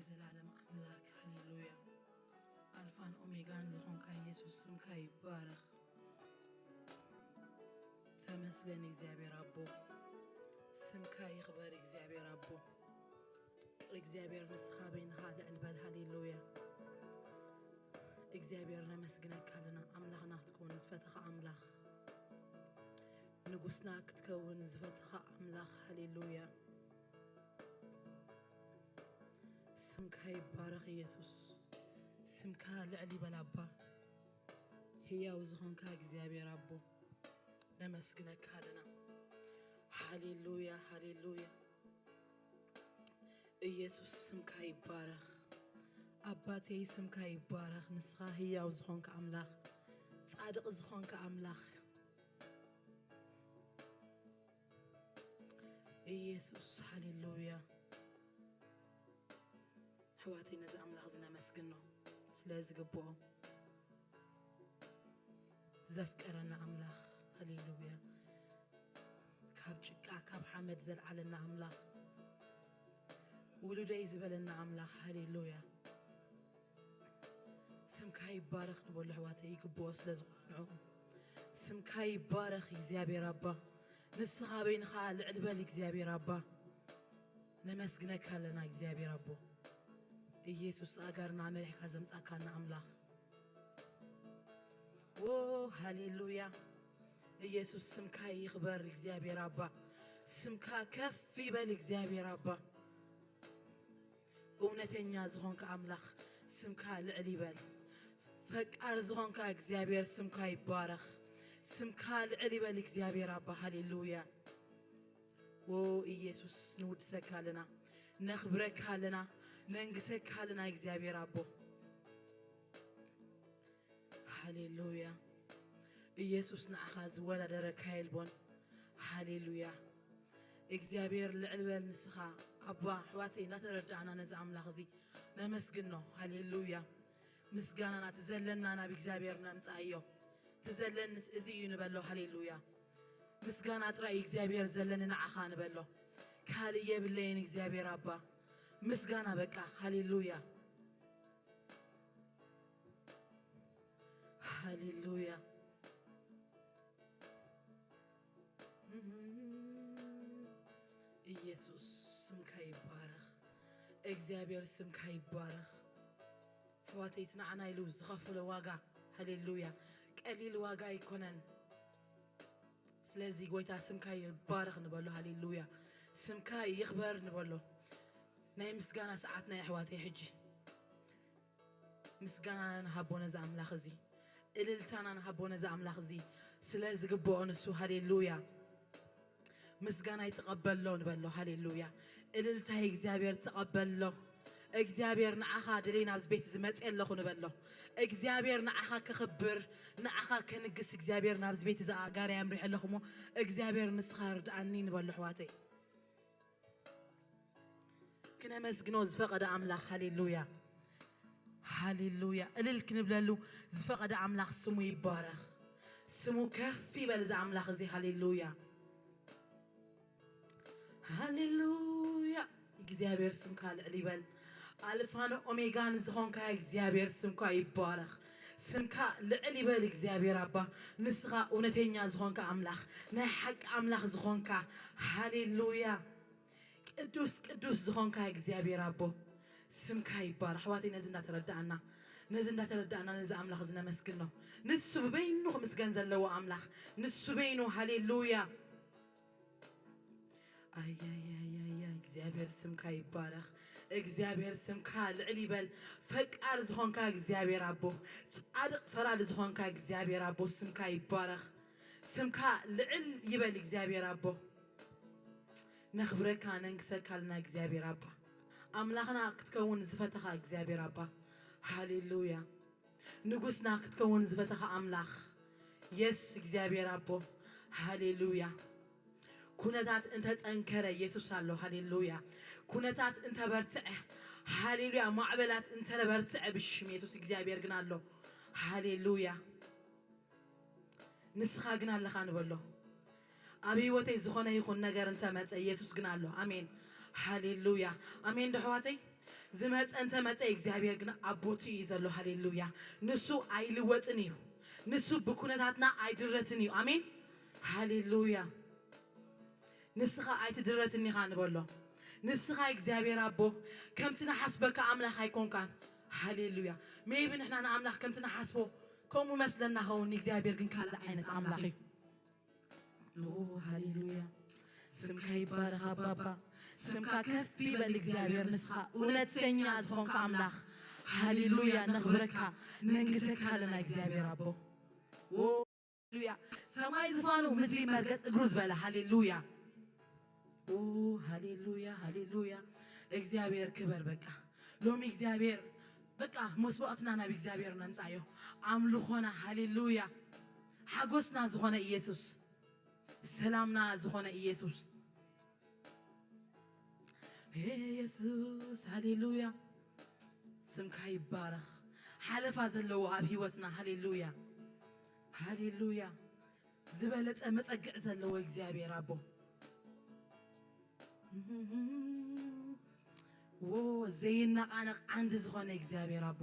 ዘላለም ኣምላክ፣ ሃሌሉያ። ኣልፋን ኦሜጋን ዝኾንካ ኢየሱስ፣ ስምካ ይባረኽ። ተመስገን እግዚኣብሔር ኣቦ፣ ስምካ ይኽበር እግዚኣብሔር ኣቦ። እግዚኣብሔር ንስኻ በይንኻ ልዕል በል። ሃሌሉያ። እግዚኣብሔር ነመስግነካ ኣለና። ኣምላኽና ክትከውን ዝፈተኻ ኣምላኽ፣ ንጉስና ክትከውን ዝፈተኻ ኣምላኽ። ሃሌሉያ። ስምካ ይባረኽ ኢየሱስ። ስምካ ልዕል ይበል ኣባ። ህያው ዝኾንካ እግዚኣብሔር ኣቦ፣ ነመስግነካ ኣለና። ሃሌሉያ፣ ሃሌሉያ። ኢየሱስ ስምካ ይባረኽ። ኣባቴይ ስምካ ይባረኽ። ንስኻ ህያው ዝኾንካ ኣምላኽ፣ ጻድቕ ዝኾንካ ኣምላኽ። ኢየሱስ፣ ሃሌሉያ። ኣሕዋተይ ነዚ ኣምላኽ እዚ ነመስግኖ ስለ ዝግብኦ። ዘፍቀረና ኣምላኽ፣ ሃሌሉያ። ካብ ጭቃ ካብ ሓመድ ዘልዓለና ኣምላኽ፣ ውሉደይ ዝበለና ኣምላኽ፣ ሃሌሉያ። ስምካ ይባረኽ ንበሎ ኣሕዋተይ፣ ይግብኦ ስለ ዝኾነ ንዕኡ። ስምካ ይባረኽ እግዚኣብሔር ኣባ፣ ንስኻ በይንኻ ልዕል በል እግዚኣብሔር ኣባ። ነመስግነካ ኣለና እግዚኣብሔር ኣቦ። ኢየሱስ ኣጋርና መሪሕካ ዘምጻካና ኣምላኽ። ዎ፣ ሃሌሉያ። ኢየሱስ ስምካ ይኽበር እግዚኣብሔር ኣባ። ስምካ ከፍ ይበል እግዚኣብሔር ኣባ። እውነተኛ ዝኾንካ ኣምላኽ ስምካ ልዕል ይበል። ፈቃር ዝኾንካ እግዚኣብሔር ስምካ ይባረኽ። ስምካ ልዕል ይበል እግዚኣብሔር ኣባ። ሃሌሉያ። ዎ ኢየሱስ ንውድሰካ ኣለና፣ ነኽብረካ ኣለና፣ ነንግሰካ ኣለና እግዚኣብሔር ኣቦ። ሃሌሉያ። ኢየሱስ ንዓኻ ዝወዳደረካ የልቦን። ሃሌሉያ። እግዚኣብሔር ልዕል በል ንስኻ ኣባ። ኣሕዋተይ እናተረዳእና ነዚ ኣምላኽ እዚ ነመስግኖ። ሃሌሉያ። ምስጋናና እቲ ዘለና ናብ እግዚኣብሔር ነምጽኣዮ። እቲ ዘለንስ እዚ እዩ ንበሎ። ሃሌሉያ። ምስጋና ጥራይ እዩ እግዚኣብሔር ዘለኒ ንዓኻ ንበሎ። ካልእ የብለይን እግዚኣብሔር ኣባ። ምስጋና በቃ። ሃሌሉያ። ሃሌሉያ። ኢየሱስ ስምካ ይባረኽ። እግዚኣብሔር ስምካ ይባረኽ። ኣሕዋተይ፣ እቲ ንዓና ኢሉ ዝኸፈሎ ዋጋ፣ ሃሌሉያ፣ ቀሊል ዋጋ ኣይኮነን። ስለዚ ጎይታ ስምካ ይባረኽ ንበሎ። ሃሌሉያ። ስምካ ይኽበር ንበሎ። ናይ ምስጋና ሰዓትና እዩ ኣሕዋተይ። ሕጂ ምስጋና ንሃቦ ነዚ ኣምላኽ እዚ፣ እልልታና ንሃቦ ነዚ ኣምላኽ እዚ፣ ስለ ዝግብኦ ንሱ። ሃሌሉያ። ምስጋናይ ተቐበሎ ንበሎ። ሃሌሉያ። እልልታይ እግዚኣብሔር ተቐበሎ። እግዚኣብሔር ንዓኻ ደልየ ናብዚ ቤት እዚ መፅየ ኣለኹ ንበሎ። እግዚኣብሔር ንዓኻ ከኽብር፣ ንዓኻ ከንግስ እግዚኣብሔር ናብዚ ቤት እዚ ኣጋር ኣምሪሐ ኣለኹ እሞ እግዚኣብሔር ንስኻ ርድኣኒ ንበሎ ኣሕዋተይ። ክነመስግኖ ዝፈቐደ ኣምላኽ። ሃሌሉያ። ሃሌሉያ። እልል ክንብለሉ ዝፈቐደ ኣምላኽ ስሙ ይባረኽ። ስሙ ከፍ ይበል እዚ ኣምላኽ እዚ። ሃሌሉያ። ሃሌሉያ። እግዚኣብሔር ስምካ ልዕል ይበል። ኣልፋን ኦሜጋን ዝኾንካ እግዚኣብሔር ስምካ ይባረኽ። ስምካ ልዕል ይበል እግዚኣብሔር ኣባ። ንስኻ እውነተኛ ዝኾንካ ኣምላኽ፣ ናይ ሓቂ ኣምላኽ ዝኾንካ። ሃሌሉያ። ቅዱስ ቅዱስ ዝኾንካ እግዚኣብሔር ኣቦ ስምካ ይባረኽ። ኣሕዋተይ ነዚ እንዳተረዳእና፣ ነዚ እንዳተረዳእና ነዚ ኣምላኽ እዚ ነመስግኖ። ንሱ ብበይኑ ክምስገን ዘለዎ ኣምላኽ፣ ንሱ በይኑ። ሃሌሉያ። ኣያያያያ እግዚኣብሔር ስምካ ይባረኽ። እግዚኣብሔር ስምካ ልዕል ይበል። ፈቃር ዝኾንካ እግዚኣብሔር ኣቦ፣ ጻድቕ ፈራዲ ዝኾንካ እግዚኣብሔር ኣቦ ስምካ ይባረኽ። ስምካ ልዕል ይበል እግዚኣብሔር ኣቦ። ነኽብረካ ነንግሰካ ኣለና እግዚኣብሔር ኣባ። ኣምላኽና ክትከውን ዝፈተኻ እግዚኣብሔር ኣባ። ሃሌሉያ። ንጉስና ክትከውን ዝፈተኻ ኣምላኽ። የስ እግዚኣብሔር ኣቦ። ሃሌሉያ። ኩነታት እንተጸንከረ የሱስ ኣሎ። ሃሌሉያ። ኩነታት እንተበርትዐ፣ ሃሌሉያ፣ ማዕበላት እንተበርትዐ ብሽም የሱስ እግዚኣብሔር ግን ኣሎ። ሃሌሉያ። ንስኻ ግን ኣለኻ ንበሎ። ኣብ ህይወተይ ዝኾነ ይኹን ነገር እንተመጸ የሱስ ግን ኣሎ። ኣሜን። ሃሌሉያ። ኣሜን ዶ ኣሕዋተይ? ዝመጸ እንተመጸ እግዚኣብሔር ግን ኣብ ቦትኡ እዩ ዘሎ። ሃሌሉያ። ንሱ ኣይልወጥን እዩ። ንሱ ብኩነታትና ኣይድረትን እዩ። ኣሜን። ሃሌሉያ። ንስኻ ኣይትድረትን ኢኻ ንበሎ። ንስኻ እግዚኣብሔር ኣቦ ከምቲ ንሓስበካ ኣምላኽ ኣይኮንካን። ሃሌሉያ። ሜቢ ንሕና ንኣምላኽ ከምቲ ንሓስቦ ከምኡ መስለና ኸውን፣ እግዚኣብሔር ግን ካልእ ዓይነት ኣምላኽ እዩ። ኦ ሃሌሉያ። ስምካ ይባረኽ ኣባባ። ስምካ ከፍ ይበል እግዚኣብሔር። ንስኻ እውነተኛ ዝኾንካ ኣምላኽ። ሃሌሉያ። ነኽብረካ፣ ነንግሰካ ኣለና እግዚኣብሔር ኣቦ። ኦ ሃሌሉያ። ሰማይ ዝፋኑ ምድሪ መርገጽ እግሩ ዝበለ። ሃሌሉያ። ኦ ሃሌሉያ፣ ሃሌሉያ። እግዚኣብሔር ክበር። በቃ ሎሚ እግዚኣብሔር በቃ መስዋዕትና ናብ እግዚኣብሔር ነምጻዮ። ኣምልኾና። ሃሌሉያ። ሓጎስና ዝኾነ ኢየሱስ፣ ሰላምና ዝኾነ ኢየሱስ። ኢየሱስ ሃሌሉያ። ስምካ ይባረኽ። ሓለፋ ዘለዎ ኣብ ህይወትና። ሃሌሉያ፣ ሃሌሉያ። ዝበለጸ መጸግዕ ዘለዎ እግዚኣብሔር ኣቦ። ዎ ዘይነቓነቕ ዓንዲ ዝኾነ እግዚኣብሔር ኣቦ።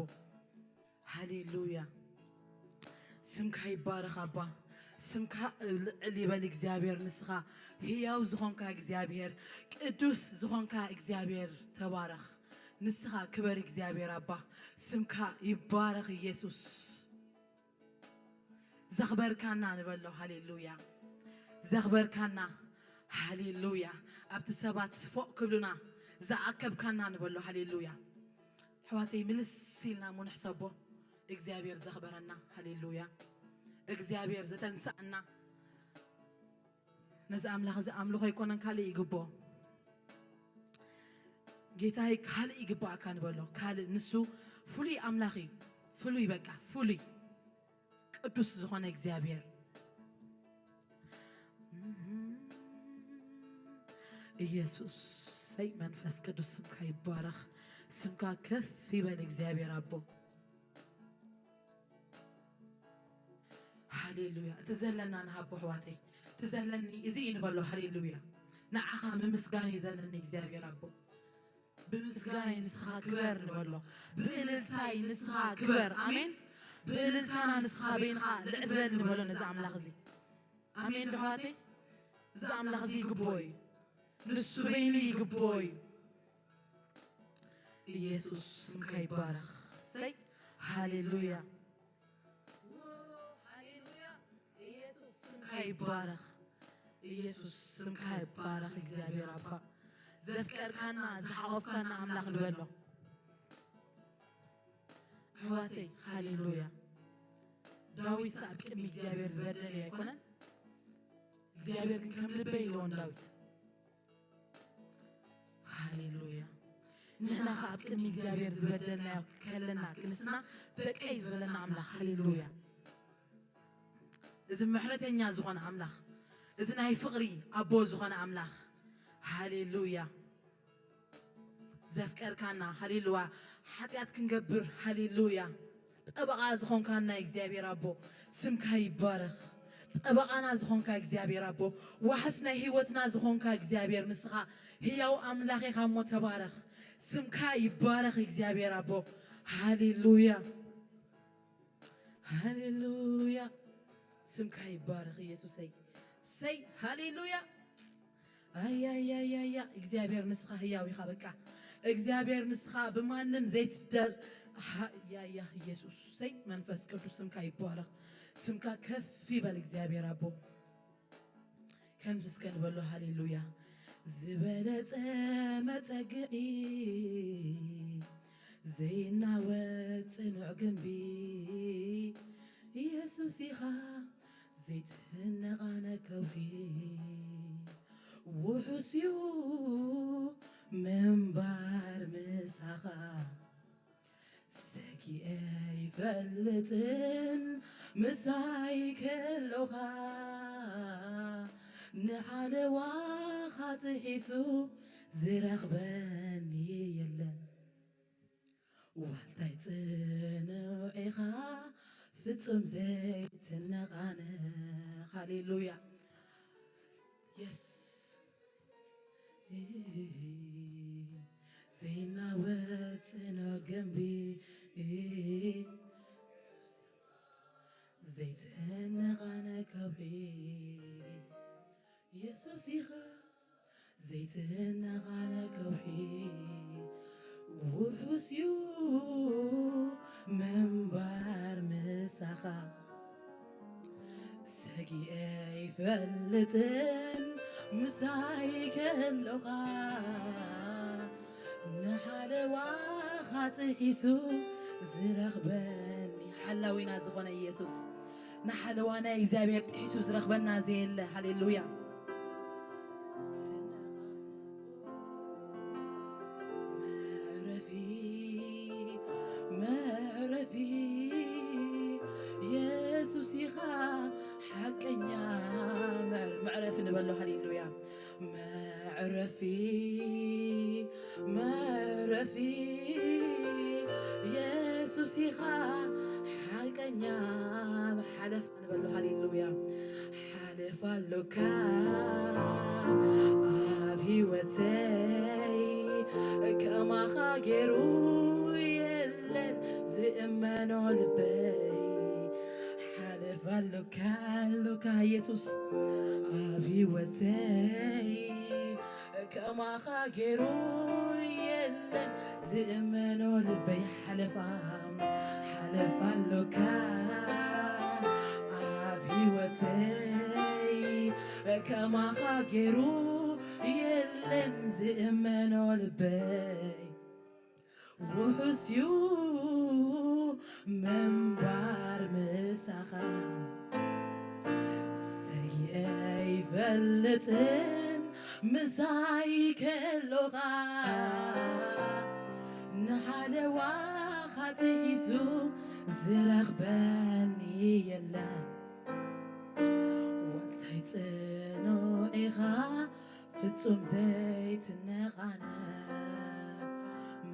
ሃሌሉያ። ስምካ ይባረኽ ኣባ። ስምካ ልዕል ይበል እግዚኣብሔር። ንስኻ ህያው ዝኾንካ እግዚኣብሔር፣ ቅዱስ ዝኾንካ እግዚኣብሔር ተባረኽ። ንስኻ ክበር እግዚኣብሔር ኣባ። ስምካ ይባረኽ ኢየሱስ። ዘኽበርካና ንበሎ። ሃሌሉያ። ዘኽበርካና። ሃሌሉያ። ኣብቲ ሰባት ፎቕ ክብሉና ዝኣከብካና ንበሎ። ሃሌሉያ። ኣሕዋተይ ምልስ ኢልና እሞ ንሕሰቦ እግዚኣብሔር ዘኽበረና። ሃሌሉያ። እግዚኣብሔር ዘተንስኣና። ነዚ ኣምላኽ እዚ ኣምልኾ ኣይኮነን ካልእ ይግብኦ። ጌታይ ካልእ ይግባኣካ ንበሎ። ካልእ ንሱ ፍሉይ ኣምላኽ እዩ። ፍሉይ በቃ ፍሉይ ቅዱስ ዝኾነ እግዚኣብሔር። ኢየሱስ ሰይ መንፈስ ቅዱስ ስምካ ይባረኽ። ስምካ ከፍ ይበል እግዚኣብሔር ኣቦ። ሃሌሉያ። እቲ ዘለና ንሃቦ ኣሕዋተይ፣ እቲ ዘለኒ እዚ እዩ ንበሎ። ሃሌሉያ። ንዓኻ ምምስጋን እዩ ዘለኒ እግዚኣብሔር ኣቦ። ብምስጋናይ ንስኻ ክበር ንበሎ። ብእልልታይ ንስኻ ክበር። ኣሜን። ብእልልታና ንስኻ በይንኻ ልዕል በል ንበሎ ነዚ ኣምላኽ እዚ። ኣሜን ዶ ኣሕዋተይ? እዚ ኣምላኽ እዚ ይግብኦ እዩ። ንሱ በይኑ ይግብኦ እዩ። ኢየሱስ ስምካ ይባረኽ። ሰይ ሃሌሉያ። ሃሌሉያ። ኢየሱስ ስምካ ይባረኽ። ኢየሱስ ስምካ ይባረኽ። እግዚኣብሔር ኣባ ዘፍቀርካና ዝሓቆፍካና ኣምላኽ ንበሎ። ኣሕዋተይ ሃሌሉያ። ዳዊት ኣብ ቅድሚ እግዚኣብሔር ዝበደለ ኣይኮነን። እግዚኣብሔር ግን ከም ልበይ ኢልዎን ዳዊት። ሃሌሉያ። ንሕና ኸዓ ኣብ ቅድሚ እግዚኣብሔር ዝበደልናዮ ከለና ክንስና ደቀይ ዝበለና ኣምላኽ። ሃሌሉያ። እዚ ምሕረተኛ ዝኾነ ኣምላኽ፣ እዚ ናይ ፍቕሪ ኣቦ ዝኾነ ኣምላኽ። ሃሌሉያ። ዘፍቀርካና፣ ሃሌሉያ። ሓጢኣት ክንገብር፣ ሃሌሉያ። ጠበቓ ዝኾንካና እግዚኣብሔር ኣቦ፣ ስምካ ይባረኽ። ጠበቓና ዝኾንካ እግዚኣብሔር ኣቦ፣ ዋሕስ ናይ ህይወትና ዝኾንካ እግዚኣብሔር ንስኻ ህያው ኣምላኽ ኢኻ እሞ ተባረኽ። ስምካ ይባረኽ እግዚኣብሔር ኣቦ። ሃሌሉያ። ሃሌሉያ። ስምካ ይባረኽ ኢየሱሰይ። ሰይ ሃሌሉያ። ኣያያያያ እግዚኣብሔር ንስኻ ህያው ኢኻ። በቃ እግዚኣብሔር ንስኻ ብማንም ዘይትደር። ያያ ኢየሱስ ሰይ መንፈስ ቅዱስ ስምካ ይባረኽ። ስምካ ከፍ ይበል እግዚኣብሔር ኣቦ። ከምዚ እስከ ንበሎ ሃሌሉያ። ዝበለጸ መጸግዒ ዘይናወጽ ጽኑዕ ግንቢ ኢየሱስ ኢኻ ዘይትነቓነ ከውሒ ውሑስ እዩ ምንባር ምሳኻ ሰጊኤ ይፈልጥን ምሳይ ከሎኻ ንሓለዋኻ ጥሒሱ ዝረኽበኒ የለን። ዋልታይ ጽኑዕ ኢኻ ፍጹም ዘይትነቓነ። ሃሌሉያ የስ ዘይናወጽ ዘይትነቓነቕ ከውሒ የሱስ ኢኻ፣ ዘይትነቓነቕ ከውሒ ውሑስ እዩ ምንባር ምሳኻ። ሰጊኤ ኣይፈልጥን ምሳይ ከሎኻ፣ ንሓለዋኻ ጥሒሱ ዝረኽበኒ ሓላዊና ዝኾነ ኢየሱስ፣ ንሓለዋ ናይ እግዚኣብሔር ጥሒሱ ዝረኽበና ዘየለ። ሃሌሉያ። መዕረፊ፣ መዕረፊ የሱስ ኢኻ ሓቀኛ መዕረ-፣ መዕረፊ ንበሎ። ሃሌሉያ። መዕረፊ፣ መዕረፊ የሱስ ኢኻ ሓቀኛ ሓለፋ ንበሎ። ሃሌሉያ። ሓለፋ ኣሎካ ኣብ ህይወተይ፣ ከማኻ ገይሩ የለን ዝእመኖ ልበይ። ሓለፋ ኣሎካ፣ ኣሎካ የሱስ ኣብ ህይወተይ፣ ከማኻ ገይሩ የለን ዝእመኖ ልበይ። ሓለፋ፣ ሓለፋ ኣሎካ ኣብ ህይወተይ፣ ከማኻ ገይሩ የለን ዝእመኖ ልበይ። ውሑስ እዩ ምንባር ምሳኻ። ሰጊኤ ኣይፈልጥን ምሳይ ከሎኻ፣ ንሓለዋኻ ጥሒሱ ዝረኽበኒ የለን። ዋልታይ ጽኑዕ ኢኻ ፍጹም ዘይትነቓነቕ።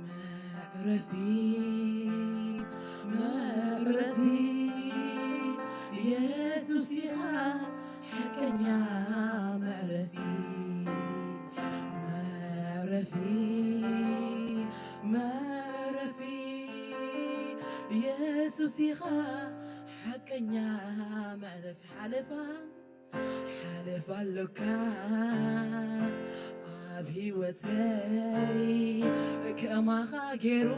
መዕረፊ፣ መዕረፊ የሱስ ኢኻ ሓቀኛ መዕረፊ። መዕረፊ፣ መዕረፊ የሱስ ኢኻ ሓቀኛ መዕረፊ። ሓለፋ፣ ሓለፋ ኣሎካ ኣብ ህይወተይ፣ ከማኻ ገይሩ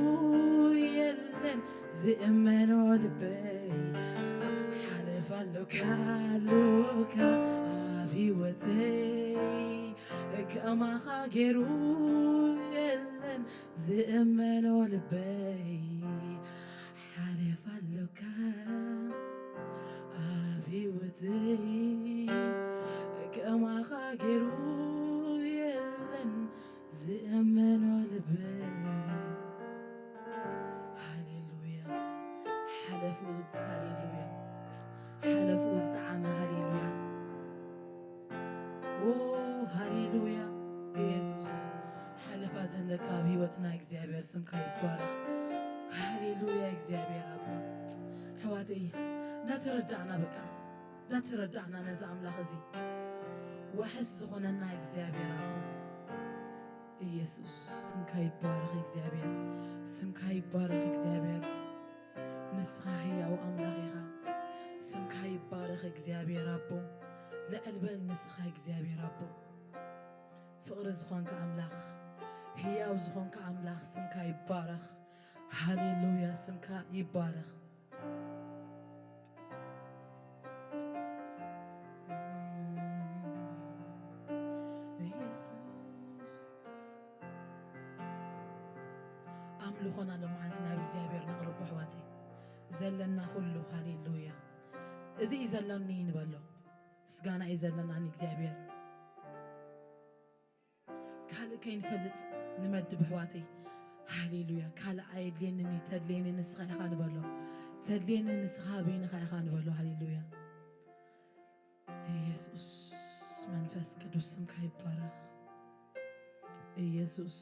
የለን ዝእመኖ ልበይ። ሓለፋ ኣሎካ፣ ኣሎካ ኣብ ህይወተይ፣ ከማኻ ገይሩ የለን ዝእመኖ ልበይ። ሓለፋ ኣሎካ ኣብ ህይወተይ፣ ከማኻ ገይሩ የለን ዝእመኖ ልበይ። ሃሌሉያ። ሓለፉ፣ ሃሌሉያ። ሓለፉ ዝጠዓመ፣ ሃሌሉያ። ኦ፣ ሃሌሉያ። ኢየሱስ፣ ሓለፋ ዘለካ ኣብ ህይወትና እግዚኣብሔር ስምካ ይባረኽ። ሃሌሉያ፣ እግዚኣብሔር ኣቦ። ኣሕዋተይ፣ እንዳተረዳእና በቃ፣ እንዳተረዳእና ነዚ ኣምላኽ እዚ ዋሕስ ዝኾነና እግዚኣብሔር ኣቦ። ኢየሱስ፣ ስምካ ይባረኽ እግዚኣብሔር፣ ስምካ ይባረኽ እግዚኣብሔር። ንስኻ ህያው ኣምላኽ ኢኻ። ስምካ ይባረኽ እግዚኣብሔር ኣቦ። ልዕል በል ንስኻ እግዚኣብሔር ኣቦ። ፍቕሪ ዝኾንካ ኣምላኽ፣ ህያው ዝኾንካ ኣምላኽ ስምካ ይባረኽ። ሃሌሉያ፣ ስምካ ይባረኽ። ኢየሱስ። ኣምልኾና ሎማዓንቲ ናብ እግዚኣብሔር ነቕርቦ ኣሕዋተይ። ዘለና ኩሉ፣ ሃሌሉያ። እዚ እዩ ዘሎኒ ንበሎ። ምስጋና እዩ ዘለና ንእግዚኣብሔር። ካልእ ከይንፈልጥ ንመድብ ኣሕዋተይ። ሃሌሉያ። ካልእ ኣየድልየንን እዩ፣ ተድልየኒ ንስኻ ኢኻ ንበሎ። ተድልየኒ ንስኻ በይንኻ ኢኻ ንበሎ። ሃሌሉያ። ኢየሱስ መንፈስ ቅዱስ ስምካ ይባረኽ። ኢየሱስ።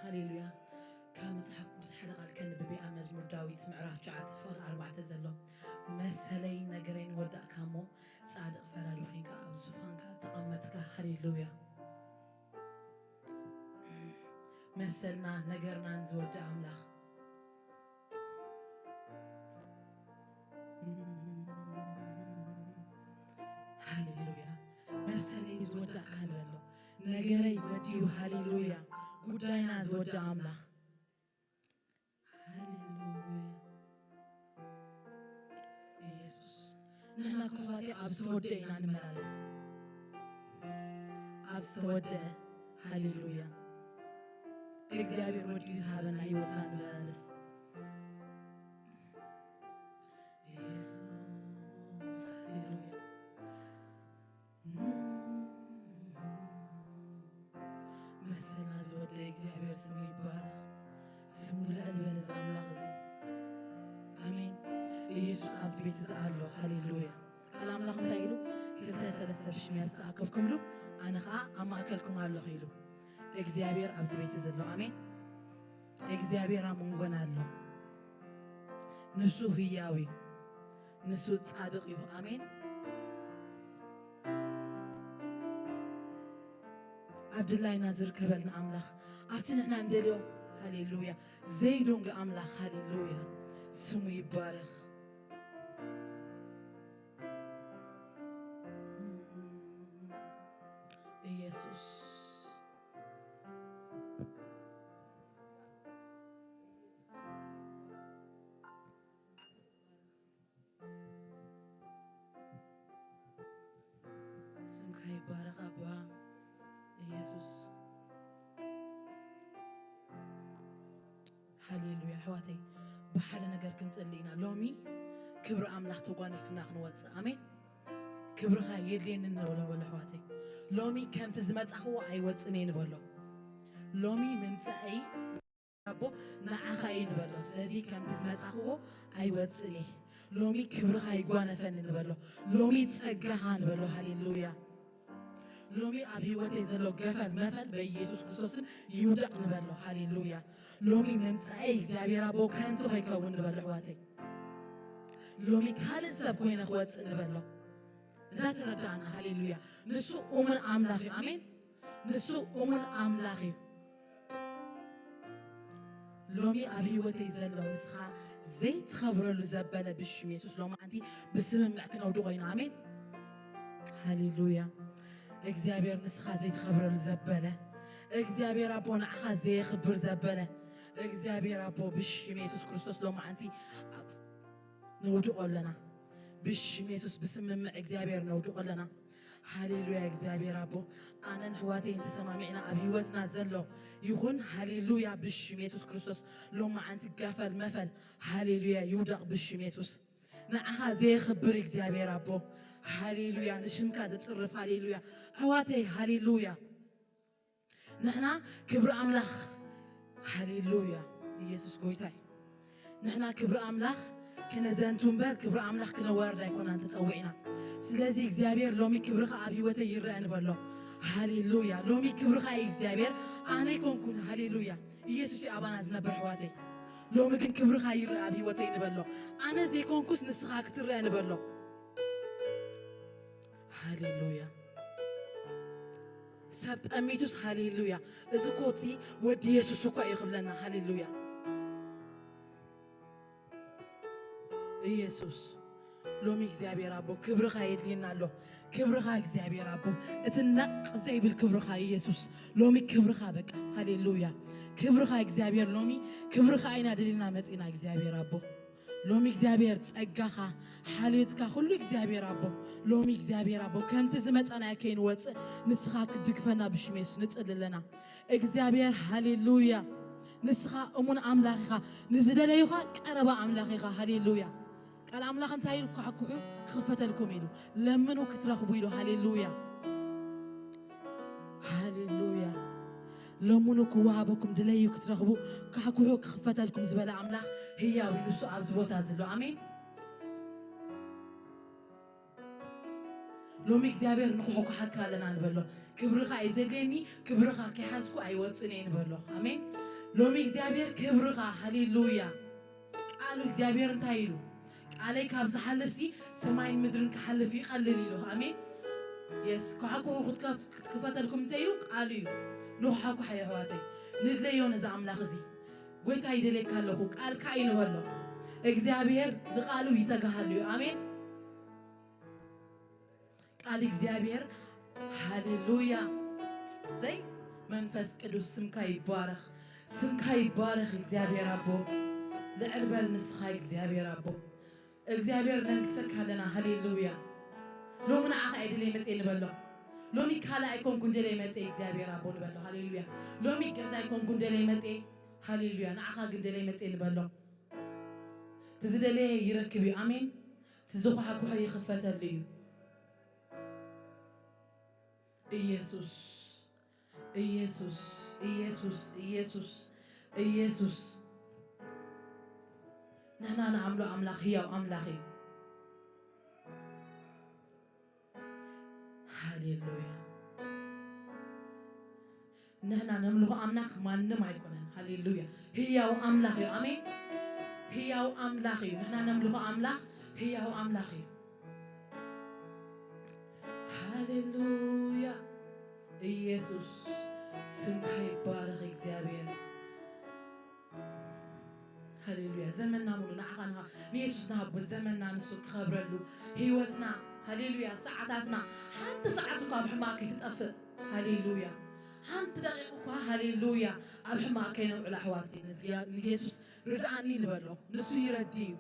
ሃሌሉያ። ካብ መጽሓፍ ቅዱስ ሓደ ቃል ከንብብ እየ። ኣብ መዝሙር ዳዊት ምዕራፍ ትሽዓተ ፍቕዲ ኣርባዕተ ዘሎ፣ "መሰለይ ነገረይ ንወዳእካ እሞ፣ ጻድቕ ፈራዲ ኮይንካ ኣብ ዙፋንካ ተቐመጥካ." ሃሌሉያ። መሰልና ነገርናን ዝወድእ ኣምላኽ። ሃሌሉያ። መሰለይ ዝወዳእካ ንበሎ። ነገረይ ወዲኡ። ሃሌሉያ። ጉዳይና ዝወድእ ኣምላኽ። ሃሌሉያ። ኢየሱስ። ንሕና ክፋቴ ኣብ ዝተወደአ ኢና ንመላለስ። ኣብ ዝተወደአ። ሃሌሉያ። እግዚኣብሔር ወዲኡ ዝሃበና ህይወትና ንመላለስ። ኢየሱስ። ሃሌሉያ። መሰልና ዝወደአ እግዚኣብሔር ስሙ ይባረኽ። ስሙ ልዕል በለ እዚ ኣምላኽ እዚ። ኣሜን። ኢየሱስ ኣብዚ ቤት እዚ ኣሎ። ሃሌሉያ። ቃል ኣምላኽ እንታይ ኢሉ? "ክልተ ሰለስተ ብሽመይ ኣብ ዝተኣከብኩምሉ ኣነ ኸዓ ኣብ ማእከልኩም ኣለኹ" ኢሉ። እግዚኣብሔር ኣብዚ ቤት እዚ ኣሎ። ኣሜን። እግዚኣብሔር ኣብ መንጎና ኣሎ። ንሱ ህያው እዩ። ንሱ ጻድቕ እዩ። ኣሜን። ኣብ ድላይና ዝርከበልና ኣምላኽ፣ ኣብቲ ንሕና እንደልዮ፣ ሃሌሉያ፣ ዘይዶንግ ኣምላኽ፣ ሃሌሉያ፣ ስሙ ይባረኽ። ኢየሱስ። ስምካ ይባረኽ ኣባ ኢየሱስ። ሃሌሉያ። ኣሕዋተይ፣ ብሓደ ነገር ክንጽሊ ኢና። ሎሚ ክብሪ ኣምላኽ ተጓኒፍና ክንወጽእ። ኣሜን። ክብርኻ የድልየኒ ንበሎ፣ በሎ ኣሕዋተይ። ሎሚ ከምቲ ዝመጻኽዎ ኣይወጽን እየ ንበሎ። ሎሚ ምምጻእይ ኣቦ ንዓኻ እዩ ንበሎ። ስለዚ ከምቲ ዝመጻኽዎ ኣይወጽን እየ። ሎሚ ክብርኻ ይጓነፈኒ ንበሎ። ሎሚ ጸጋኻ ንበሎ። ሃሌሉያ። ሎሚ ኣብ ህይወተይ ዘሎ ገፈል መፈል በኢየሱስ ክርስቶስም ይውዳቕ ንበሎ። ሃሌሉያ። ሎሚ ምምጻኤይ እግዚኣብሔር ኣቦ ከንቱ ከይከውን ንበሎ ኣሕዋተይ። ሎሚ ካልእ ሰብ ኮይነ ክወጽእ ንበሎ። እንዳተረዳእና፣ ሃሌሉያ። ንሱ እሙን ኣምላኽ እዩ። ኣሜን። ንሱ እሙን ኣምላኽ እዩ። ሎሚ ኣብ ህይወተይ ዘሎ ንስኻ ዘይትኸብረሉ ዘበለ ብሽም የሱስ ሎማዓንቲ ብስምምዕ ክነውድቖ ኢና። ኣሜን። ሃሌሉያ። እግዚኣብሔር ንስኻ ዘይትኸብረሉ ዘበለ፣ እግዚኣብሔር ኣቦ ንዓኻ ዘየኽብር ዘበለ፣ እግዚኣብሔር ኣቦ ብሽም የሱስ ክርስቶስ ሎማዓንቲ ኣብ ነውድቖ ኣለና። ብሽም የሱስ ብስምምዕ እግዚኣብሔር ነውድቖ ኣለና። ሃሌሉያ። እግዚኣብሔር ኣቦ፣ ኣነን ኣሕዋተይን ተሰማሚዕና ኣብ ህይወትና ዘሎ ይኹን። ሃሌሉያ። ብሽም የሱስ ክርስቶስ ሎማዓንቲ ጋፈል መፈል፣ ሃሌሉያ፣ ይውደቕ ብሽም የሱስ። ንዓኻ ዘየኽብር እግዚኣብሔር ኣቦ፣ ሃሌሉያ፣ ንሽምካ ዘጽርፍ፣ ሃሌሉያ፣ ኣሕዋተይ፣ ሃሌሉያ። ንሕና ክብሪ ኣምላኽ፣ ሃሌሉያ፣ ኢየሱስ ጎይታ እዩ። ንሕና ክብሪ ኣምላኽ ክነዘንቱ እምበር ክብሪ ኣምላኽ ክነዋርድ ኣይኮናን ተጸዊዕና። ስለዚ እግዚኣብሔር ሎሚ ክብርኻ ኣብ ህይወተይ ይረአ ንበሎ። ሃሌሉያ። ሎሚ ክብርኻ እዩ እግዚኣብሔር፣ ኣነ ኣይኮንኩን። ሃሌሉያ። ኢየሱስ እዩ ኣባና ዝነብር ኣሕዋተይ። ሎሚ ግን ክብርኻ ይረአ ኣብ ህይወተይ ንበሎ። ኣነ ዘይኮንኩስ ንስኻ ክትረአ ንበሎ። ሃሌሉያ። ሰብ ጠሚቱስ ሃሌሉያ። እዚ እኮ እቲ ወዲ የሱስ እኮ እዩ ክብለና። ሃሌሉያ። ኢየሱስ ሎሚ እግዚኣብሔር ኣቦ ክብርኻ የድልየና ኣሎ። ክብርኻ እግዚኣብሔር ኣቦ እቲ ነቕ ዘይብል ክብርኻ ኢየሱስ ሎሚ ክብርኻ በቃ። ሃሌሉያ። ክብርኻ እግዚኣብሔር ሎሚ ክብርኻ ኢና ደሊና መጺና እግዚኣብሔር ኣቦ። ሎሚ እግዚኣብሔር ጸጋኻ ሓልዮትካ ኩሉ እግዚኣብሔር ኣቦ ሎሚ እግዚኣብሔር ኣቦ ከምቲ ዝመጻናዮ ከይንወጽእ ንስኻ ክትድግፈና ብሽም የሱስ ንጽሊ ኣለና። እግዚኣብሔር ሃሌሉያ። ንስኻ እሙን ኣምላኽ ኢኻ። ንዝደለዩኻ ቀረባ ኣምላኽ ኢኻ። ሃሌሉያ። ቃል ኣምላኽ እንታይ ኢሉ? "ኳሕኩሑ ክኽፈተልኩም" ኢሉ። "ለምኑ ክትረኽቡ" ኢሉ። ሃሌሉያ። ሃሌሉያ። "ለምኑ ክወሃበኩም፣ ድለዩ ክትረኽቡ፣ ኳሕኩሑ ክኽፈተልኩም" ዝበለ ኣምላኽ ህያው እዩ። ንሱ ኣብዚ ቦታ ዘሎ። ኣሜን። ሎሚ እግዚኣብሔር ንኹሕኩሓካ ኣለና ንበሎ። ክብርኻ እዩ ዘድልየኒ፣ ክብርኻ ከይሓዝኩ ኣይወጽን እየ ንበሎ። ኣሜን። ሎሚ እግዚኣብሔር ክብርኻ፣ ሃሌሉያ። ቃሉ እግዚኣብሔር እንታይ ኢሉ? "ቃለይ ካብ ዝሓልፍሲ ሰማይን ምድርን ክሓልፍ ይቐልል" ኢሉ። ኣሜን። የስ፣ ኳዕኩዑ ክትከፍ-፣ ክትክፈተልኩም እንተ ኢሉ ቃሉ እዩ። ንኳዕኩዕ ኣሕዋተይ፣ ንድለዮ ነዚ ኣምላኽ እዚ። "ጎይታ ይደልየካ ኣለኹ፣ ቃልካ እዩ" ንበሎ። እግዚኣብሔር ንቃሉ ይተጋሃሉ እዩ። ኣሜን። ቃል እግዚኣብሔር። ሃሌሉያ። ዘይ መንፈስ ቅዱስ ስምካ ይባረኽ፣ ስምካ ይባረኽ እግዚኣብሔር ኣቦ። ልዕል በል ንስኻ እግዚኣብሔር ኣቦ። እግዚኣብሔር ነንግሰካ ኣለና። ሃሌሉያ። ሎሚ ንዓኻ እየ ድለይ መፅየ ንበሎ። ሎሚ ካልእ ኣይኮንኩን ደለይ መፅየ እግዚኣብሔር ኣቦ ንበሎ። ሃሌሉያ። ሎሚ ገዛ ኣይኮንኩን ደለይ መፅየ። ሃሌሉያ። ንዓኻ ግን ደለይ መፅየ ንበሎ። እቲ ዝደለየ ይረክብ እዩ። ኣሜን። እቲ ዝኳዕኩሐ ይኽፈተሉ እዩ። ኢየሱስ፣ ኢየሱስ፣ ኢየሱስ፣ ኢየሱስ፣ ኢየሱስ። ንሕና ንኣምሎ ኣምላኽ ህያው ኣምላኽ እዩ። ሃሌሉያ። ንሕና ነምልኾ ኣምላኽ ማንም ኣይኮነን። ሃሌሉያ። ህያው ኣምላኽ እዩ። ኣሜን። ህያው ኣምላኽ እዩ። ንሕና ነምልኾ ኣምላኽ ህያው ኣምላኽ እዩ። ሃሌሉያ። ኢየሱስ ስምካ ይባረኽ እግዚኣብሔር። ሃሌሉያ። ዘመንና ሙሉ ንዓኻ ንሃ-፣ ንየሱስ ንሃቦ። ዘመንና ንሱ ክኸብረሉ፣ ህይወትና፣ ሃሌሉያ፣ ሰዓታትና፣ ሓንቲ ሰዓት እኳ ኣብ ሕማቕ ከይትጠፍእ። ሃሌሉያ። ሓንቲ ደቂቕ እኳ፣ ሃሌሉያ፣ ኣብ ሕማቕ ከይነውዕላ ኣሕዋተይ። ንዝያ-፣ ንየሱስ ርድኣኒ ንበሎ። ንሱ ይረዲ እዩ።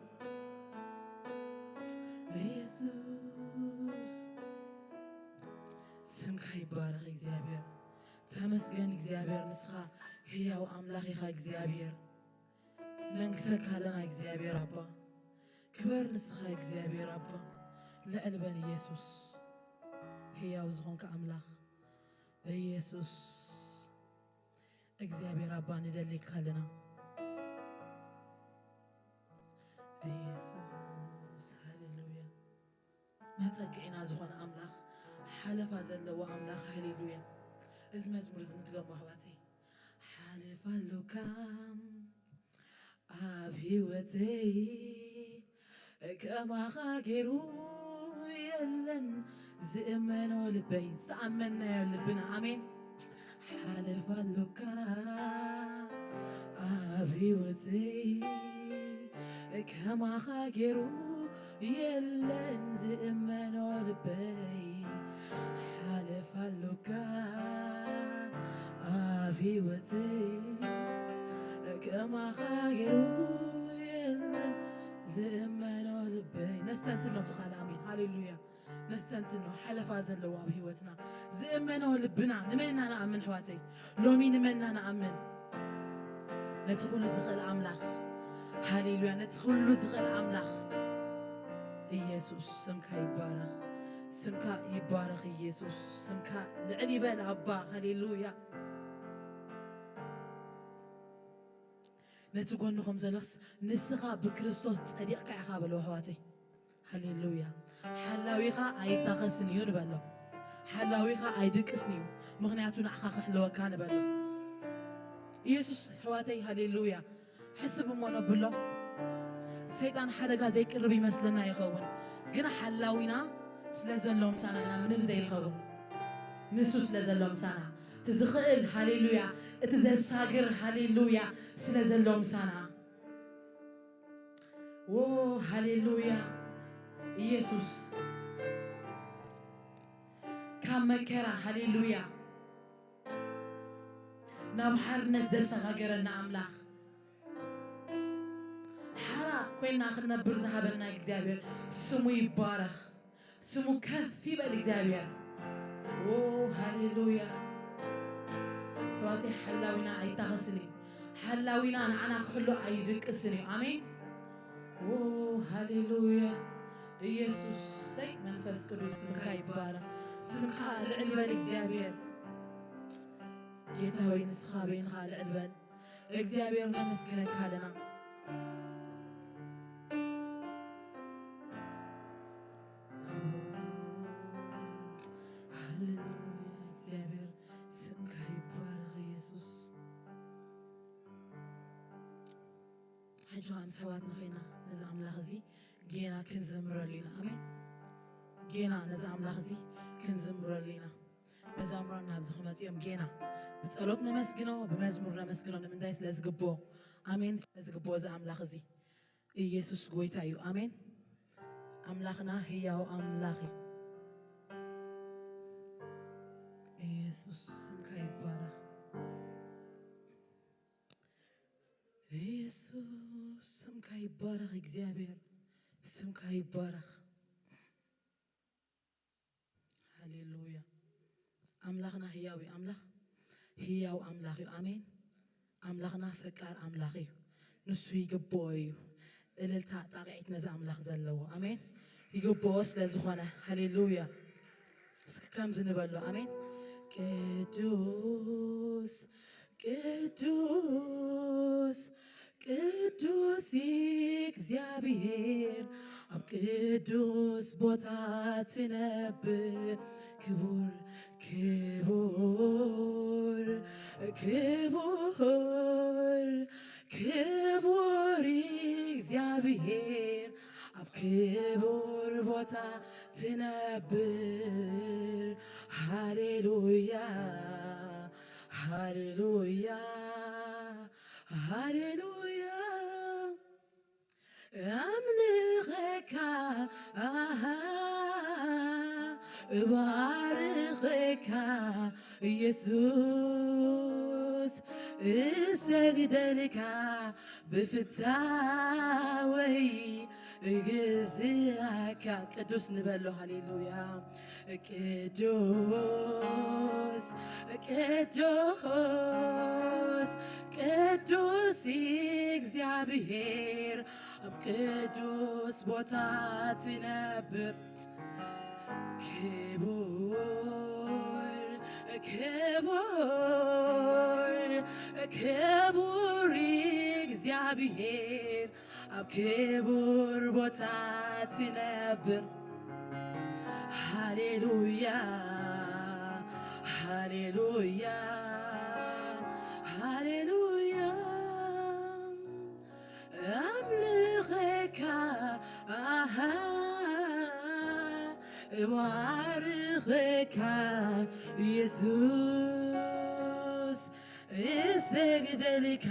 የሱስ ስምካ ይባረኽ እግዚኣብሔር። ተመስገን እግዚኣብሔር፣ ንስኻ ህያው ኣምላኽ ኢኻ እግዚኣብሔር። ነንግሰካ ኣለና እግዚኣብሔር ኣባ። ክበር ንስኻ እግዚኣብሔር ኣባ። ልዕል በል ኢየሱስ። ህያው ዝኾንካ ኣምላኽ ኢየሱስ። እግዚኣብሔር ኣባ ንደልየካ ኣለና። ኢየሱስ፣ ሃሌሉያ። መጸግዒና ዝኾነ ኣምላኽ፣ ሓለፋ ዘለዎ ኣምላኽ፣ ሃሌሉያ። እዚ መዝሙር እዚ ንድገሞ ኣሕዋተይ። ሓለፋ ኣሎካ ኣብ ህይወተይ፣ ከማኻ ገይሩ የለን ዝእመኖ ልበይ። ዝተኣመንናዮ ልብና፣ ኣሜን። ሓለፋ ኣሎካ ኣብ ህይወተይ፣ ከማኻ ገይሩ የለን ዝእመኖ ልበይ። ሓለፋ ኣሎካ ኣብ ህይወተይ፣ ከማኻ ገይሩ የለን ዝእመኖ ልበይ። ነስተንትኖ እቲ ቃል፣ ኣሜን። ሃሌሉያ። ነስተንትኖ ሓለፋ ዘለዎ ኣብ ህይወትና። ዝእመኖ ልብና። ንመን ኢና ንኣምን ኣሕዋተይ? ሎሚ ንመን ኢና ንኣምን? ነቲ ኩሉ ዝኽእል ኣምላኽ። ሃሌሉያ። ነቲ ኩሉ ዝኽእል ኣምላኽ። ኢየሱስ ስምካ ይባረኽ። ስምካ ይባረኽ ኢየሱስ። ስምካ ልዕል ይበል ኣባ። ሃሌሉያ። ነቲ ጎንኹም ዘሎስ፣ "ንስኻ ብክርስቶስ ጸዲቕካ ኢኻ" በልዎ ኣሕዋተይ። ሃሌሉያ። ሓላዊኻ ኣይታኸስን እዩ ንበሎ። ሓላዊኻ ኣይድቅስን እዩ፣ ምኽንያቱ ንዓኻ ክሕልወካ ንበሎ። ኢየሱስ ኣሕዋተይ፣ ሃሌሉያ። ሕስብ እሞ ነብሎ። ሰይጣን ሓደጋ ዘይቅርብ ይመስለና ይኸውን፣ ግን ሓላዊና ስለ ዘሎ ምሳና ኢና ምንም ዘይንኸውን። ንሱ ስለ ዘሎ ምሳና፣ እቲ ዝኽእል፣ ሃሌሉያ፣ እቲ ዘሳግር፣ ሃሌሉያ፣ ስለ ዘሎ ምሳና። ዎ፣ ሃሌሉያ። ኢየሱስ ካብ መከራ፣ ሃሌሉያ፣ ናብ ሓርነት ዘሰጋገረና ኣምላኽ፣ ሓራ ኮይና ክንነብር ዝሃበና እግዚኣብሔር ስሙ ይባረኽ። ስሙ ከፍ ይበል እግዚኣብሔር። ዎ፣ ሃሌሉያ። ኣሕዋተይ፣ ሓላዊና ኣይታኸስን እዩ። ሓላዊና ንዓና ክሕሎ ኣይድቅስን እዩ። ኣሜን። ዎ፣ ሃሌሉያ። ኢየሱስ፣ ሰይ፣ መንፈስ ቅዱስ ስምካ ይባረኽ። ስምካ ልዕል በል እግዚኣብሔር። ጌታ ሆይ፣ ንስኻ በይንኻ ልዕል በል። እግዚኣብሔር ነመስግነካ ኣለና። ሃሌሉያ፣ እግዚኣብሔር ስምካ ይባረኽ ኢየሱስ። ሕጂ ከዓ ምስ ኣሕዋትና ኮይና ነዚ ኣምላኽ እዚ ጌና ክንዝምረሉ ኢና። ኣሜን። ጌና ነዚ ኣምላኽ እዚ ክንዝምረሉ ኢና። መዛሙራን ናብዚ ክመፅኦም ጌና ብጸሎት ነመስግኖ፣ ብመዝሙር ነመስግኖ። ንምንታይ? ስለ ዝግብኦ። ኣሜን። ስለ ዝግብኦ እዚ ኣምላኽ እዚ። ኢየሱስ ጎይታ እዩ። ኣሜን። ኣምላኽና ህያው ኣምላኽ እዩ። ኢየሱስ ስምካ ይባረኽ። ኢየሱስ ስምካ ይባረኽ። እግዚኣብሔር ስምካ ይባረኽ። ሃሌሉያ። ኣምላኽና ህያው እዩ። ኣምላኽ ህያው ኣምላኽ እዩ። ኣሜን። ኣምላኽና ፈቃር ኣምላኽ እዩ። ንሱ ይግብኦ እዩ። እልልታ ጣቕዒት ነዚ ኣምላኽ ዘለዎ። ኣሜን። ይግብኦ ስለ ዝኾነ። ሃሌሉያ። እስኪ ከምዚ ንበሎ። ኣሜን። ቅዱስ ቅዱስ ቅዱስ እግዚኣብሔር ኣብ ቅዱስ ቦታ ትነብር። ክቡር ክቡር ክቡር ክቡር እግዚኣብሔር ኣብ ክቡር ቦታ ትነብር። ሃሌሉያ ሃሌሉያ ሃሌሉያ። ኣምልኸካ ኣሃ እባርኸካ ኢየሱስ እሰግደልካ ብፍታወይ እግዝኣካ ቅዱስ ንበሎ። ሃሌሉያ። ቅዱስ ቅዱስ ቅዱስ እግዚኣብሔር ኣብ ቅዱስ ቦታ ትነብር። ክቡር ክቡር ክቡር እግዚኣብሔር ኣብ ክቡር ቦታ ትነብር። ሃሌሉያ ሃሌሉያ ሃሌሉያ። ኣምልኸካ ኣሃ እባርኸካ ኢየሱስ እሰግደልካ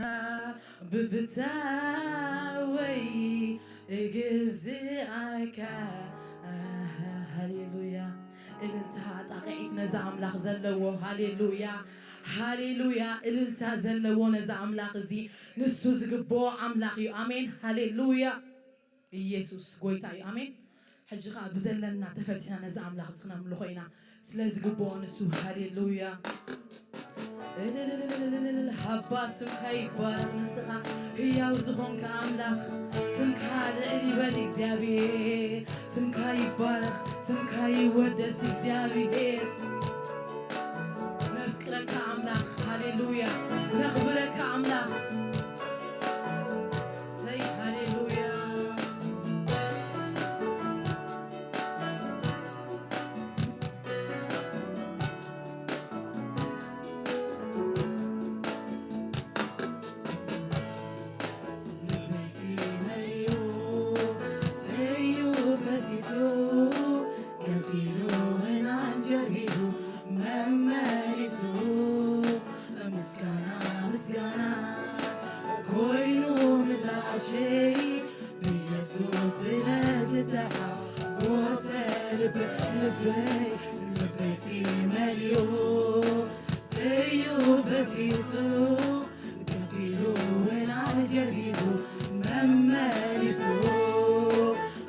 ብፍታወይ እግዝኣካ። ኣሃ፣ ሃሌሉያ። እልልታ ጣቕዒት ነዚ ኣምላኽ ዘለዎ። ሃሌሉያ፣ ሃሌሉያ። እልልታ ዘለዎ ነዚ ኣምላኽ እዚ። ንሱ ዝግብኦ ኣምላኽ እዩ። ኣሜን። ሃሌሉያ። ኢየሱስ ጎይታ እዩ። ኣሜን። ሕጂ ኸኣ ብዘለና ተፈቲና ነዚ ኣምላኽ እዚ ክነምልኾ ኢና። ስለ ዝግብኦ ንሱ። ሃሌሉያ። እልልልልልልልል። ሃባ ስምካ ይባረኽ። ንስኻ ህያው ዝኾንካ ኣምላኽ ስምካ ልዕል ይበል እግዚኣብሔር። ስምካ ይባረኽ። ስምካ ይወደስ እግዚኣብሔር። ነፍቅረካ ኣምላኽ። ሃሌሉያ። ነኽብረካ ኣምላኽ። ሰይ ሃሌሉያ። ልበይሲ መሊኡ እዩ ፈሲሱ፣ ከፊሉ ወይናን ጀሪዱ መመሊሱ። ምስጋና ምስጋና ኮይኑ ምላሸይ ብኢየሱስ ስለ ዝተሓጎሰ ልበይ፣ ልበይ፣ ልበይሲ መሊኡ እዩ ፈሲሱ፣ ከፊሉ ወይናን ጀሪዱ መመሊሱ።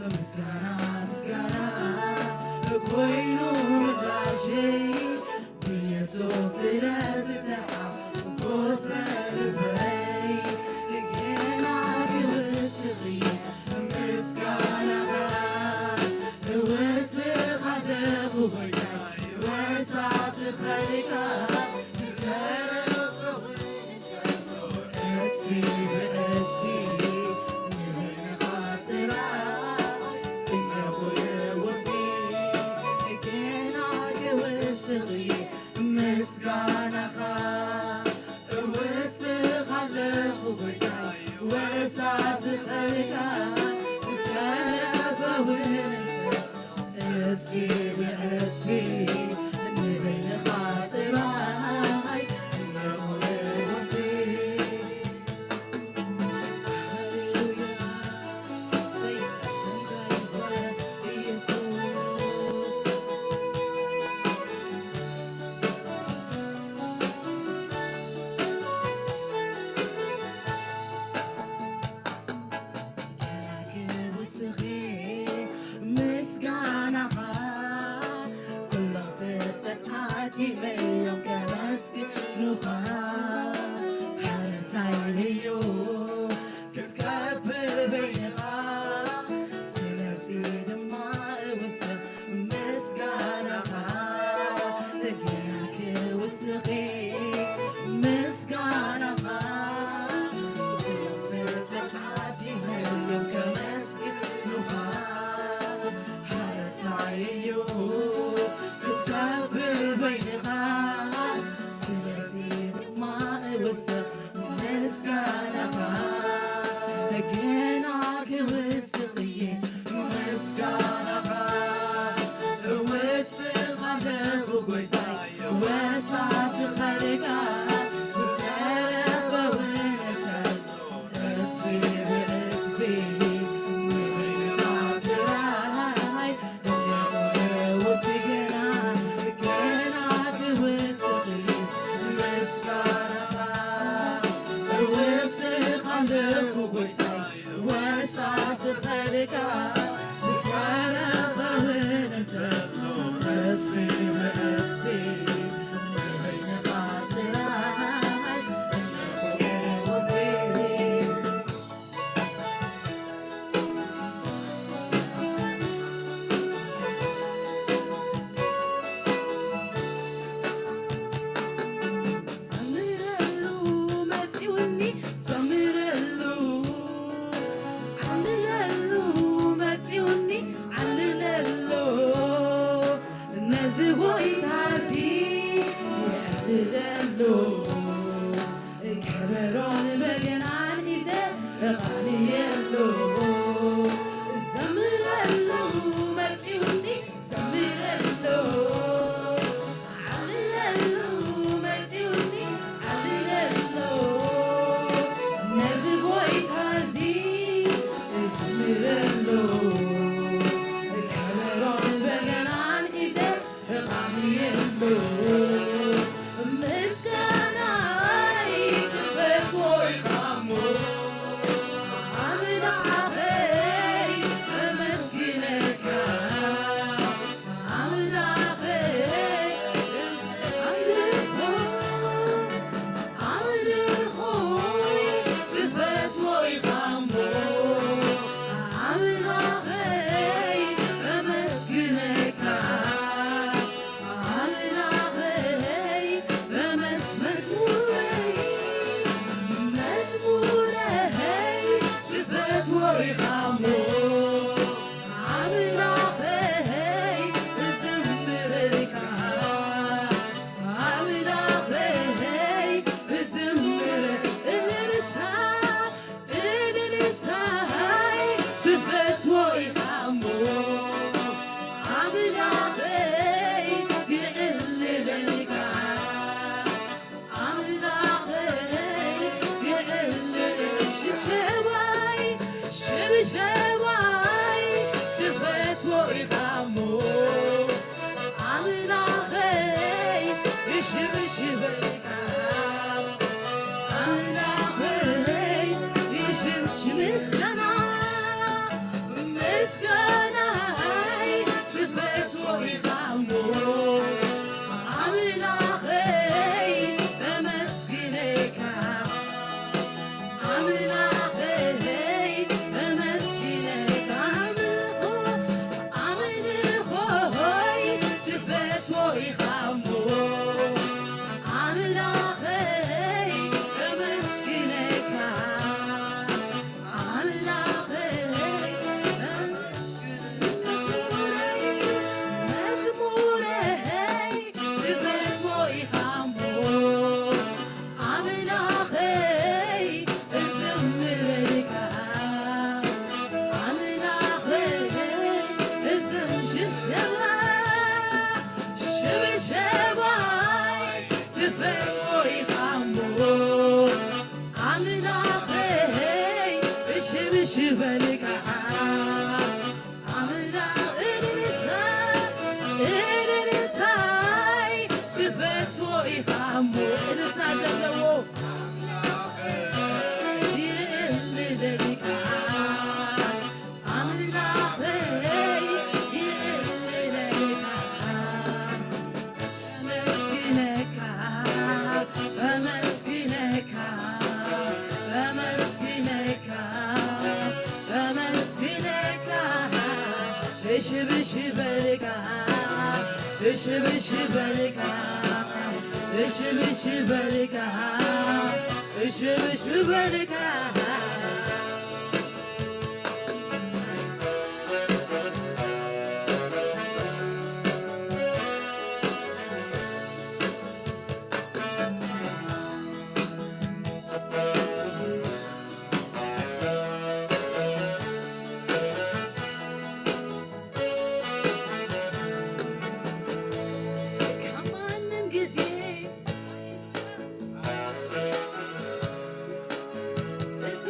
ምስጋና ምስጋና ኮይኑ ምላሸይ ብኢየሱስ ስለ ዝተሓጎሰ ልበይ፣ ገና ክውስኽ ምስጋናኻ እወስኽ ኣለኹ ጎይታ፣ ይወሳስኸልካ ዝተረፈ ሳስኸልካ ተረፈውን እስኪ ብዕስቢ ንበይንኻ ጥራይ እነሙልወቲ። ሃሌሉያ። ሰይ፣ ሰይ፣ ኢየሱስ። ገና ክውስኺ ምስጋናኻ፣ ኩሎም ፍጥረት ዓዲመዮም ከመስግኑኻ። ሓረታይ እዩ ክትከብር በይንኻ፣ ስለዚ ድማ እውስኽ ምስጋናኻ። ገና ክውስኺ ምስጋናኻ፣ ኩሎም ፍጥረት ዓዲመዮም ከመስግኑኻ። ሓረታይ እዩ ክትከብር በይንኻ፣ ስለዚ ድማ እውስኽ ምስጋናኻ። ገና ክውስኽ እየ ምስጋናኻ፣ እውስኽ ኣለኹ ጎይታይ፣ ወሳስኸልካ ዝተረፈውን ሰምረሉ መጺኡኒ ሰምረሉ፣ ዓልለሉ መጺኡኒ ዓልለሉ፣ ነዚ ጎይታ እዚ የዕልለሉ። ከበሮን በገናን ሒዘ እቓንየሉ፣ ዘምረሉ መጺኡኒ ዘምረሉ፣ ዓልለሉ መጺኡኒ ዓልለሉ፣ ነዚ ጎይታ እዚ እዘምረሉ፣ ከበሮን በገናን ሒዘ እቓንየሉ፣ ምስጋናይ ትፈትዎ ኢኻ እሞ፣ ይበልካ ኣምላኽ እልልታ፣ እልልታይ ዝፈትዎ ኢኻ እሞ እልልታ ዘለዎ ይእልልካ ኣምላኸይ ይእልልካ። ኣመስግነካ፣ ኣመስግነካ፣ ኣመስግነካ፣ ኣመስግነካ። እሽብሽበልካ፣ እሽብሽበልካ፣ እሽብሽበልካ፣ እሽብሽበልካ። ካብ ማንም ግዜ እዚ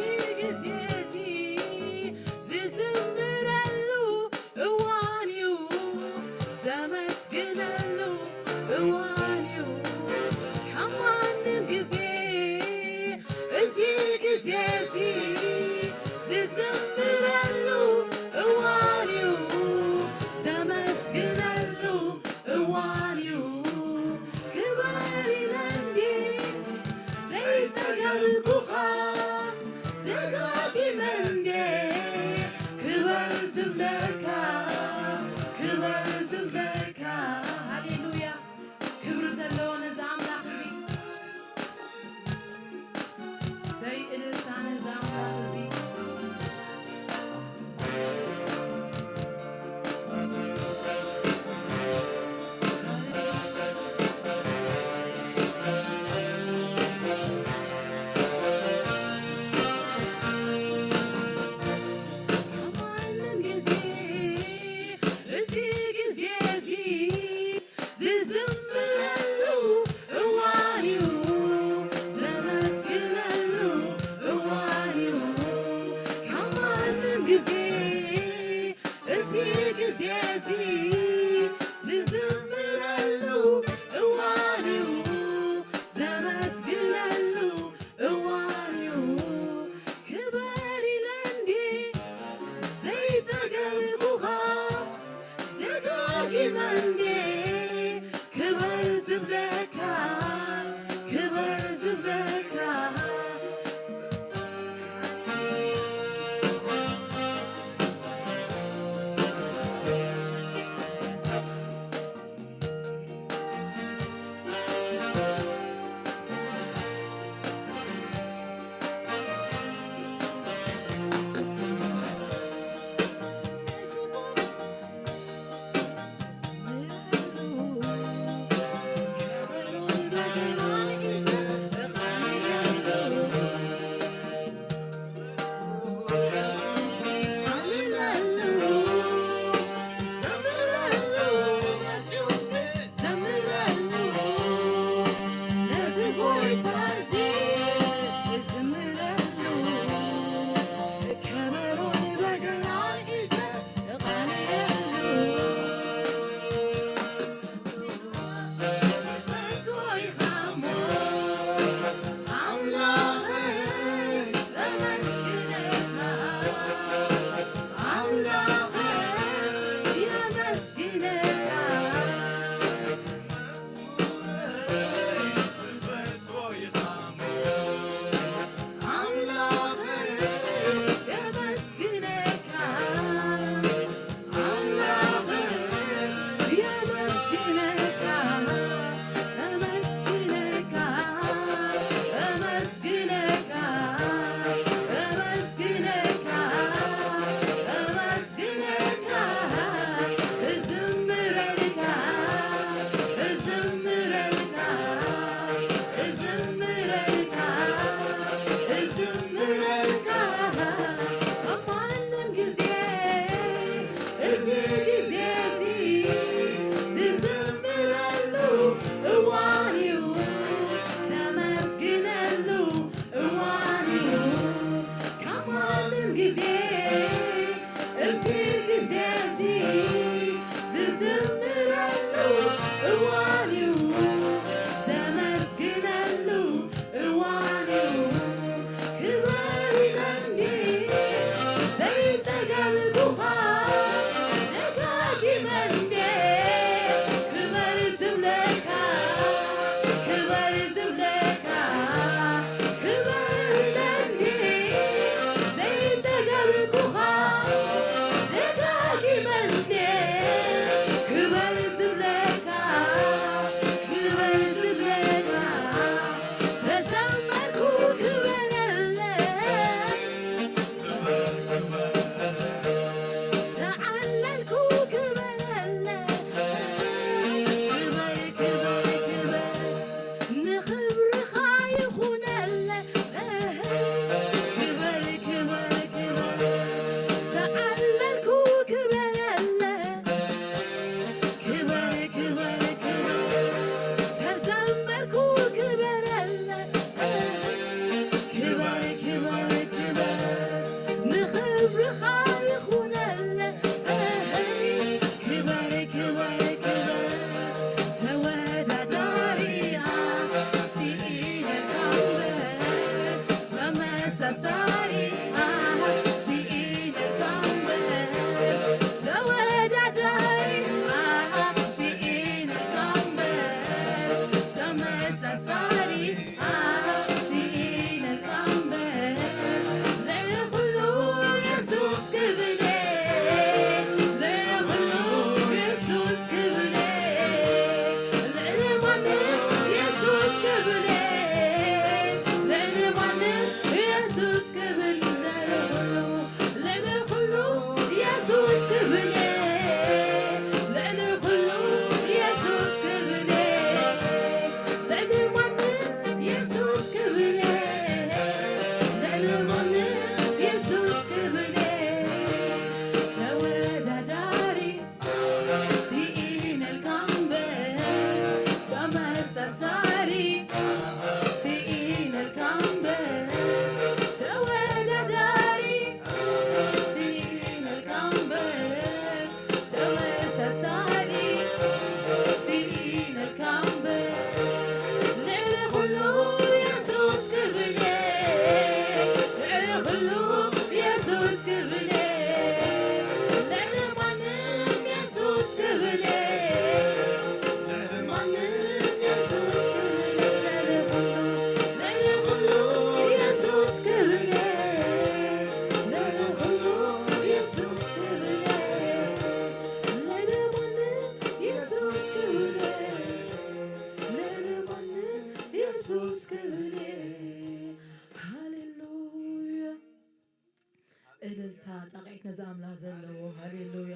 እልልታ ጣቕዒት ነዚ ኣምላኽ ዘለዎ። ሃሌሉያ።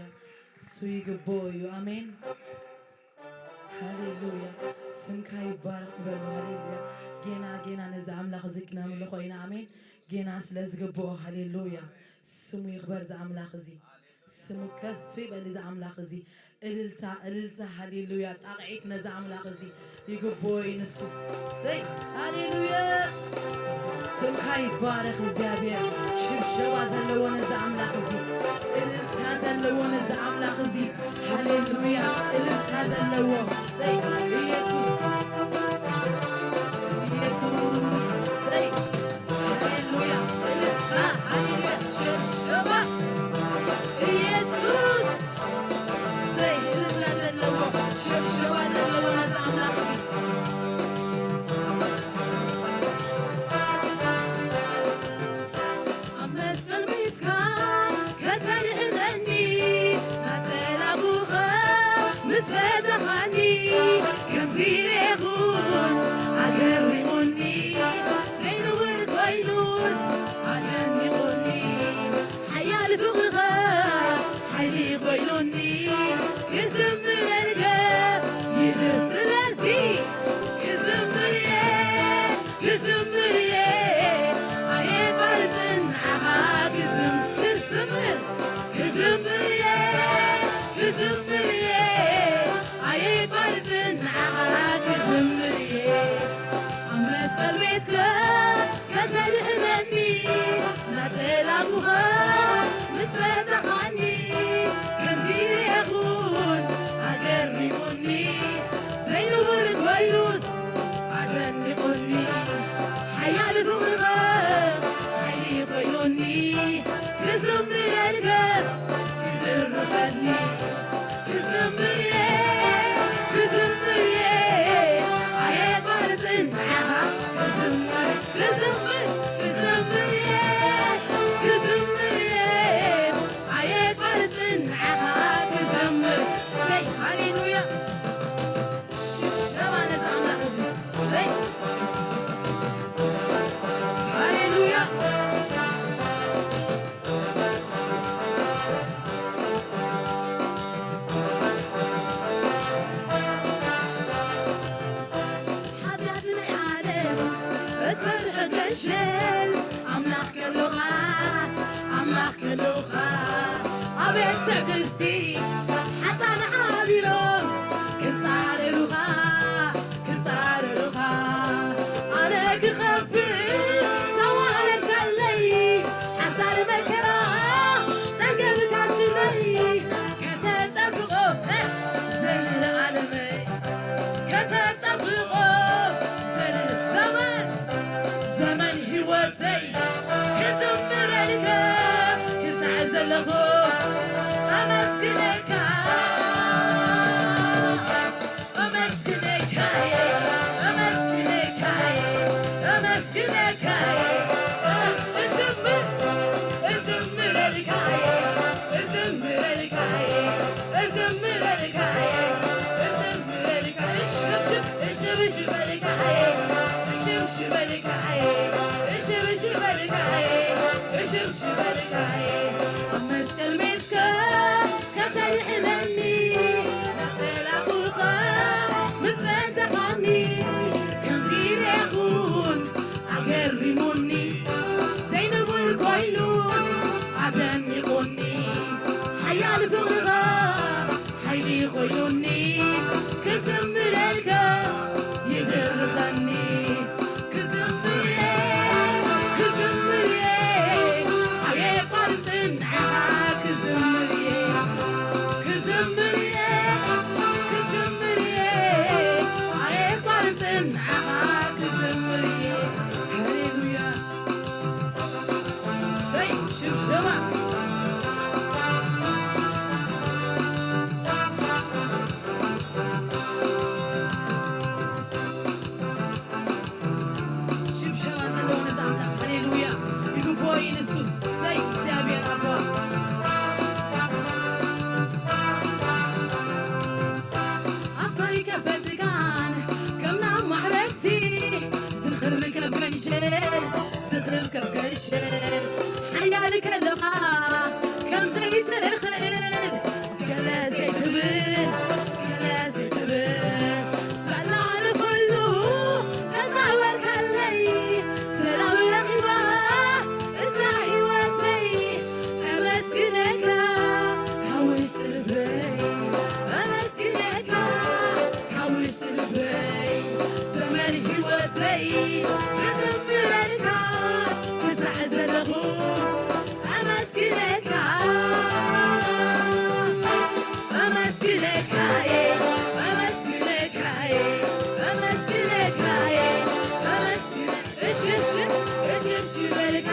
እሱ ይግብኦ እዩ። ኣሜን። ሃሌሉያ። ስምካ ይባረኽ በሉ። ሃሌሉያ። ጌና ጌና ነዚ ኣምላኽ እዚ ክነምልኾ ኢና። ኣሜን። ጌና ስለ ዝግብኦ። ሃሌሉያ። ስሙ ይኽበር እዚ ኣምላኽ እዚ። ስሙ ከፍ ይበል እዚ ኣምላኽ እዚ። እልልታ፣ እልልታ፣ ሃሌሉያ። ጣቕዒት ነዚ ኣምላኽ እዚ ይግብኦ እዩ ንሱ። ሰይ፣ ሃሌሉያ። ስምካ ይባረኽ እግዚኣብሔር። ሽብሸባ ዘለዎ ነዚ ኣምላኽ እዚ። እልልታ ዘለዎ ነዚ ኣምላኽ እዚ። ሃሌሉያ። እልልታ ዘለዎ። ሰይ፣ ኢየሱስ። ኢየሱስ። ሰይ። ሃሌሉያ፣ እልልታ፣ ሃሌሉያ፣ ሽብሸባ። ኢየሱስ። እሰይ፣ እልልታ ዘለዎ፣ ሽብሸባ ዘለዎ ነዚ ኣምላኽ እዚ። ኣብ መስቀል ሞይትካ ከተድሕነኒ፣ ናጸላእኩኸ ምስ ፈታኻኒ፣ ከምዚ ርኤኹን ኣገሪሙኒ። ዘይንቡር ኮይኑስ ኣደኒቑኒ፣ ሓያል ፍቕርኻ ሓይሊ ኮይኑኒ፣ ክዝምረልካ ይብል። ስለዚ ክዝምር እየ፣ ክዝምር እየ፣ ኣየቋርጽን ንዓኻ ክዝም-፣ ክዝምር፣ ክዝምር እየ፣ ክዝምር እየ፣ ኣየቋርጽን ንዓኻ ክዝምር እየ። ኣብ መስቀል ቤትካ ከተድሕነኒ፣ ናጸላእኩኻ ምስ ፈታኻኒ፣ ከምዚ ርኤኹን ኣገሪሙኒ። ዘይንቡር ኮይኑስ ኣደኒቑኒ፣ ሓያል ፍቕርኻ ሓይሊ ኮይኑኒ፣ ክዝምረልካ ይድርኸኒ። ክዝምር እየ፣ ክዝምር እየ፣ ኣየቋርጽን ንዓኻ ክዝምር። ክዝምር፣ ክዝምር እየ፣ ክዝምር እየ፣ ኣየቋርጽን ንዓኻ ክዝምር። ሰይ፣ ሃሌሉያ። ሽብሸባ ነዚ ኣምላኽ እዚ። ሰይ፣ ሃሌሉያ። ሓጢኣት ናይ ዓለም እተድሕን ገንሸል ኣምላኽ ከሎኻ፣ ኣምላኽ ከሎኻ። ኣቤት ትዕግስቲ፣ ሓጥኣን ዓቢሮም ክጻረሩኻ፣ ክጻረሩኻ። ኣነ ክኸብር ተዋረድካለይ፣ ሓሳር መከራ ጸገብካ ስለይ። ከተጸብቆ፣ እ፣ ዘለዓለመይ፣ ከተጸብቆ፣ ዘለ-፣ ዘመን፣ ዘመን ህይወተይ ክዝምረልካ ክሳዕ ዘለኹ ኣመስግነካ። ኣብ መስቀል ሜትካ ከተድሕነኒ፣ ናተላእኩኻ ምስ ፈታኻኒ፣ ከምዚ ርኤኹን ኣገሪሙኒ። ዘይንቡር ኮይኑስ ኣደኒቑኒ፣ ሓያል ፍቕርኻ ሓይሊ ኮይኑኒ፣ ክዝምረልካ ይድርኸኒ። ክዝምር እየ፣ ክዝምር እየ፣ ኣየቋርጽን ንዓኻ ክዝምር እየ። ክዝምር እየ፣ ክዝምር እየ፣ ኣየቋርጽን ንዓኻ ክዝምር እየ። ሃሌሉያ። ሰይ፣ ሽብሸባ። ሽብሸባ ዘለዎ ነዚ ኣምላኽ። ሃሌሉያ። ይግብኦ እዩ ንሱ። ሰይ፣ እግዚኣብሔር ኣቦ። ኣፍካ ይከፈትካን ከም ናብ ማዕረቲ ዝኽር ከብ ገንሸል፣ ዝኽር ከብ ገንሸል። ሓያል ከለኻ ከም ዘይትኽእል ገለ ዘይትብል፣ ገለ ዘይትብል፣ ሳላ ንኹሉ ተዛወርካለይ፣ ሰላም ረኺባ እዛ ህይወተይ። ኣመስግነካ ካብ ውሽጢ ልበይ፣ ኣመስግነካ ካብ ውሽጢ ልበይ። ዘመን ህይወተይ ክዝምረልካ ክሳዕ ዘለኹ ኣመስግነካ፣ ኣመስግነካ፣ ኣመስግነካ፣ ኣመስግነካ፣ ኣመስግነ-፣ እሽብሽብ፣ እሽብሽበልካ፣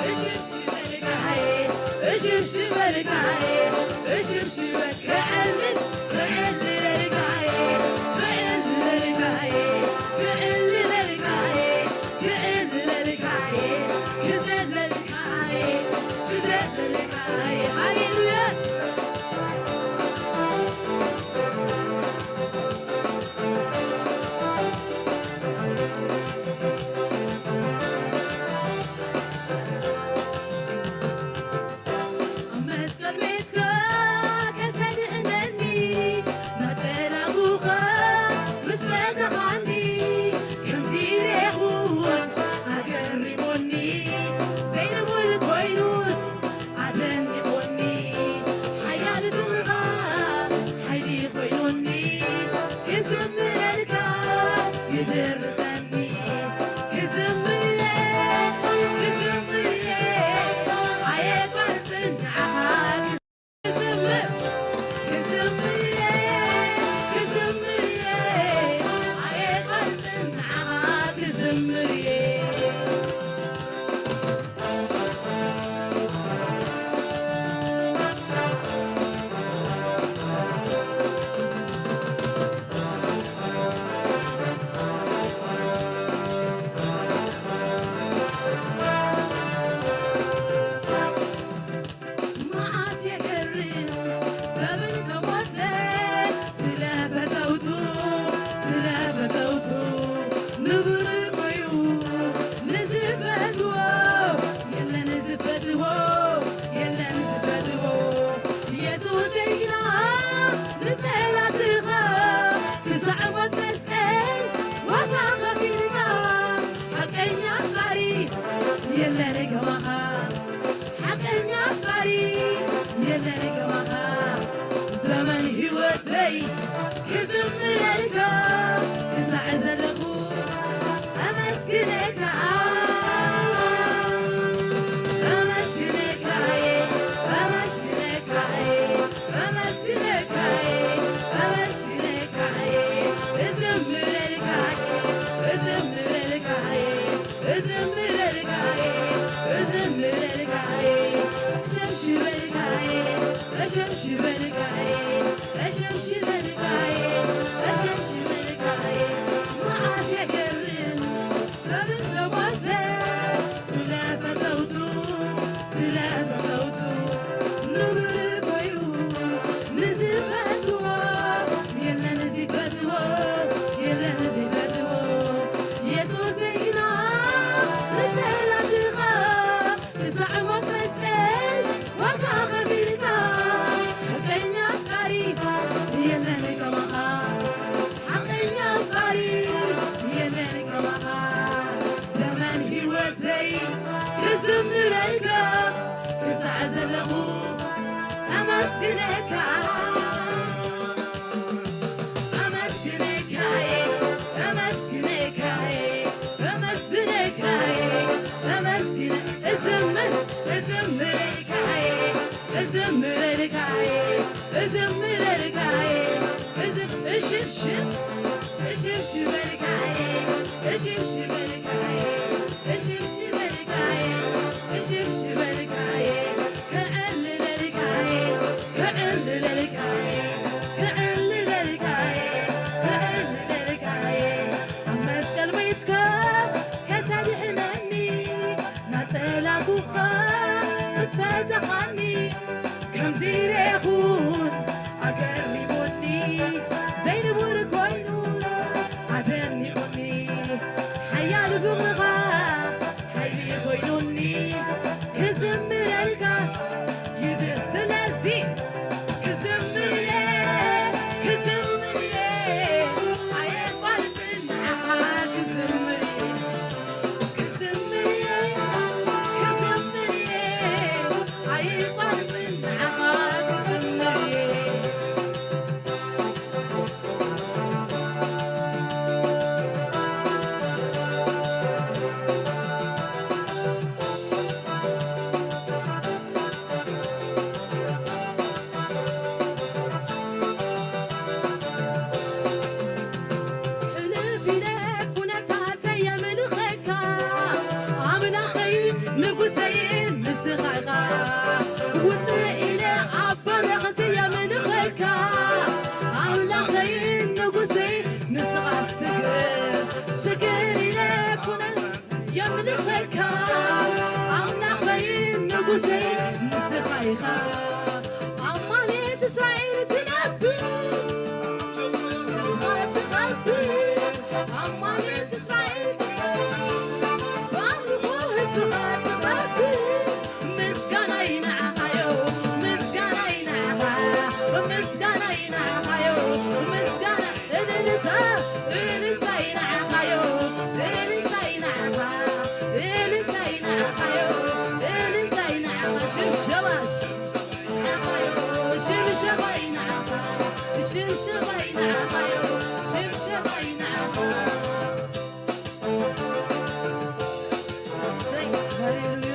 እሽብሽበልካ፣ እሽብሽበልካ፣ እሽብሽበ-፣ ክዕልል፣ ክዕልለልካ፣ ክዕልለልካ፣ ክዕልለልካ፣ ክዕልለልካ፣ ክዘለልካ፣ ክዘለልካ። ሃሌሉያ። ኣብ መስቀል ቤትካ ከተድሕነኒ፣ ነጸላኹኻ ምስ ፈታኻኒ፣ ከምዚ ርኤኹን ኣገሪሙኒ፣ ዘይንቡር ኮይኑስ ኣደኒቑኒ፣ ሓያል ፍቕርኻ ሓይሊ ኮይኑኒ፣ ክዝምረልካ ይድርኸኒ፣ ክዝምር፣ ክዝምር፣ ኣየቋርጽን ንዓኻ ክዝምር፣ ክዝምር፣ ክዝምር፣ ኣየቋርጽን ንዓኻ ክዝምር። መዓስ የገርም ሰብ እንተሞተ ስለ ፈተውቱ፣ ስለ ፈተውቱ ንብርቆዩ ንዝፈትዎ የለን ዝፈትዎ፣ የለን ዝፈትዎ። የሱሰይ ግና ንጸላእትኻ ክሳዕ ሞት መስቀል ዋጋ ከፊልካ፣ ሓቀኛ ኣፍቃሪ የለን ከማኻ። ሓቀኛ ኣፍቃሪ የለን ከማኻ። ዘመን ህይወተይ ክዝምረልካ ክሳዕ ዘለኹ ኣመስግነካ። ኣመስግነካ፣ ኣመስግነካ፣ ኣመስግነካ፣ ኣመስግነካ፣ እዝምረልካ፣ እዝምረልካ። እዝምረልካ'የ፣ እዝምረልካ'የ፣ ሸብሽበልካ'የ፣ ሸብሽበልካ'የ፣ ሸብሽበልካ'የ፣ ሸብሽበልካ'የ። መዓስ የገርም ሰብ እንተሞተ ስለ ፈተውቱ፣ ስለ ፈተውቱ ንብርቆዩ ንዝፈትዎ የለን ዝፈትዎ፣ የለን ዝፈትዎ። የሱሰይ ግና ንጸላእትኻ ክሳዕ ሞት መስቀል ዋጋ ከፊልካ፣ ሓቀኛ ኣፍቃሪ የለን ከማኻ፣ ሓቀኛ ኣፍቃሪ የለን ከማኻ። ዘመን ህይወተይ ክዝምረልካ ክሳዕ ዘለኹ ኣመስግነካ። ኣመስግነካ'የ፣ ኣመስግነካ'የ፣ ኣመስግነካ'የ፣ ኣመስግነ-፣ እዝምር-፣ እዝምረልካ'የ፣ እዝምረልካ'የ፣ እዝምረልካ'የ፣ እዝም-፣ እሽብሽብ፣ እሽብሽበልካ'የ፣ እሽብሽበልካ'የ፣ እሽብሽበልካ'የ፣ እሽብሽበልካ'የ፣ ክዕልለልካ'የ፣ ክዕልለልካ'የ፣ ክዕልለልካ'የ፣ ክዕልለልካ'የ። ኣብ መስቀል ሞይትካ ከተድሕነኒ፣ ናጸላእትኻ ምስ ፈተኻኒ፣ ከምዚ ርኤኹን ኣገሪሙኒ፣ ዘይንቡር ኮይኑስ ኣደኒቑኒ፣ ሓያል ፍቕርኻ ሓይሊ ኮይኑኒ፣ ክዝም-፣ ንጉሰይ ንስኻ ኢኻ ኣማልየት እስራኤል ትነብር፣ ንስኻ ትኸብር፣ ኣማልየት እስራኤል ትነብር፣ ብኣምልኾ ህዝብኻ ትኸብር። ምስጋናይ ንዓኻዮ፣ ምስጋናይ ንዓኻ፣ ምስጋናይ ንዓኻዮ፣ ምስጋና እልልታ፣ እልልታይ ንዓኻዮ፣ እልልታይ ንዓኻ፣ እልልታይ ንዓኻዮ፣ እልልታይ ንዓኻ። ሽብሸባ፣ ሽብሸባይ ንዓኻ፣ ሽብሸባይ ንዓኻዮ፣ ሽብሸባይ ንዓኻ። ኣሰይ፣ ሃሌሉያ።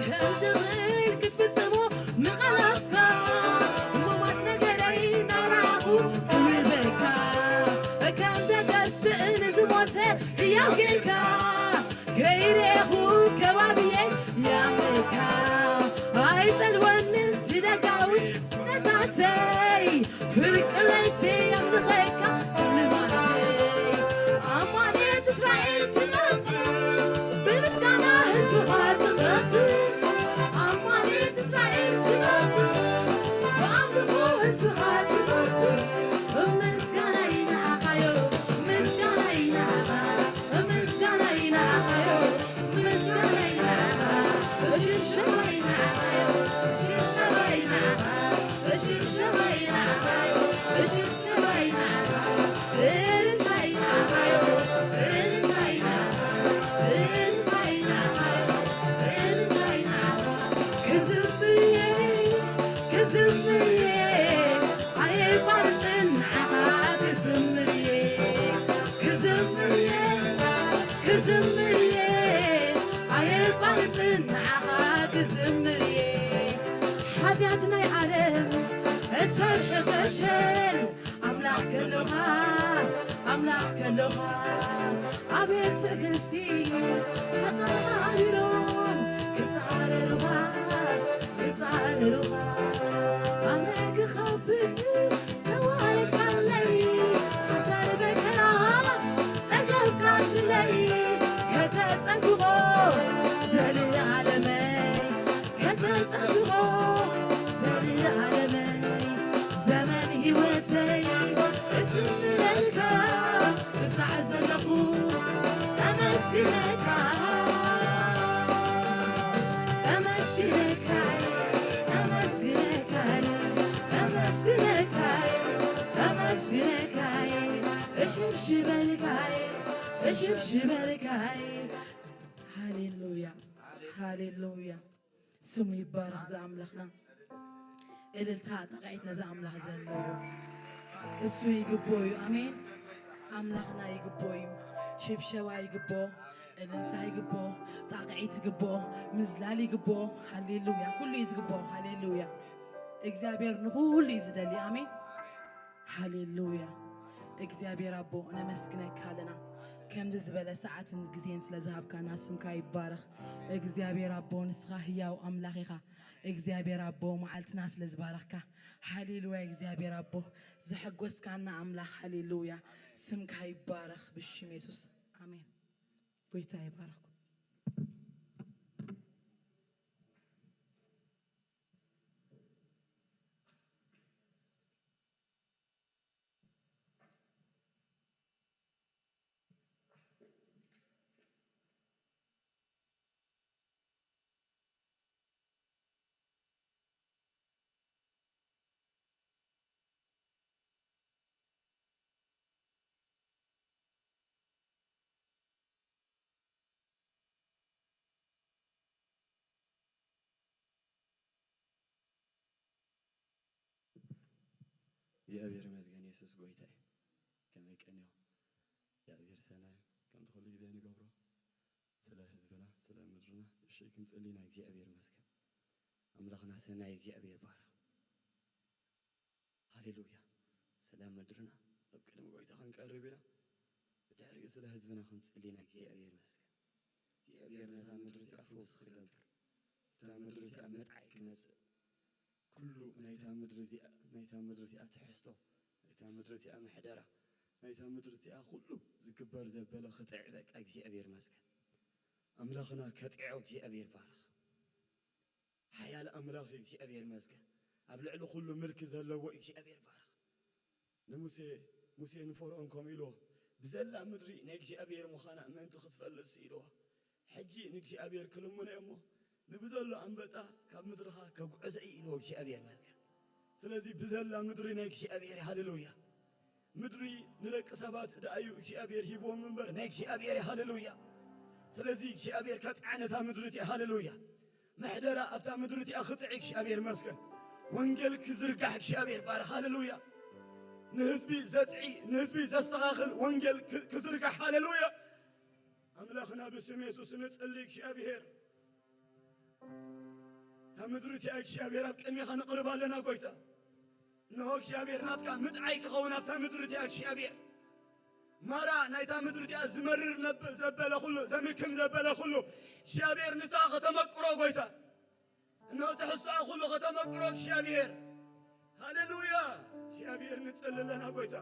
ከም ዝኽእል ክትፍጽሞ ምቓላትካ፣ ምሟት ነገረይ ናብራኹ ክህበካ። ከም ዘተስእ ንዝሞተ ህያው ጌርካ፣ ከይረኹ ከባብየይ ያምካ። ኣይጸልወንን እቲ ደጋዊ ኩነታተይ፣ ፍርቂ ለይቲ የምልኸካ ልማደይ። ኣማልየት እስራኤል ትነብር፣ ብምስጋና ህዝብኻ ትኸብር። ኣማልየት እስራኤል ትነብር፣ ብኣምልኾ ህዝብኻ ትኸብር። ምስጋናይ ንዓኻዮ፣ ምስጋናይ ንዓኻ፣ ምስጋናይ ንዓኻዮ። ክዝምር እየ፣ ክዝምር እየ፣ ኣየቋርጽን ንዓኻ ክዝምር እየ፣ ክዝምር እየ፣ ክዝምር እየ፣ ኣየቋርጽን ንዓኻ ክዝምር እየ። ሓጢኣት ናይ ዓለም እተርሕቐ ሸል ኣምላኽ ከሎኻ፣ ኣምላኽ ከሎኻ፣ ኣቤት ትዕግስቲ፣ ሓጣን ሃቢሮም ክጻረሩኻ፣ ክጻረሩኻ። ኣነ ክኸብድ ተዋህልካለይ፣ ሓሳር መከራ ጸገብካ ስለይ፣ ከተጸብቖ ዘልኣለመይ፣ ከተጸብቖ ዘልኣለመይ። ዘመን ህይወተይ እዝምረልካ ክሳዕ ዘለኹ፣ ኣመስግነካ፣ ኣመስግነካ፣ ኣመስግነካ፣ ኣመስግነካ፣ ኣመስግነካ፣ እሽብሽበልካ፣ እሽብሽበልካ። ሃሌሉያ፣ ሃሌሉያ። ስሙ ይባረኽ እዚ ኣምላኽና። እልልታ፣ ጣቕዒት ነዚ ኣምላኽ ዘለዎ። እሱ ይግቦ እዩ። ኣሜን። ኣምላኽና ይግቦ እዩ። ሽብሸባ ይግቦ፣ እልልታ ይግቦ፣ ጣቕዒት ይግቦ፣ ምዝላል ይግቦ። ሃሌሉያ። ኩሉ እዩ ዝግቦ። ሃሌሉያ። እግዚኣብሔር ንኹሉ እዩ ዝደሊ። ኣሜን። ሃሌሉያ። እግዚኣብሔር ኣቦ፣ ነመስግነካ ኣለና። ከምዚ ዝበለ ሰዓትን ግዜን ስለ ዝሃብካና ስምካ ይባረኽ። እግዚኣብሔር ኣቦ፣ ንስኻ ህያው ኣምላኽ ኢኻ። እግዚኣብሔር ኣቦ፣ መዓልትና ስለ ዝባረኽካ። ሃሌሉያ። እግዚኣብሔር ኣቦ፣ ዘሐጎስካና ኣምላኽ። ሃሌሉያ። ስምካ ይባረኽ ብሽም የሱስ። ኣሜን። ጎይታ ይባረኽኩም። እግዚኣብሔር ይመስገን፣ የሱስ ጎይታ እዩ። ከመይ ቀንዮ? እግዚኣብሔር ሰናይ፣ ከምቲ ኩሉ ግዜ ንገብሮ፣ ስለ ህዝብና፣ ስለ ምድርና፣ እሺ ክንጽሊ ኢና። እግዚኣብሔር ይመስገን። ኣምላኽና ሰናይ እግዚኣብሔር ይባረኽ። ሃሌሉያ። ስለ ምድርና ኣብ ቅድሚ ጎይታ ክንቀርብ ኢና። ብድሕሪኡ ስለ ህዝብና ክንጽሊ ኢና። እግዚኣብሔር ይመስገን። እግዚኣብሔር ነታ ምድሪ እቲኣ ፈውሲ ክገብር፣ እታ ምድሪ እቲኣ መጥዓይ ክመጽእ፣ ኩሉ ናይታ ምድሪ እዚኣ፣ ናይታ ምድሪ እቲኣ ትሕዝቶ፣ ናይታ ምድሪ እቲኣ ምሕደራ፣ ናይታ ምድሪ እቲኣ ኩሉ ዝግበር ዘበለ ክጥዕ በቃ እግዚኣብሔር ይመስገን። ኣምላኽና ከጥዖ እግዚኣብሔር ባረኽ። ሓያል ኣምላኽ እዩ እግዚኣብሔር ይመስገን። ኣብ ልዕሊ ኩሉ ምልኪ ዘለዎ እግዚኣብሔር ባረኽ። ንሙሴ ሙሴ ንፈርኦን ከምኡ ኢልዎ፣ ብዘላ ምድሪ ናይ እግዚኣብሔር ምዃና ምእንቲ ክትፈልጥሲ ኢልዎ። ሕጂ ንእግዚኣብሔር ክልምኖ እሞ ንብዘሎ ኣንበጣ ካብ ምድርኻ ከጉዕዞ እዩ ኢልዎ እግዚኣብሔር ይመስገን። ስለዚ ብዘላ ምድሪ ናይ እግዚኣብሔር ሃሌሉያ። ምድሪ ንደቂ ሰባት ደኣዩ እግዚኣብሔር ሂብዎም እምበር ናይ እግዚኣብሔር ሃሌሉያ። ስለዚ እግዚኣብሔር ከጥዓ ነታ ምድሪ እቲኣ ሃሌሉያ። ምሕደራ ኣብታ ምድሪ እቲኣ ክጥዒ እግዚኣብሔር ይመስገን። ወንጌል ክዝርጋሕ እግዚኣብሔር ባር ሃሌሉያ። ንህዝቢ ዘጥዒ ንህዝቢ ዘስተኻኽል ወንጌል ክ- ክዝርጋሕ ሃሌሉያ። ኣምላኽና ብስም የሱስ ንጽሊ እግዚኣብሔር። እታ ምድሪ እቲኣ እግዚኣብሔር ኣብ ቅድሜኻ ንቕርብ ኣለና ጎይታ። እንሆ እግዚኣብሔር ናትካ ምጥዓይ ክኸውን ኣብታ ምድሪ እቲኣ እግዚኣብሔር። ማራ ናይታ ምድሪ እቲኣ ዝመርር ነብ- ዘበለ ኩሉ ዘምክን ዘበለ ኩሉ እግዚኣብሔር ንስኻ ከተመቅሮ ጎይታ። እንሆ ትሕዝቶኣ ኩሉ ከተመቅሮ እግዚኣብሔር። ሃሌሉያ። እግዚኣብሔር ንጽሊ ኣለና ጎይታ።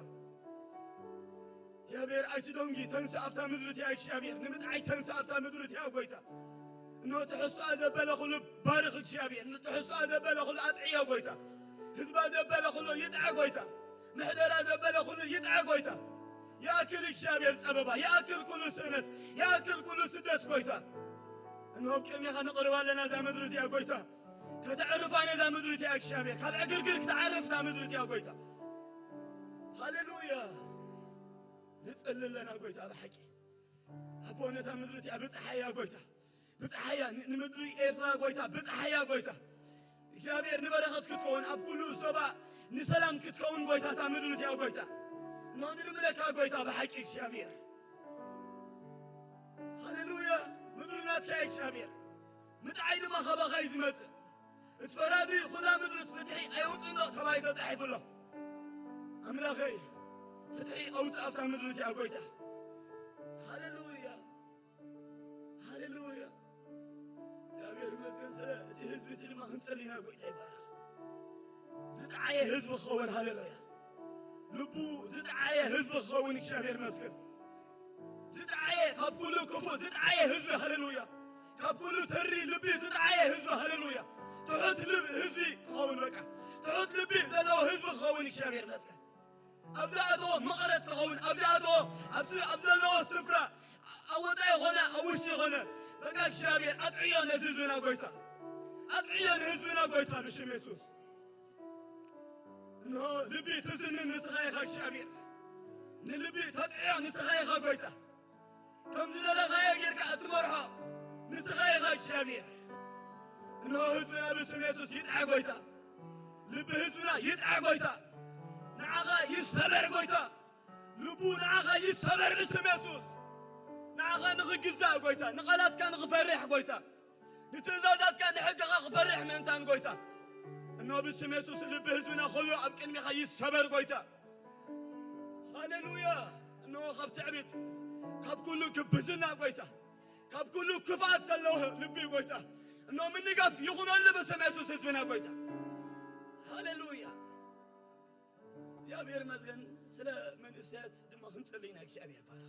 እግዚኣብሔር ኣይትደንጊ ተንስእ ኣብታ ምድሪ እቲኣ እግዚኣብሔር ንምጥዓይ ተንስእ ኣብታ ምድሪ እቲኣ ጎይታ። እንሆ ትሕዝቶኣ ዘበለ ኩሉ ባርኽ እግዚኣብሔር። ንትሕዝቶኣ ዘበለ ኩሉ ኣጥዕዮ ጎይታ። ህዝባ ዘበለ ኩሉ ይጥዐ ጎይታ። ምሕደራ ዘበለ ኩሉ ይጥዐ ጎይታ። ይኣክል እግዚኣብሔር ጸበባ ይኣክል ኩሉ ስእነት ይኣክል ኩሉ ስደት ጎይታ። እንሆ ቅድሜኻ ንቕርብ ኣለና እዛ ምድሪ እዚኣ ጎይታ። ከተዕርፋ ነዛ ምድሪ እቲኣ እግዚኣብሔር ካብ ዕግርግር ክትዓርፍ እታ ምድሪ እቲኣ ጎይታ። ሃሌሉያ። ንጽሊ ኣለና ጎይታ ብሓቂ ኣቦ ነታ ምድሪ እቲኣ ብጽሓያ ጎይታ። ብጽሓያ ን- ንምድሪ ኤርትራ ጎይታ ብጽሓያ ጎይታ። እግዚኣብሔር ንበረኸት ክትከውን ኣብ ኩሉ ዞባ ንሰላም ክትከውን ጎይታ እታ ምድሪ እቲኣ ጎይታ። እንሆ ንልምነካ ጎይታ ብሓቂ እግዚኣብሔር። ሃሌሉያ። ምድሪ ናትካ እዩ እግዚኣብሔር። ምጥዓይ ድማ ካባኻ እዩ ዝመጽእ። እቲ ፈራዲ ኩላ ምድሪ ፍትሒ ኣይውፅእን ዶ ተባሂሉ ተፃሒፉ ኣሎ። ኣምላኸይ ፍትሒ ኣውፅእ ኣብታ ምድሪ እቲኣ ጎይታ። ሃሌሉያ። ሃሌሉያ። እግዚኣብሔር ይመስገን ስለ እቲ ህዝቢ እቲ ድማ ክንጸሊ ኢና። ጎይታ ይባረኽ። ዝጠዓየ ህዝቢ ክኸውን ሃሌሉያ። ልቡ ዝጠዓየ ህዝቢ ክኸውን እግዚኣብሔር ይመስገን። ዝጠዓየ ካብ ኩሉ ክፉእ ዝጠዓየ ህዝቢ ሃሌሉያ። ካብ ኩሉ ተሪ ልቢ ዝጠዓየ ህዝቢ ሃሌሉያ። ትሑት ልብ ህዝቢ ክኸውን በቃ ትሑት ልቢ ዘለዎ ህዝቢ ክኸውን እግዚኣብሔር ይመስገን። ኣብ ዝኣተዎ መቐረት ክኸውን ኣብ ዝኣተዎ ኣብ ስ- ኣብ ዘለዎ ስፍራ ኣብ ወፃኢ ይኾነ ኣብ ውሽጢ ይኾነ በቃ እግዚኣብሔር ኣጥዕዮ ነዚ ህዝብና ጎይታ ኣጥዕዮ ንህዝብና ጎይታ ብሽም የሱስ። እንሆ ልቢ ትዝንን ንስኻ ኢኻ እግዚኣብሔር። ንልቢ ተጥዕዮ ንስኻ ኢኻ ጎይታ። ከም ዝደለኻዮ ጌርካ እትመርሖ ንስኻ ኢኻ እግዚኣብሔር። እንሆ ህዝብና ብስም የሱስ ይጥዓ ጎይታ። ልቢ ህዝብና ይጥዓ ጎይታ። ንዓኻ ይሰበር ጎይታ። ልቡ ንዓኻ ይሰበር ብስም የሱስ። ንዓኻ ንኽግዛእ ጎይታ፣ ንቓላትካ ንኽፈርሕ ጎይታ፣ ንትእዛዛትካ ንሕግኻ ክፈርሕ ምእንታን ጎይታ። እንሆ ብስም የሱስ ልቢ ህዝብና ኩሉ ኣብ ቅድሚኻ ይሰበር ጎይታ። ሃሌሉያ። እንሆ ካብ ትዕቢት ካብ ኩሉ ግብዝና ጎይታ ካብ ኩሉ ክፍኣት ዘለዎ ልቢ ጎይታ እንሆ ምንጋፍ ይኹነሉ ብስም የሱስ ህዝብና ጎይታ። ሃሌሉያ። እግዚኣብሔር ይመስገን ስለ መንእሰያት ድማ ክንጽሊ ኢና። እግዚኣብሔር ባርኽ።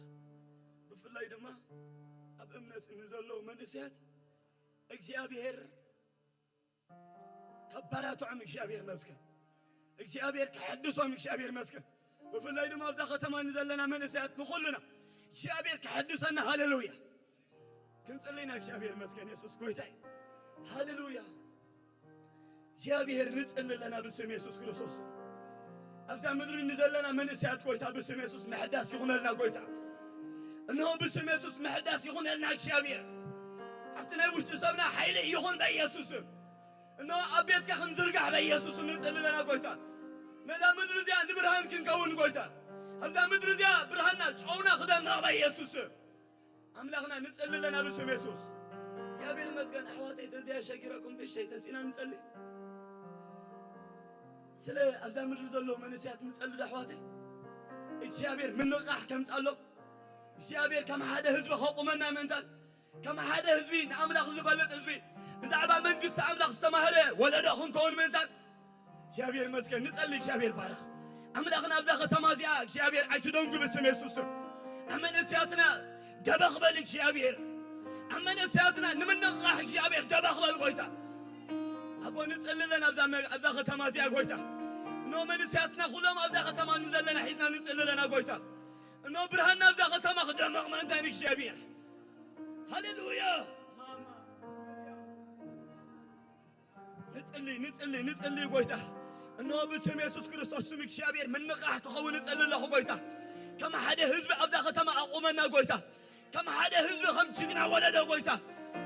ብፍላይ ድማ ኣብ እምነት ንዘለዉ መንእሰያት እግዚኣብሔር ከባራትዖም እግዚኣብሔር ይመስገን። እግዚኣብሔር ክሕድሶም እግዚኣብሔር ይመስገን። ብፍላይ ድማ ኣብዛ ከተማ ንዘለና መንእሰያት ንኹልና እግዚኣብሔር ክሕድሰና። ሃሌሉያ። ክንጽሊ ኢና። እግዚኣብሔር ይመስገን። የሱስ ጎይታ እዩ። ሃሌሉያ። እግዚኣብሔር ንጽሊ ኣለና ብስም የሱስ ክርስቶስ። ኣብዛ ምድሪ ንዘለና መንእሰያት ጎይታ ብስም የሱስ ምሕዳስ ይኹነልና ጎይታ። እንሆ ብስም የሱስ ምሕዳስ ይኹነልና እግዚኣብሔር። ኣብቲ ናይ ውሽጢ ሰብና ሓይሊ ይኹን በኢየሱስ ስም። እንሆ ኣብ ቤትካ ክንዝርጋሕ በኢየሱስ ስም ንጽሊ ኣለና ጎይታ። ነዛ ምድሪ እዚኣ ንብርሃን ክንከውን ጎይታ። ኣብዛ ምድሪ እዚኣ ብርሃንና ጨውና ክደምቕ በኢየሱስ ስም። ኣምላኽና ንጸሊ ኣለና ብስም የሱስ። እግዚኣብሔር ይመስገን ኣሕዋተይ ተዚኣ ሸጊረኩም ብሸይ ተሲና ንጸሊ። ስለ ኣብዛ ምድሪ ዘለዉ መንእሰያት ንጸሊ ዶ ኣሕዋተይ? እግዚኣብሔር ምንቕቓሕ ከምጻሎም እግዚኣብሔር ከም ሓደ ህዝቢ ከቑመና ምእንታን ከም ሓደ ህዝቢ ንኣምላኽ ዝፈልጥ ህዝቢ ብዛዕባ መንግስቲ ኣምላኽ ዝተማህረ ወለዶ ክንከውን ምእንታን እግዚኣብሔር ይመስገን ንጸሊ። እግዚኣብሔር ባርኽ። ኣምላኽ ናብዛ ከተማ እዚኣ እግዚኣብሔር ኣይትደንጉ ብስም የሱስ ስም። ኣብ መንእሰያትና ደበኽ በል እግዚኣብሔር። ኣብ መንእሰያትና ንምንቕቓሕ እግዚኣብሔር ደበኽ በል ጎይታ። ኣቦ ንጽልለን ኣብዛ መ-፣ ኣብዛ ከተማ እዚኣ ጎይታ። እኖ መንእሰያትና ኩሎም ኣብዛ ከተማ ንዘለና ሒዝና ንጽልለና ጎይታ። እኖ ብርሃንና ኣብዛ ከተማ ክደመቕ ምእንታን እግዚኣብሔር። ሃሌሉያ። ንጽሊ፣ ንጽሊ፣ ንጽሊ ጎይታ። እንሆ ብስም የሱስ ክርስቶስ ስም እግዚኣብሔር ምንቕራሕ ክኸውን እጸሊ ኣለኹ ጎይታ። ከም ሓደ ህዝቢ ኣብዛ ከተማ ኣቑመና ጎይታ። ከም ሓደ ህዝቢ ከም ጅግና ወለዶ ጎይታ።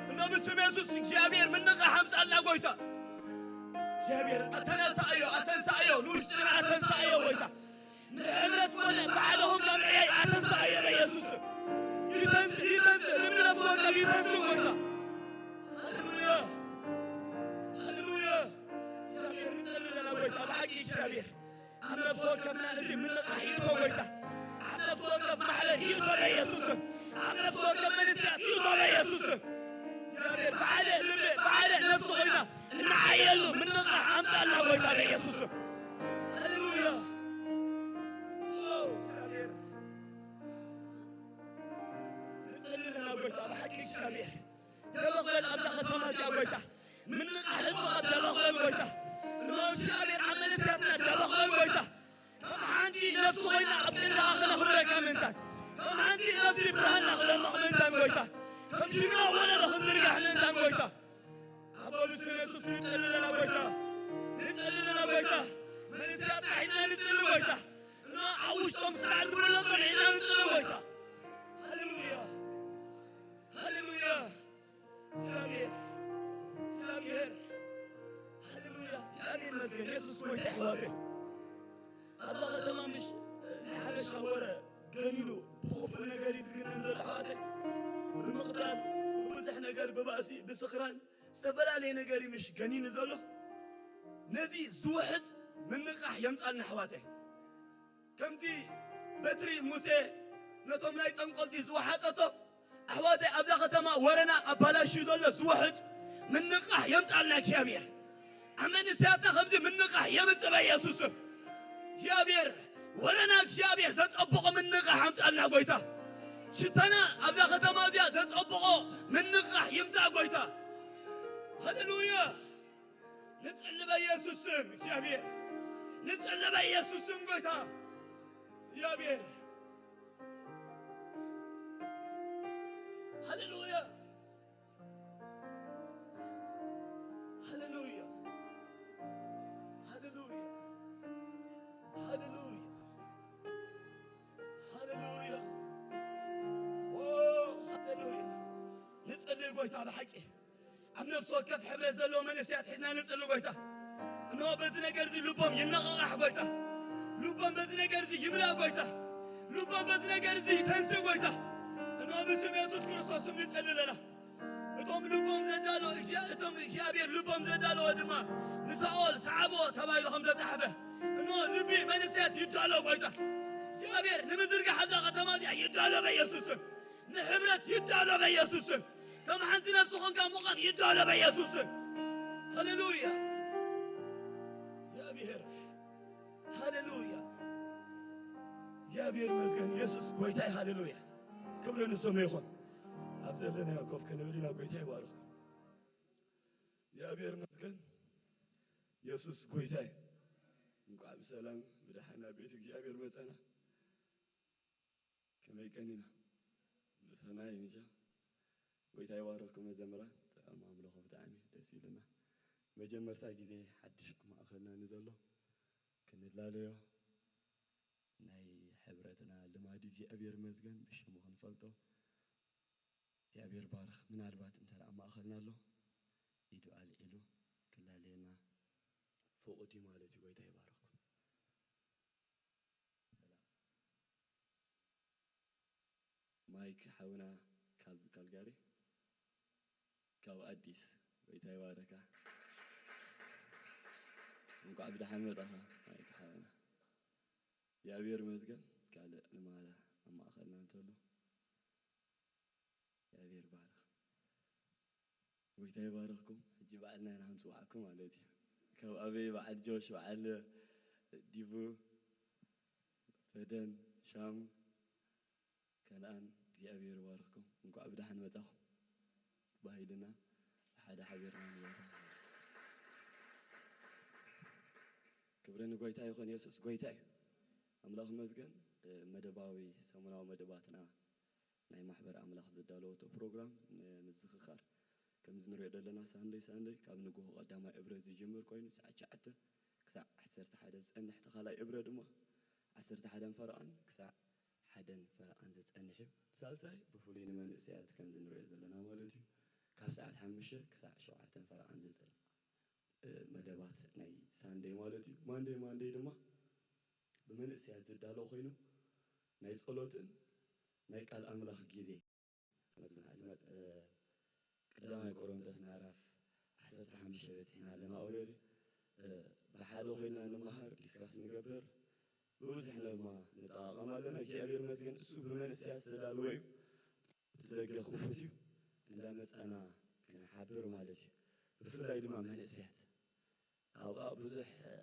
እንሆ ብስም የሱስ እግዚኣብሔር ምንቕራሕ ኣምጻልና ጎይታ። እግዚኣብሔር ኣተናሳእዮ፣ ኣተንሳእዮ፣ ንውሽጥና ኣተንሳእዮ ጎይታ። ንሕብረት ኮነ ባዕልኹም ካብ ዕያይ ኣተንሳእዮ በኢየሱስ ስም። ይተንስ፣ ይተንስ፣ ልቢ ነፍሲ ወከፍ ይተንስ ጎይታ። ሃሌሉያ። ሃሌሉያ። እግዚኣብሔር ንጸሊ ኣለና ጎይታ፣ ብሓቂ እግዚኣብሔር። ኣብ ነፍሲ ወከፍና እዚ ምንቕራሕ ይእቶ ጎይታ። ኣብ ነፍሲ ወከፍ ማሕበር ይእቶ በኢየሱስ ስም። ኣብ ነፍሲ ወከፍ መንእሰያት ይእቶ በኢየሱስ ስም። እግዚኣብሔር ብሓደ ልቢ፣ ብሓደ ነፍሲ ኮይና እንዓየሉ ምንቕራሕ ኣምጻልና ጎይታ በኢየሱስ ስም። ሃሌሉያ። ኦ፣ እግዚኣብሔር። ንጸሊ ኣለና ጎይታ፣ ብሓቂ እግዚኣብሔር። ደበኽ በል ኣብዛ ከተማ እዚኣ ጎይታ። ምንቕራሕ ህዝብኻ ደበኽ በል ጎይታ። እንሆ እግዚኣብሔር ኣብ መንእሰያትና ደበኽ በል ጎይታ። ከም ሓንቲ ነፍሲ ኮይና ኣብ ቅድሚኻ ክነኽብረካ ምእንታን። ከም ሓንቲ ነፍሲ ብርሃንና ክደምቕ ምእንታን ጎይታ። ከም ሽግራ ወለዶ ክንዝርጋሕ ምእንታን ጎይታ። ኣቦ ብስም የሱስ ንጸሊ ኣለና ጎይታ። ንጸሊ ኣለና ጎይታ። መንእሰያትና ሒዝና ንጽሊ ጎይታ። እና ኣብ ውሽጦም ክሳዕ ዝፍለጦም ሒዝና ንጽሊ ጎይታ። ሃሌሉያ። ሃሌሉያ። እግዚኣብሔር፣ እግዚኣብሔር፣ ሃሌሉያ። እግዚኣብሔር ይመስገን። የሱስ ጎይታ ኣሕዋተይ። ኣብዛ ከተማ ምሽ ናይ ሓበሻ ወረ ገኒኑ ብኽፉእ ነገር እዩ ዝግነን ዘሎ ኣሕዋተይ። ብምቕታል፣ ብብዙሕ ነገር፣ ብባእሲ፣ ብስኽራን፣ ዝተፈላለየ ነገር እዩ ምሽ ገኒኑ ዘሎ። ነዚ ዝውሕጥ ምንቕራሕ የምጻልና ኣሕዋተይ። ከምቲ በትሪ ሙሴ ነቶም ናይ ጠንቆልቲ ዝወሓጠቶ፣ ኣሕዋተይ ኣብዛ ከተማ ወረና ኣባላሽዩ ዘሎ ዝውሕጥ ምንቕራሕ የምጻልና እግዚኣብሔር። ኣብ መንእሰያትና ከምዚ ምንቕራሕ የምጽእ በኢየሱስ ስም። እግዚኣብሔር ወረና እግዚኣብሔር ዘጸብቖ ምንቕራሕ ኣምጻልና ጎይታ። ሽታና ኣብዛ ከተማ እዚኣ ዘጸብቖ ምንቕራሕ ይምጻእ ጎይታ። ሃሌሉያ። ንጽሊ በኢየሱስ ስም እግዚኣብሔር። ንጽሊ በኢየሱስ ስም ጎይታ። እግዚኣብሔር። ሃሌሉያ። ሃሌሉያ። ሃሌሉያ። ሃሌሉያ። ሃሌሉያ። ኦ፣ ሃሌሉያ። ንጽሊ ጎይታ ብሓቂ። ኣብ ነፍሲ ወከፍ ሕብረት ዘለዎ መንእሰያት ሒዝና ንጽሊ ጎይታ። እንሆ በዚ ነገር እዚ ልቦም ይነቓቓሕ ጎይታ። ልቦም በዚ ነገር እዚ ይምላእ ጎይታ። ልቦም በዚ ነገር እዚ ይተንስእ ጎይታ። እንሆ ብስም የሱስ ክርስቶስ ስም ንጸሊ ኣለና። እቶም ልቦም ዘዳሎ እግዚኣብ-፣ እቶም እግዚኣብሔር ልቦም ዘዳለዎ ድማ ንሳኦል ሰዓቦ ተባሂሉ ከም ዘጻሕፈ። እንሆ ልቢ መንእሰያት ይዳሎ ጎይታ። እግዚኣብሔር ንምዝርጋሕ ኣብዛ ከተማ እዚኣ ይዳሎ በኢየሱስ ስም። ንሕብረት ይዳሎ በኢየሱስ ስም። ከም ሓንቲ ነፍሲ ኾንካ ምዃን ይዳሎ በኢየሱስ ስም። ሃሌሉያ። እግዚኣብሔር፣ ሃሌሉያ። እግዚኣብሔር ይመስገን። ኢየሱስ ጎይታ እዩ። ሃሌሉያ። ክብሪ ንስሙ ይኹን። ኣብ ዘለናዮ ኮፍ ክንብል ኢና። ጎይታ ይባርኽ። እግዚኣብሔር ይመስገን። ኢየሱስ ጎይታ እዩ። እንኳዕ ብሰላም ብደሓን ናብ ቤት እግዚኣብሔር መጸና። ከመይ ቀኒና? ብሰናይ እንሻ። ጎይታ ይባርኽኩም መዘምራን። ጥዑም ኣምልኾ ብጣዕሚ ደስ ኢሉና። መጀመርታ ግዜ ሓድሽ ኣብ ማእኸልና ንዘሎ ክንላለዮ ናይ ሕብረትና ልማድ እዩ። እግዚኣብሔር ይመስገን ብሽሙ ክንፈልጦ። እግዚኣብሔር ባርኽ። ምናልባት እንተ ደኣ ኣብ ማእኸልና ኣሎ ኢዱ ኣልዒሉ ክላለየና ፍቑድ እዩ ማለት እዩ። ጎይታ ይባርኽኩም። ሰላም። ማይክ ሓውና ካብ ካልጋሪ፣ ካብ ኣዲስ፣ ጎይታ ይባረካ። እንኳዕ ብደሓን መጻኻ ማይክ ሓውና። እግዚኣብሔር ይመስገን። ካልእ ንማላ ኣብ ማእኸልና እንተሎ እግዚኣብሔር ይባርኽ። ጎይታ ይባርኽኩም። ሕጂ ባዕልና ኢና ክንጽዋዕኩም ማለት እዩ። ካብ ኣበይ በዓል ጆሽ፣ በዓል ዲቡ፣ ፈደን፣ ሻም፣ ከነኣን እግዚኣብሔር ይባርኽኩም። እንኳዕ ብደሓን መጻኹም። ባሂልና ብሓደ ሓቢርና ንባታ። ክብሪ ንጎይታ ይኹን፣ የሱስ ጎይታ እዩ። ኣምላኽ ይመስገን። እ፣ መደባዊ ሰሙናዊ መደባትና ናይ ማሕበር ኣምላኽ ዘዳለወቶ ፕሮግራም ንምዝኽኻር ከምዚ ንሪኦ ዘለና ሳንደይ ሳንደይ ካብ ንግሆ ቀዳማይ እብረ ዝጅምር ኮይኑ ሰዓት ትሽዓተ ክሳዕ ዓሰርተ ሓደ ዝጸንሕ፣ እቲ ካልኣይ እብረ ድማ ዓሰርተ ሓደን ፈረቓን ክሳዕ ሓደን ፈረቓን ዝጸንሕ እዩ። እቲ ሳልሳይ ብፍሉይ ንመንእሰያት ከምዚ ንሪኦ ዘለና ማለት እዩ ካብ ሰዓት ሓሙሽተ ክሳዕ ሸውዓተን ፈረቓን ዝጸንሕ እ፣ መደባት ናይ ሳንደይ ማለት እዩ። ማንደይ ማንደይ ድማ ብመንእሰያት ዝዳሎ ኮይኑ ናይ ጸሎትን ናይ ቃል ኣምላኽ ግዜ መጽናዕቲ መጽ-፣ እ፣ ቀዳማይ ቆሮንቶስ ምዕራፍ ዓሰርተ ሓሙሽተ በጺሕና ኣለና። ኦረዲ፣ እ፣ ብሓደ ኮይና ንመሃር፣ ዲስካስ ንገብር፣ ብብዙሕ ድማ ንጠቓቐም ኣለና። እግዚኣብሔር ይመስገን፣ እሱ ብመንእሰያት ዝተዳለወ እዩ። እቲ ደገ ክፉት እዩ፣ እንዳመጻና ክንሓብር ማለት እዩ። ብፍላይ ድማ መንእሰያት ኣብኣ ብዙሕ፣ እ፣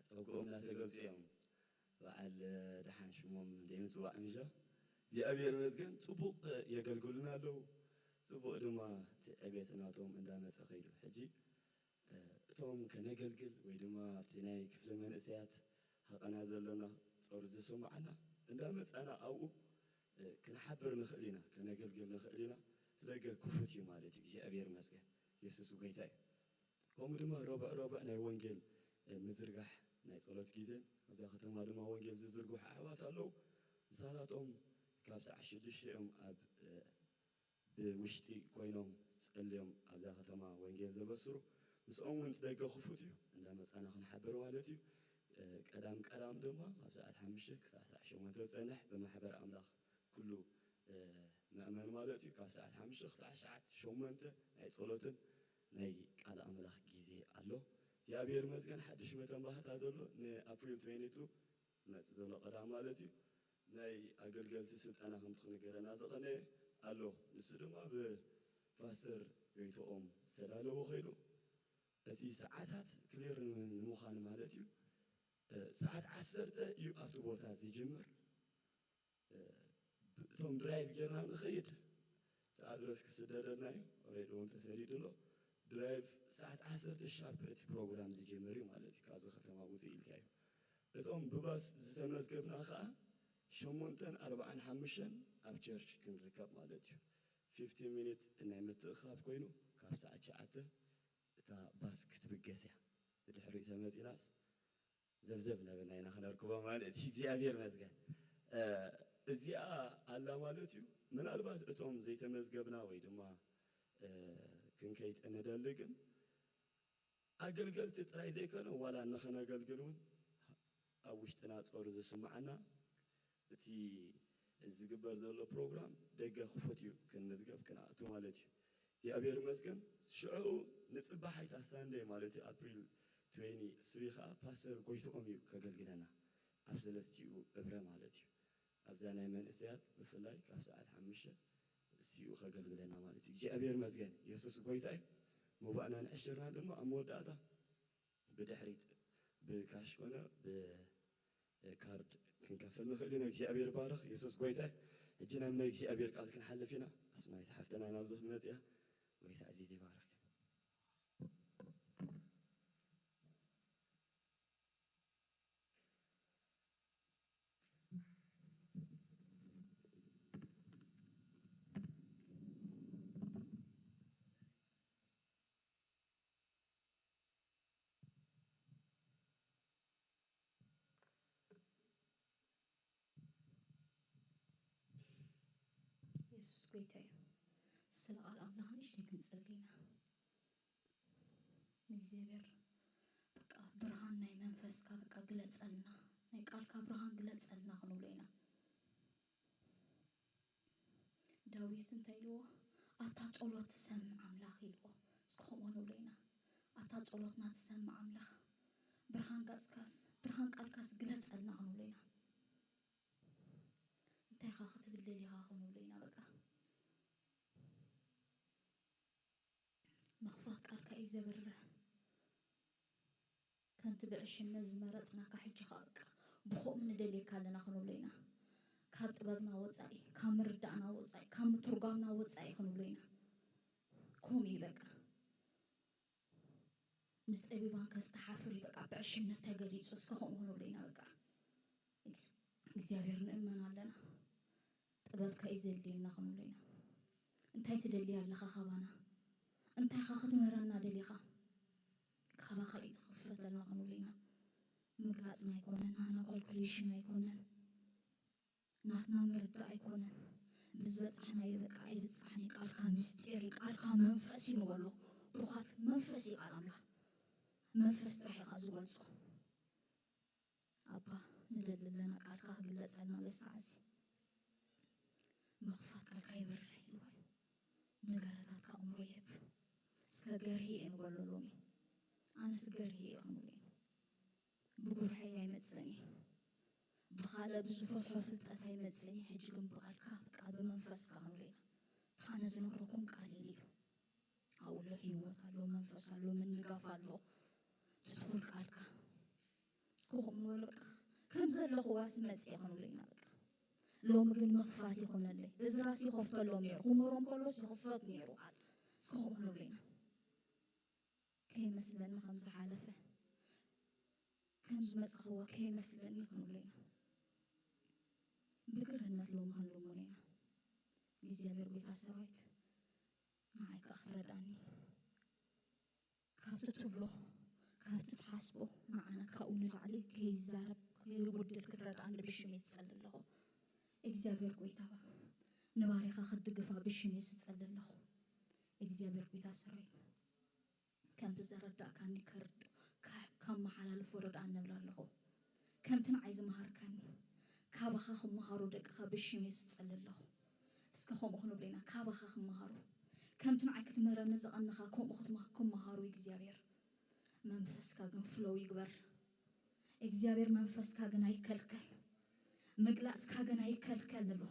ጸግኦም እናተገልጹ እዮም። በዓል፣ እ፣ ደሓን ሽሞም ዘይምጽዋዕ ምሻ። እግዚኣብሔር ይመስገን፣ ጽቡቕ፣ እ፣ የገልግሉና ኣለዉ። ጽቡቕ ድማ እቲ ዕቤት ናቶም እንዳመጸ ከይዱ። ሕጂ፣ እ፣ እቶም ከነገልግል ወይ ድማ ኣብቲ ናይ ክፍሊ መንእሰያት ሃቐና ዘለና ጾር ዝስምዓና እንዳመጻና ኣብኡ፣ እ፣ ክንሓብር ንኽእል ኢና፣ ከነገልግል ንኽእል ኢና። እቲ ደገ ክፉት እዩ ማለት እዩ። እግዚኣብሔር ይመስገን። የሱስ ጎይታ እዩ። ከምኡ ድማ ረቡዕ ረቡዕ ናይ ወንጌል፣ እ፣ ምዝርጋሕ ናይ ጸሎት ግዜን ኣብዛ ከተማ ድማ ወንጌል ዝዝርግሑ ኣሕዋት ኣለዉ። ንሳታቶም ካብ ሰዓት ሽዱሽተ እዮም ኣብ፣ እ፣ ብውሽጢ ኮይኖም ጸልዮም ኣብዛ ከተማ ወንጌል ዘበስሩ። ምስኦም እውን ደገ ክፉት እዩ፣ እንዳመጻና ክንሓብር ማለት እዩ። እ፣ ቀዳም ቀዳም ድማ ካብ ሰዓት ሓሙሽተ ክሳዕ ሰዓት ሸሞንተ ዝጸንሕ ብማሕበር ኣምላኽ ኩሉ፣ እ፣ ምእመን ማለት እዩ። ካብ ሰዓት ሓሙሽተ ክሳዕ ሰዓት ሸሞንተ ናይ ጸሎትን ናይ ቃል ኣምላኽ ግዜ ኣሎ። እግዚኣብሔር ይመስገን፣ ሓድሽ መተንባህታ ዘሎ ንኣፕሪል ትዌንቲ ቱ ዝመጽእ ዘሎ ቀዳም ማለት እዩ። ናይ ኣገልገልቲ ስልጠና ከምቲ ክንገረና ዝቐነየ ኣሎ። ንሱ ድማ ብፓስተር ጎይትኦም ዝተዳለወ ኮይኑ፣ እቲ ሰዓታት ክሊር ንምዃን ማለት እዩ፣ እ፣ ሰዓት ዓሰርተ እዩ ኣብቲ ቦታ ዝጅምር። እ፣ እቶም ድራይቭ ጌርና ንኸይድ፣ እቲ ኣድረስ ክስደደልና እዩ። ኦልሬዲ እውን ተሰዲዱ ኣሎ። ድራይቭ ሰዓት ዓሰርተ ሻርፕ እቲ ፕሮግራም ዝጅምር እዩ ማለት እዩ። ካብዚ ከተማ ውፅእ ኢልካ እዩ። እቶም ብባስ ዝተመዝገብና ከዓ ሸሞንተን ኣርባዓን ሓሙሽተን ኣብ ቸርች ክንርከብ ማለት እዩ። ፊፍቲን ሚኒት ናይ ምትእኻብ ኮይኑ ካብ ሰዓት ትሽዓተ እታ ባስ ክትብገስ እያ። ብድሕሪኡ ተመፂናስ ዘብዘብ እናበልና ኢና ክነርክቦ ማለት እዩ። እግዚኣብሔር ይመስገን። እ፣ እዚኣ ኣላ ማለት እዩ። ምናልባት እቶም ዘይተመዝገብና ወይ ድማ፣ እ፣ ክንከይድ እንደሊ ግን ኣገልገልቲ ጥራይ ዘይኮነ ዋላ ንኸነገልግል እውን ኣብ ውሽጥና ጾር ዝስምዓና እቲ ዝግበር ዘሎ ፕሮግራም ደገ ክፉት እዩ፣ ክንምዝገብ ክንኣቱ ማለት እዩ። እግዚኣብሔር ይመስገን። ሽዑ ንጽባሕ ኣይታ ሳንደይ ማለት እዩ ኣፕሪል ትዌንቲ ስሪ ኸዓ ፓስተር ጎይትኦም እዩ ከገልግለና ኣብ ሰለስቲኡ እብረ ማለት እዩ። ኣብዛ ናይ መንእሰያት ብፍላይ ካብ ሰዓት ሓሙሽተ እሱ እዩ ከገልግለና ማለት እዩ። እግዚኣብሔር ይመስገን። የሱስ ጎይታ እዩ። መባእናን ዕሽርናን ድማ ኣብ መወዳእታ ብድሕሪት ብካሽ ኮነ ብካርድ ክንከፍል ንኽእል ኢና። እግዚኣብሔር ባርኽ። የሱስ ጎይታ እዩ። ሕጂ ናብ ናይ እግዚኣብሔር ቃል ክንሓልፍ ኢና። ኣስማይት ሓፍትና ናብዚ ክትመጽእ እያ። ጎይታ ዕዚዝ ይባርኽ። የሱስ ጎይታ እዩ። ስለ ቃል ኣምላኽ ንእሽተይ ክንጽሊ ኢና። ንእግዚኣብሔር በቃ ብርሃን ናይ መንፈስካ በቃ ግለጸልና፣ ናይ ቃልካ ብርሃን ግለጸልና ክንብሎ ኢና። ዳዊት እንታይ ኢልዎ? ኣታ ጸሎት ትሰምዕ ኣምላኽ ኢልዎ። እስከ ከምኡ ንብሎ ኢና። ኣታ ጸሎትና ትሰምዕ ኣምላኽ፣ ብርሃን ገጽካስ፣ ብርሃን ቃልካስ ግለጸልና ክንብሎ ኢና። እንታይ ኢኻ ክትብል ደሊኻ ክንብሎ ኢና በቃ። ምኽፋት ቃልካ እዩ ዘብርህ። ከምቲ ብዕሽነት ዝመረጽናካ ሕጂ ኸኣ በቃ ብኸምኡ ንደልየካ ኣለና ክንብሎ ኢና። ካብ ጥበብና ወፃኢ፣ ካብ ምርዳእና ወፃኢ፣ ካብ ምትርጓምና ወፃኢ ክንብሎ ኢና። ከምኡ እዩ በቃ። ንጠቢባን ከስተሓፍር እዩ በቃ፣ ብዕሽነት ተገሊፁ። እስከ ከምኡ ክንብሎ ኢና በቃ። እግዚኣብሔር ንእመን ኣለና። ጥበብካ እዩ ዘድልየና ክንብሎ ኢና። እንታይ ትደሊ ኣለኻ ካባና? እንታይ ኻ ክትምህረና ደሊኻ? ካባኻ እዩ ዝኽፈተልና ክንብሎ ኢና። ምግላፅና ኣይኮነን፣ ናትና ካልኩሌሽን ኣይኮነን፣ ናትና ምርዳእ ኣይኮነን። ብዝበፃሕናዮ በቃ ኣይብፃሕን እዩ። ቃልካ ምስጢር እዩ፣ ቃልካ መንፈስ እዩ ንበሎ። ብሩኻት፣ መንፈስ እዩ ቃል ኣምላኽ። መንፈስ ጥራሕ ኢኻ ዝገልፆ። ኣባ፣ ንደሊ ኣለና ቃልካ ክግለጸልና በዚ ሰዓት እዚ። ምኽፋት ቃልካ ይበርህ ኢልዎ እዩ። ንገረታትካ ኣእምሮ ይህብ። እስከ ገርሂ እየ ንበሎ ሎሚ። ኣነስ ገርሂ እየ ክንብሎ እዩ። ብጉርሐይ ኣይመጽእን እየ። ብኻልእ ብዝፈትሖ ፍልጠት ኣይመጽእን እየ። ሕጂ ግን ብቃልካ፣ በቃ ብመንፈስካ ክንብሎ ኢና። ኣነ ዝነግረኩም ቃል ኢሉ እዩ። ኣብኡ ኣሎ ህይወት ኣሎ፣ መንፈስ ኣሎ፣ ምንጋፍ ኣሎ። ትትኹል ቃልካ። እስኪ ከምኡ ንበሎ በቃ። ከም ዘለኹዋ ስመጽ እየ ክንብሎ ኢና በቃ። ሎሚ ግን ምኽፋት ይኹነለይ። እዚ ራስ ይኸፍተሎም ነይሩ። ክምህሮም ከሎስ ይኽፈት ነይሩ ቃል። እስኪ ከምኡ ክንብሎ ኢና። ከይመስለኒ ከም ዝሓለፈ፣ ከም ዝመጽኽዎ ከይመስለኒ ክንብሎ ኢና። ብግርህነት ሎሚ ክንልምኖ ኢና። እግዚኣብሔር ጐይታ ሰራዊት፣ ንዓይ ከኣ ክትረድኣኒ። ካብቲ ትብሎ፣ ካብቲ ትሓስቦ፣ ንዓና ካብኡ ንላዕሊ ከይዛረብ፣ ከይጉድል ክትረድኣኒ ብሽመይ ዝጸሊ ኣለኹ። እግዚኣብሔር ጐይታ፣ ንባርያኻ ክትድግፋ ብሽመይ ዝጸሊ ኣለኹ። እግዚኣብሔር ጐይታ ሰራዊት፣ ከምቲ ዘረዳእካኒ ከርድ-፣ ከ-፣ ከመሓላልፎ ርድኣኒ እብል ኣለኹ። ከምቲ ንዓይ ዝመሃርካኒ፣ ካባኻ ክመሃሩ ደቅኻ ብሽም የሱስ እጸሊ ኣለኹ። እስከ ከምኡ ክንብሎ ኢና፣ ካባኻ ክመሃሩ። ከምቲ ንዓይ ክትምህረኒ ዝቐነኻ፣ ከምኡ ክትመ-፣ ክመሃሩ እግዚኣብሔር። መንፈስካ ግን ፍሎው ይግበር። እግዚኣብሔር መንፈስካ ግን ኣይከልከል። ምግላጽካ ግን ኣይከልከል ንብሎ።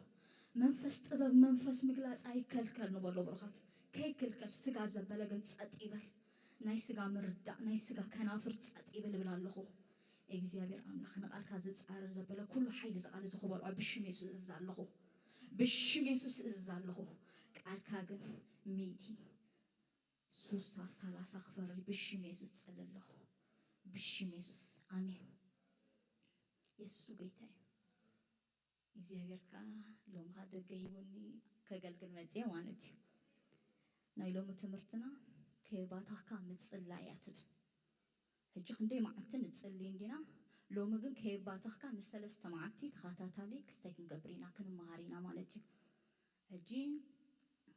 መንፈስ ጥበብ፣ መንፈስ ምግላጽ ኣይከልከል ንበሎ ብሩኻት። ከይክልከል፣ ስጋ ዘበለ ግን ጸጥ ይበል። ናይ ስጋ ምርዳእ፣ ናይ ስጋ ከናፍር ጸጥ ይበል እብል ኣለኹ። እግዚኣብሔር ኣምላኽ ንቓልካ ዝጻረር ዘበለ ኩሉ ሓይሊ እዚ ቃል እዚ ክበልዖ ብሽም የሱስ እዝዝ ኣለኹ። ብሽም የሱስ እዝዝ ኣለኹ። ቃልካ ግን ሚእቲ፣ ሱሳ፣ ሰላሳ ክፈሪ ብሽም የሱስ ጸሊ ኣለኹ። ብሽም የሱስ፣ ኣሜን። የሱስ ጎይታ እዩ። እግዚኣብሔር ከኣ ሎሚ ኸኣ ደገ ሂቡኒ ከገልግል መጽየ ማለት እዩ። ናይ ሎሚ ትምህርትና ከየባተኽካ ምጽላይ እያ ትብል። ሕጂ ክንደይ መዓልቲ ንጽሊ እንዲና፣ ሎሚ ግን ከየባተኽካ ንሰለስተ መዓልቲ ተኸታታሊ ክስታይ ክንገብር ኢና፣ ክንመሃር ኢና ማለት እዩ። ሕጂ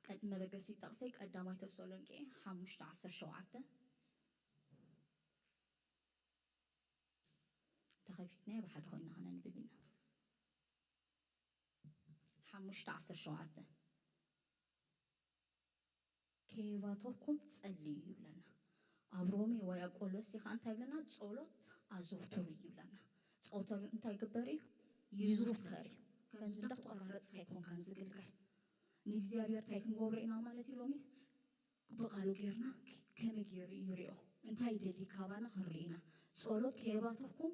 ቀድ-፣ መበገሲ ጥቕሰይ ቀዳማይ ተሰሎንቄ ሓሙሽተ ዓሰርተ ሸውዓተ። ተኸፊትናዮ ብሓደ ኮይንና ከነንብብ ኢና። ሓሙሽተ ዓሰርተ ሸውዓተ። ከየባተኽኩም ጸልዩ ይብለና። ኣብ ሮሜ ወይ ኣብ ቆሎሴ ኸኣ እንታይ ይብለና? ጸሎት ኣዘውትሩ ይብለና። ጸሎት እንታይ ይግበር እዩ? ይዝውተር እዩ። ከምዚ እንዳተቆራረጽካ ኣይኮንካን ዝግልገል። ንእግዚኣብሔር እንታይ ክንገብሮ ኢና ማለት እዩ ሎሚ? ብቓሉ ጌርና ከ-፣ ከመይ ገይሩ እዩ ይሪኦ? እንታይ ይደሊ ካባና ክንርኢ ኢና። ጸሎት ከየባተኽኩም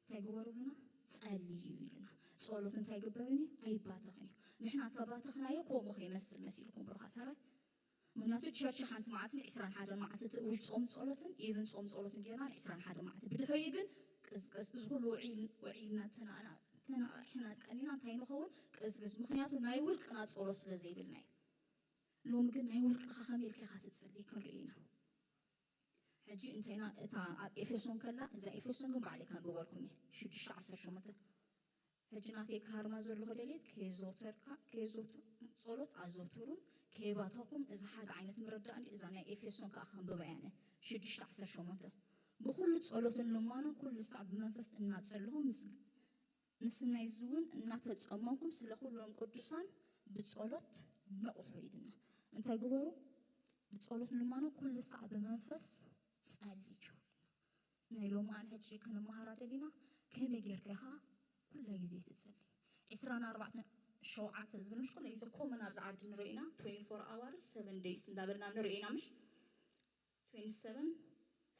እንታይ ግበሩ ኢሉና? ጸልዩ ኢሉና። ጸሎት እንታይ ይግበርን እዩ? ኣይባተኽን እዩ። ንሕና ተባተኽናዮ ከምኡ ከይመስል መሲልኩም ብሩኻት ኣራይ። ምክንያቱ ቸርች ሓንቲ መዓልቲ ን ዕስራን ሓደን መዓልቲ ትእውጅ ጾም ጸሎትን፣ ኢቭን ጾም ጸሎትን ጌርና ን ዕስራን ሓደን መዓልቲ። ብድሕሪኡ ግን ቅዝቅዝ፣ እዚ ኩሉ ውዒል-፣ ውዒልና ተናና-፣ ተናቂሕና ቀኒና እንታይ ንኸውን? ቅዝቅዝ። ምክንያቱ ናይ ውልቅና ጸሎት ስለ ዘይብልና እዩ። ሎሚ ግን ናይ ውልቅኻ ከመይ ኢልካ ኢኻ ትጽሊ ክንርኢ ኢና። ሕጂ እንተይና እታ ኣብ ኤፌሶን ከላ፣ እዛ ኤፌሶን ግን ባዕለይ ከንብበልኩም እየ። ሽዱሽተ ዓሰርተ ሸሞንተ። ሕጂ ናተይ ክሃርማ ዘለኹ ደልየት ከየዘውተርካ፣ ከየዘውተ-፣ ጸሎት ኣዘውትሩን ከየባተኹም፣ እዚ ሓደ ዓይነት ምርዳእን እዩ። እዛ ናይ ኤፌሶን ከኣ ከንብባ እየ ኣነ። ሽዱሽተ ዓሰርተ ሸሞንተ። ብኹሉ ጸሎትን ልማኖን ኩሉ ሳዕ ብመንፈስ እናጸለኹም ምስ ምስናይ እዚ እውን እናተጸመምኩም ስለ ኩሎም ቅዱሳን ብጸሎት ንቕሑ ኢሉና። እንታይ ግበሩ? ብጸሎት ንልማኖ ኩሉ ሳዕ ብመንፈስ ጸልዩ። ናይ ሎማን ሕጂ ክንመሃራ ደሊና ከመይ ጌርካ ኢኻ ኩለ ግዜ ትጸሊ? ዕስራን ኣርባዕተን ሸውዓተ ዝብል ምሽ ኩለ ግዜ ኮመን ኣብዚ ዓዲ ንርኢ ኢና። ትዌንቲ ፎር ኣዋርስ ሰቨን ደይስ እንዳበልና ንርኢ ኢና ምሽ? ትዌንቲ ሰቨን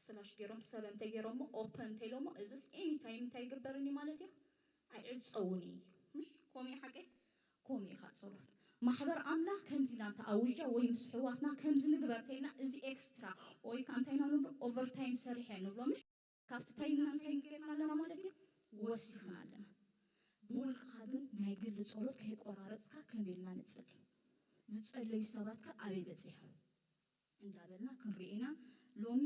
ስላሽ ገይሮም ሰቨን እንተይ ገይሮሞ ኦፐን እንተይሎሞ እዚስ ኤኒ ታይም እንታይ ይግበርኒ ማለት እዩ? ኣይዕጸውን እዩ። ምሽ ከምኡ ሓቀይ ከምኡ ኢኻ ጸሎት ማሕበር ኣምላኽ ከምዚ ኢላ እንተ ኣውጃ ወይ ምስ ኣሕዋትና ከምዚ ንግበር ተይልና እዚ ኤክስትራ ወይ ከዓ እንታይ ኢና ንብሎ ኦቨርታይም ሰሪሐ ንብሎ ምሽ ካብቲ ታይምና እንታይ ጌርና ኣለና ማለት እዩ ወሲኽና ኣለና። ብውልቅኻ ግን ናይ ግሊ ጸሎት ከይቆራረጽካ ከመይ ኢልና ንጽሊ ዝጸለዩ ሰባት ከ ኣበይ በጺሖም እንዳበልና ክንርኢ ኢና። ሎሚ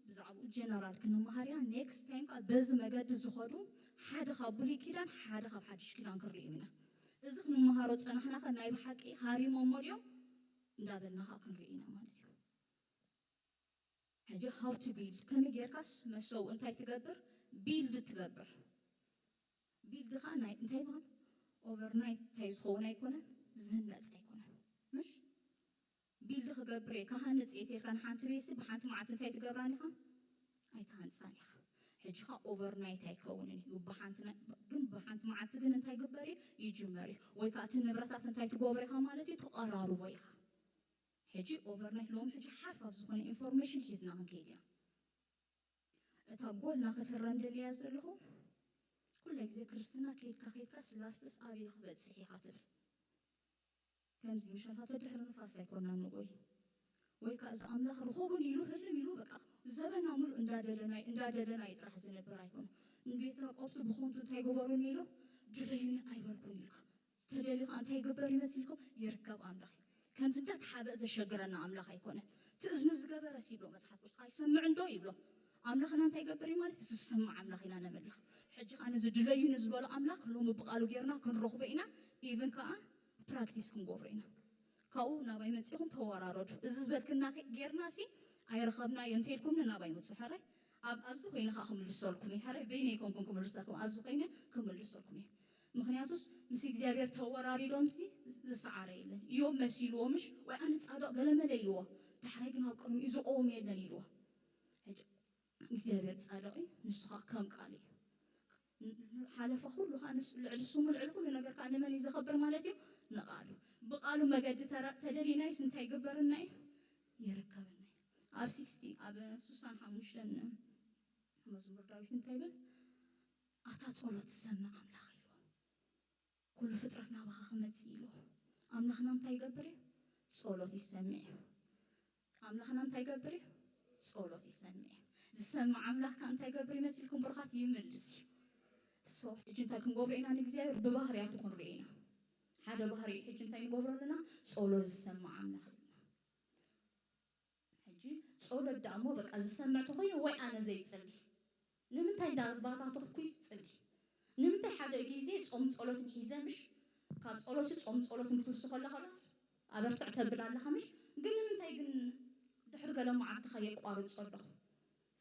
ብዛዕባኡ ጀነራል ክንመሃር ኢና። ኔክስት ታይም ከዓ በዚ መገዲ ዝኸዱ ሓደ ካብ ብሉይ ኪዳን ሓደ ካብ ሓድሽ ኪዳን ክንርኢ ኢና። እዚ ክንመሃሮ ዝጸናሕና ከ ናይ ብሓቂ ሃሪሞሞ ድዮም እንዳበልና ከዓ ክንርኢ ኢና ማለት እዩ። ሕጂ how to build ከመይ ጌርካስ መሰው እንታይ ትገብር ቢልድ ትገብር ቢልድ ከዓ ናይ እንታይ ይበሃል ኦቨርናይት እንታይ ዝኸውን ኣይኮነን ዝህነፅ ኣይኮነን ምሽ ቢልድ ክገብር እየ ክሃንፅ እየ ተልካ ንሓንቲ ቤሲ ብሓንቲ መዓልቲ እንታይ ትገብራን ኢኻ ኣይትሃንፃን ኢኻ ሕጂ ኻ ኦቨርናይት ኣይከውንን እዩ ብሓንቲ ግን ብሓንቲ መዓልቲ ግን እንታይ ግበር እዩ ይጅመር እዩ ወይ ከዓ እቲ ንብረታት እንታይ ትገብሮ ኢኻ ማለት እዩ ትቐራርቦ ኢኻ ሕጂ ኦቨርናይት ሎም ሕጂ ሓርፋፍ ዝኾነ ኢንፎርሜሽን ሒዝና ክንከይድ ኢና እታ ጎልና ክትረን ደልያ ዘለኹ ኩለ ግዜ ክርስትና ከይድካ ከይድካ ስላስትስ ኣብየ ክበፅሕ ኢኻ ትብል ከምዚ ምሸት ኣተ ድሕሪ ንፋስ ኣይኮና ንጎይ ወይ ከዓ እዚ ኣምላኽ ርኸቡን ኢሉ ህልም ኢሉ በቃ ዘበና ሙሉ እንዳደለና እንዳደለና እዩ ጥራሕ ዝነብር ኣይኮነ ንቤት ያዕቆብስ ብኾንቱ እንታይ ገበሩን ኢሉ ድረዩኒ ኣይበልኩን ኢልካ ዝተደሊ ከዓ እንታይ ይግበር ይመስልኩም ይርከብ ኣምላኽ እዩ ከምዚ እንዳተሓበ ዘሸግረና ኣምላኽ ኣይኮነን ትእዝኑ ዝገበረስ ይብሎ መፅሓፍ ቅዱስ ኣይሰምዕን ዶ ይብሎ ኣምላኽና እንታይ ይገብር እዩ ማለት ዝሰምዕ ኣምላኽ ኢና ነመልኽ ሕጂ ከዓ ነዚ ድለዩ ንዝበሎ ኣምላኽ ሎሚ ብቃሉ ጌርና ክንረኽቦ ኢና ኢቨን ከዓ ፕራክቲስ ክንገብሮ ኢና ካብኡ ናባይ መፂኹም ተወራረዱ እዚ ዝበልክና ጌርና ሲ ኣይረኸብናዮ እንተልኩምኒ ናባይ ምፁ ሕራይ ኣብ ኣብዚ ኮይነ ከዓ ክምልሰልኩም እዩ ሕራይ በይነ ይኮንኩም ክምልሰልኩም ኣብዚ ኮይነ ክምልሰልኩም እዩ ምክንያቱስ ምስ እግዚኣብሔር ተወራሪዶም ሲ ዝሰዓረ የለን እዮም መሲልዎ ምሽ ወይ ኣነ ፃዶቅ ገለመለ ኢልዎ ዳሕራይ ግን ኣብ ቅድሚ እዩ ዝቆውም የለን ኢልዎ እግዚኣብሔር ፃድቕ እዩ ንሱ ከዓ ከም ቃል እዩ ሓለፈ ኩሉ ከዓ ልዕሊ ስሙ ልዕሊ ኩሉ ነገር ከዓ ንመን እዩ ዘኸብር ማለት እዩ ንቃሉ ብቃሉ መገዲ ተደሊናይስ እንታይ ይግበርና እዩ ይርከብና እዩ ኣብ ሲክስቲ ኣብ ሱሳን ሓሙሽተን መዝሙር ዳዊት እንታይ ይብል ኣታ ጸሎት ዝሰምዕ ኣምላኽ ኢልዎ ኩሉ ፍጥረት ናባኻ ክመጽእ ኢልዎ ኣምላኽና እንታይ ይገብር እዩ ጸሎት ይሰምዕ እዩ ኣምላኽና እንታይ ይገብር እዩ ጸሎት ይሰምዕ እዩ ዝሰምዕ ኣምላኽ ከ እንታይ ይገብር ይመስልኩም ብሩኻት ይምልስ እዩ so ሕጂ እንታይ ክንገብሮ ኢና ንእግዚኣብሔር ብባህርያቱ ክንርኢ ኢና ሓደ ባህሪ ሕጂ እንታይ ንገብሮ ኣለና ጸሎት ዝሰምዕ ኣምላኽ ኢና ሕጂ ጸሎት ደኣ እሞ በቃ ዝሰምዕ ተኾይኑ ወይ ኣነ ዘይጽሊ ንምንታይ እንዳባታተኽኩ ይጽሊ ንምንታይ ሓደ ግዜ ጾም ጸሎትን ሒዘ ምሽ ካብ ጸሎት ጾም ጸሎትን ክትውስኸ ኣለኻ ኣበርትዕ ተብል ኣለኻ ምሽ ግን ንምንታይ ግን ድሕሪ ገለ መዓልትኻ የቋርጾ ኣለኹ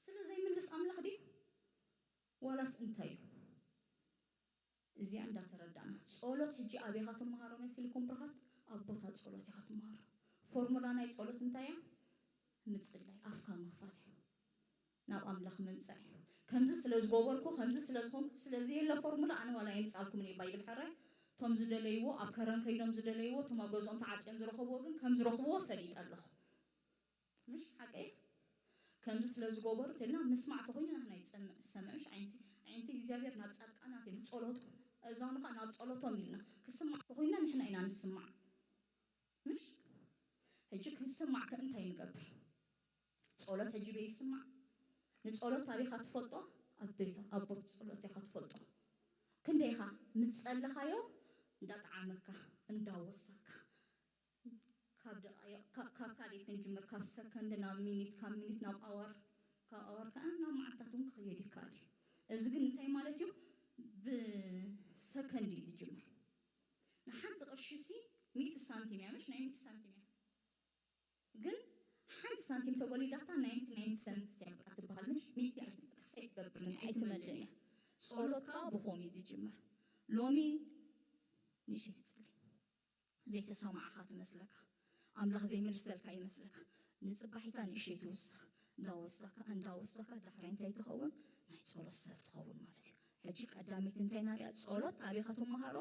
ስለ ዘይምልስ ኣምላኽ ድዩ ዋላስ እንታይ እዩ እዚኣ እንዳተረዳእና ጸሎት ሕጂ ኣበይ ኢኻ ትመሃሮ መሲልኩም ብርኻት ኣብ ቦታ ጸሎት ኢኻ ትመሃሮ ፎርሙላ ናይ ጸሎት እንታይ እያ ምጽላይ ኣፍካ ምኽፋት እዩ ናብ ኣምላኽ ምምጻእ እዩ ከምዚ ስለ ዝገበርኩ ከምዚ ስለ ዝኾንኩ ስለዚ የለ ፎርሙላ ኣነ ዋላ የምጻልኩም እባ ይብል ሕራይ እቶም ዝደለይዎ ኣብ ከረን ከይዶም ዝደለይዎ እቶም ኣብ ገዝኦም ተዓጽዮም ዝረኸብዎ ግን ከም ዝረኽብዎ ፈሊጠ ኣለኹ ምሽ ሓቀይ ከምዚ ስለ ዝገበሩ ተልና ምስማዕ ተኮይኑ ናህና ይጸምዕ ዝሰምዕ ምሽ ዓይንቲ ዓይንቲ እግዚኣብሔር ናብ ጻድቃናት እዩ ጸሎት እዛኑ ከዓ ናብ ጸሎቶም ኢልና ክስማዕ ተኮይና ንሕና ኢና ንስማዕ ምሽ ሕጂ ክንስማዕ ከ እንታይ ንገብር ጸሎት ሕጂ በይ ይስማዕ ንጸሎት ኣበይካ ትፈልጦ ኣብ ቤት ኣቦት ጸሎት ኢካ ትፈልጦ ክንደይካ ምስ ጸለኻዮ እንዳጠዓመካ እንዳወሰካ ካብ ደቃይቕ ካብ ካልእ ክንጅምር ካብ ሰከንድ ናብ ሚኒት ካብ ሚኒት ናብ ኣዋር ካብ ኣዋር ከዓ ናብ መዓልታት እውን ክኽየድ ይከኣል እዩ እዚ ግን እንታይ ማለት እዩ ብሰከንድ እዩ ዝጅምር ንሓንቲ ቅርሺ ሲ ሚእቲ ሳንቲም እያ ምሽ ናይ ሚእቲ ሳንቲም እያ ግን ሓንቲ ሳንቲም ተጎሊላታ ናይንቲ ናይንቲ ሰንት እያ በቃ ትበሃል ምሽ ሚእቲ ኣይትበቅስ ኣይትገብርን እያ ኣይትመልእን እያ ጸሎት ከዓ ብኾም እዩ ዝጅምር ሎሚ ንእሽተይ ትጽሊ ዘይተሰማዕኻ ትመስለካ ኣምላኽ ዘይምልሰልካ ይመስለካ ንጽባሒታ ንእሽተይ ትውስኽ እንዳወሰካ እንዳወሰካ ዳሕራይ እንታይ ትኸውን ናይ ጸሎት ሰብ ትኸውን ማለት እዩ ሕጂ ቀዳሚት እንታይ ናሪኣ ጸሎት ኣበይካ ትመሃሮ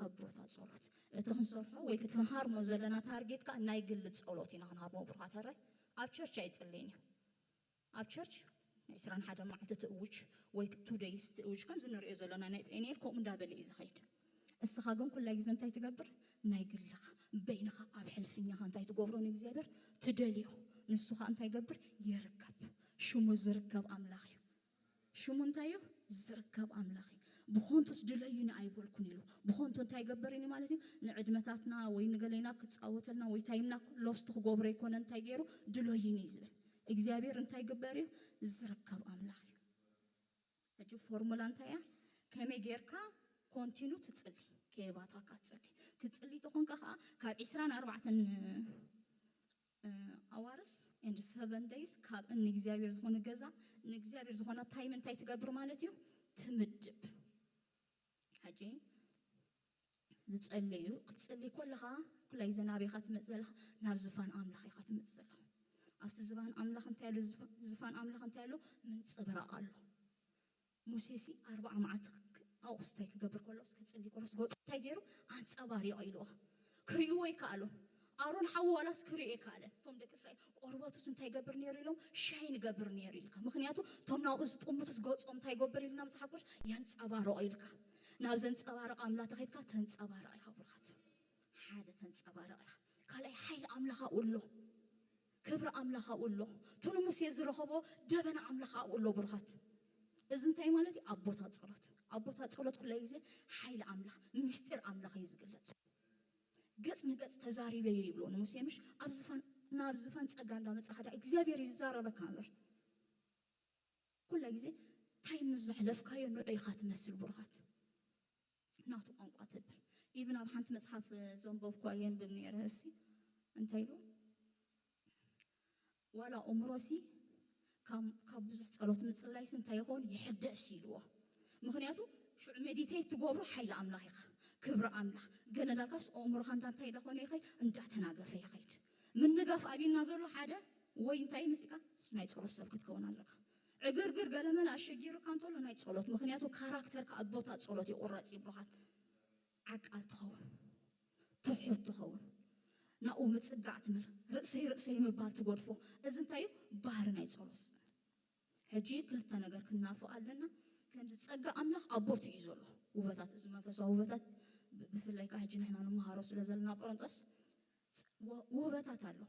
ኣብ ቦታ ጸሎት እቲ ክንሰርሖ ወይ ክትንሃርሞ ዘለና ታርጌት ከዓ ናይ ግሊ ጸሎት ኢና ክንሃርሞ ብሩኻት ሕራይ ኣብ ቸርች ኣይጽለይን እዩ ኣብ ቸርች ዕስራን ሓደ መዓልቲ ትእውጅ ወይ ቱ ደይስ ትእውጅ፣ ከምዚ ንሪኦ ዘለና ናይ ጴኒኤል ከምኡ እንዳበለ እዩ ዝኸይድ። እስኻ ግን ኩላይ ግዜ እንታይ ትገብር? ናይ ግልኻ በይንኻ ኣብ ሕልፍኛኻ እንታይ ትገብሮ ንእግዚኣብሔር ትደልዮ። ንሱ ኸኣ እንታይ ይገብር? ይርከብ። ሽሙ ዝርከብ ኣምላኽ እዩ። ሽሙ እንታይ እዩ? ዝርከብ ኣምላኽ እዩ። ብኾንቱስ ድለዩኒ ኣይበልኩን ኢሉ። ብኾንቱ እንታይ ይገብር እዩ ማለት እዩ? ንዕድመታትና ወይ ንገሌና ክጻወተልና ወይ ታይምና ሎስት ክገብሮ ኣይኮነ። እንታይ ገይሩ? ድለዩኒ እዩ ዝብል። እግዚኣብሔር እንታይ ይግበር እዩ? ዝርከብ ኣምላኽ እዩ። ሕጂ ፎርሙላ እንታይ እያ? ከመይ ጌርካ ኮንቲኑ ትጽሊ፣ ከየባታካ ትጽሊ። ክትጽሊ ተኾንካ ኸዓ ካብ ዒስራን ኣርባዕተን ኣዋርስ ኤንድ ሰቨን ደይስ ካብ ንእግዚኣብሔር ዝኾነ ገዛ ንእግዚኣብሔር ዝኾነ ታይም እንታይ ትገብር ማለት እዩ? ትምድብ። ሕጂ ዝጸለዩ ክትጽሊ ከለኻ ኩላይ ግዜ ናበይ ኢኻ ትመጽእ ዘለኻ? ናብ ዝፋን ኣምላኽ ኢኻ ትመጽእ ዘለኻ። ኣብቲ ዝፋን ኣምላኽ እንታይ ኣሎ? ዝፋ- ዝፋን ኣምላኽ እንታይ ኣሎ? ምንጽብራቕ ኣሎ። ሙሴሲ ኣርባዓ መዓልቲ ክ- ኣብኡ ክስታይ ክገብር ከሎስ ክጽሊ ከሎስ ገጹ እንታይ ገይሩ? ኣንጸባሪቑ ኢልዋ። ክርእይዎ ኣይከኣሉን። ኣሮን ሓዉ ዋላስ ክርእዮ ኣይከኣለን። እቶም ደቂ እስራኤል ቆርበቱስ እንታይ ይገብር ነይሩ ኢሎም ሻይን ይገብር ነይሩ ኢልካ። ምኽንያቱ እቶም ናብኡ ዝጥምቱስ ገጾም እንታይ ይገብር ኢልና መጽሓፍ ቅዱስ? የንጸባርቑ ኢልካ። ናብ ዘንጸባርቕ ኣምላኽ ተኸይድካ ተንጸባርቕ ኢኻ ብሩኻት። ሓደ ተንጸባርቕ ኢኻ። ካልኣይ ሓይሊ ኣምላኽ ኣብኡ ኣሎ። ክብሪ ኣምላኽ ኣብኡ ኣሎ። እቲ ንሙሴ ዝረኸቦ ደበና ኣምላኽ ኣብኡ ኣሎ ብሩኻት። እዚ እንታይ ማለት እዩ? ኣብ ቦታ ጸሎት። ኣብ ቦታ ጸሎት ኩላይ ግዜ ሓይሊ ኣምላኽ፣ ምስጢር ኣምላኽ እዩ ዝግለጽ። ገጽ ንገጽ ተዛሪበዮ ይብሎ ንሙሴ ምሽ ኣብ ዝፋን ናብ ዝፋን ጸጋ እንዳመጻኻ ዳ እግዚኣብሔር ይዛረበካ እምበር ኩላ ግዜ ታይም ምስ ዘሕለፍካዮ ንዑ ኢኻ ትመስል ብሩኻት። ናቱ ቋንቋ ትብል ኢብን ኣብ ሓንቲ መጽሓፍ ዘንበብኳ የንብብ ነይረ እሲ እንታይ ኢሉ ዋላ ኦምሮሲ ካብ ካብ ብዙሕ ጸሎት ምጽላይስ እንታይ ይኸውን ይሕደስ ኢልዎ። ምኽንያቱ ሽዑ ሜዲቴት ትገብሮ ሓይሊ ኣምላኽ ኢኻ ክብሪ ኣምላኽ ገለ እንዳልካስ ኦምሮኻ እንዳ እንታይ እንዳኾነ ይኸይድ እንዳተናገፈ ይኸይድ። ምንጋፍ ኣብና ዘሎ ሓደ ወይ እንታይ ምስካ ናይ ጸሎት ሰብ ክትከውን ኣለካ። ዕግርግር ገለመለ ኣሸጊሩካ እንተሎ ናይ ጸሎት ምኽንያቱ ካራክተርካ ኣብ ቦታ ጸሎት ይቑረጽ ይብሉኻት። ዓቃል ትኸውን ትሑት ትኸውን ናብኡ ምጽጋዕ ትምል ርእሰይ ርእሰይ ምባል ትጎድፎ። እዚ እንታይ እዩ? ባህሪ ናይ ጸሎት። ሕጂ ክልተ ነገር ክንናፍቕ ኣለና። ከምዚ ጸጋ ኣምላኽ ኣብ ቦቱ እዩ ዘሎ። ውበታት እዚ መንፈሳዊ ውበታት ብ- ብፍላይ ከዓ ሕጂ ንሕና ንመሃሮ ስለ ዘለና ቆሮንጦስ ጸ- ወ- ውበታት ኣሎ።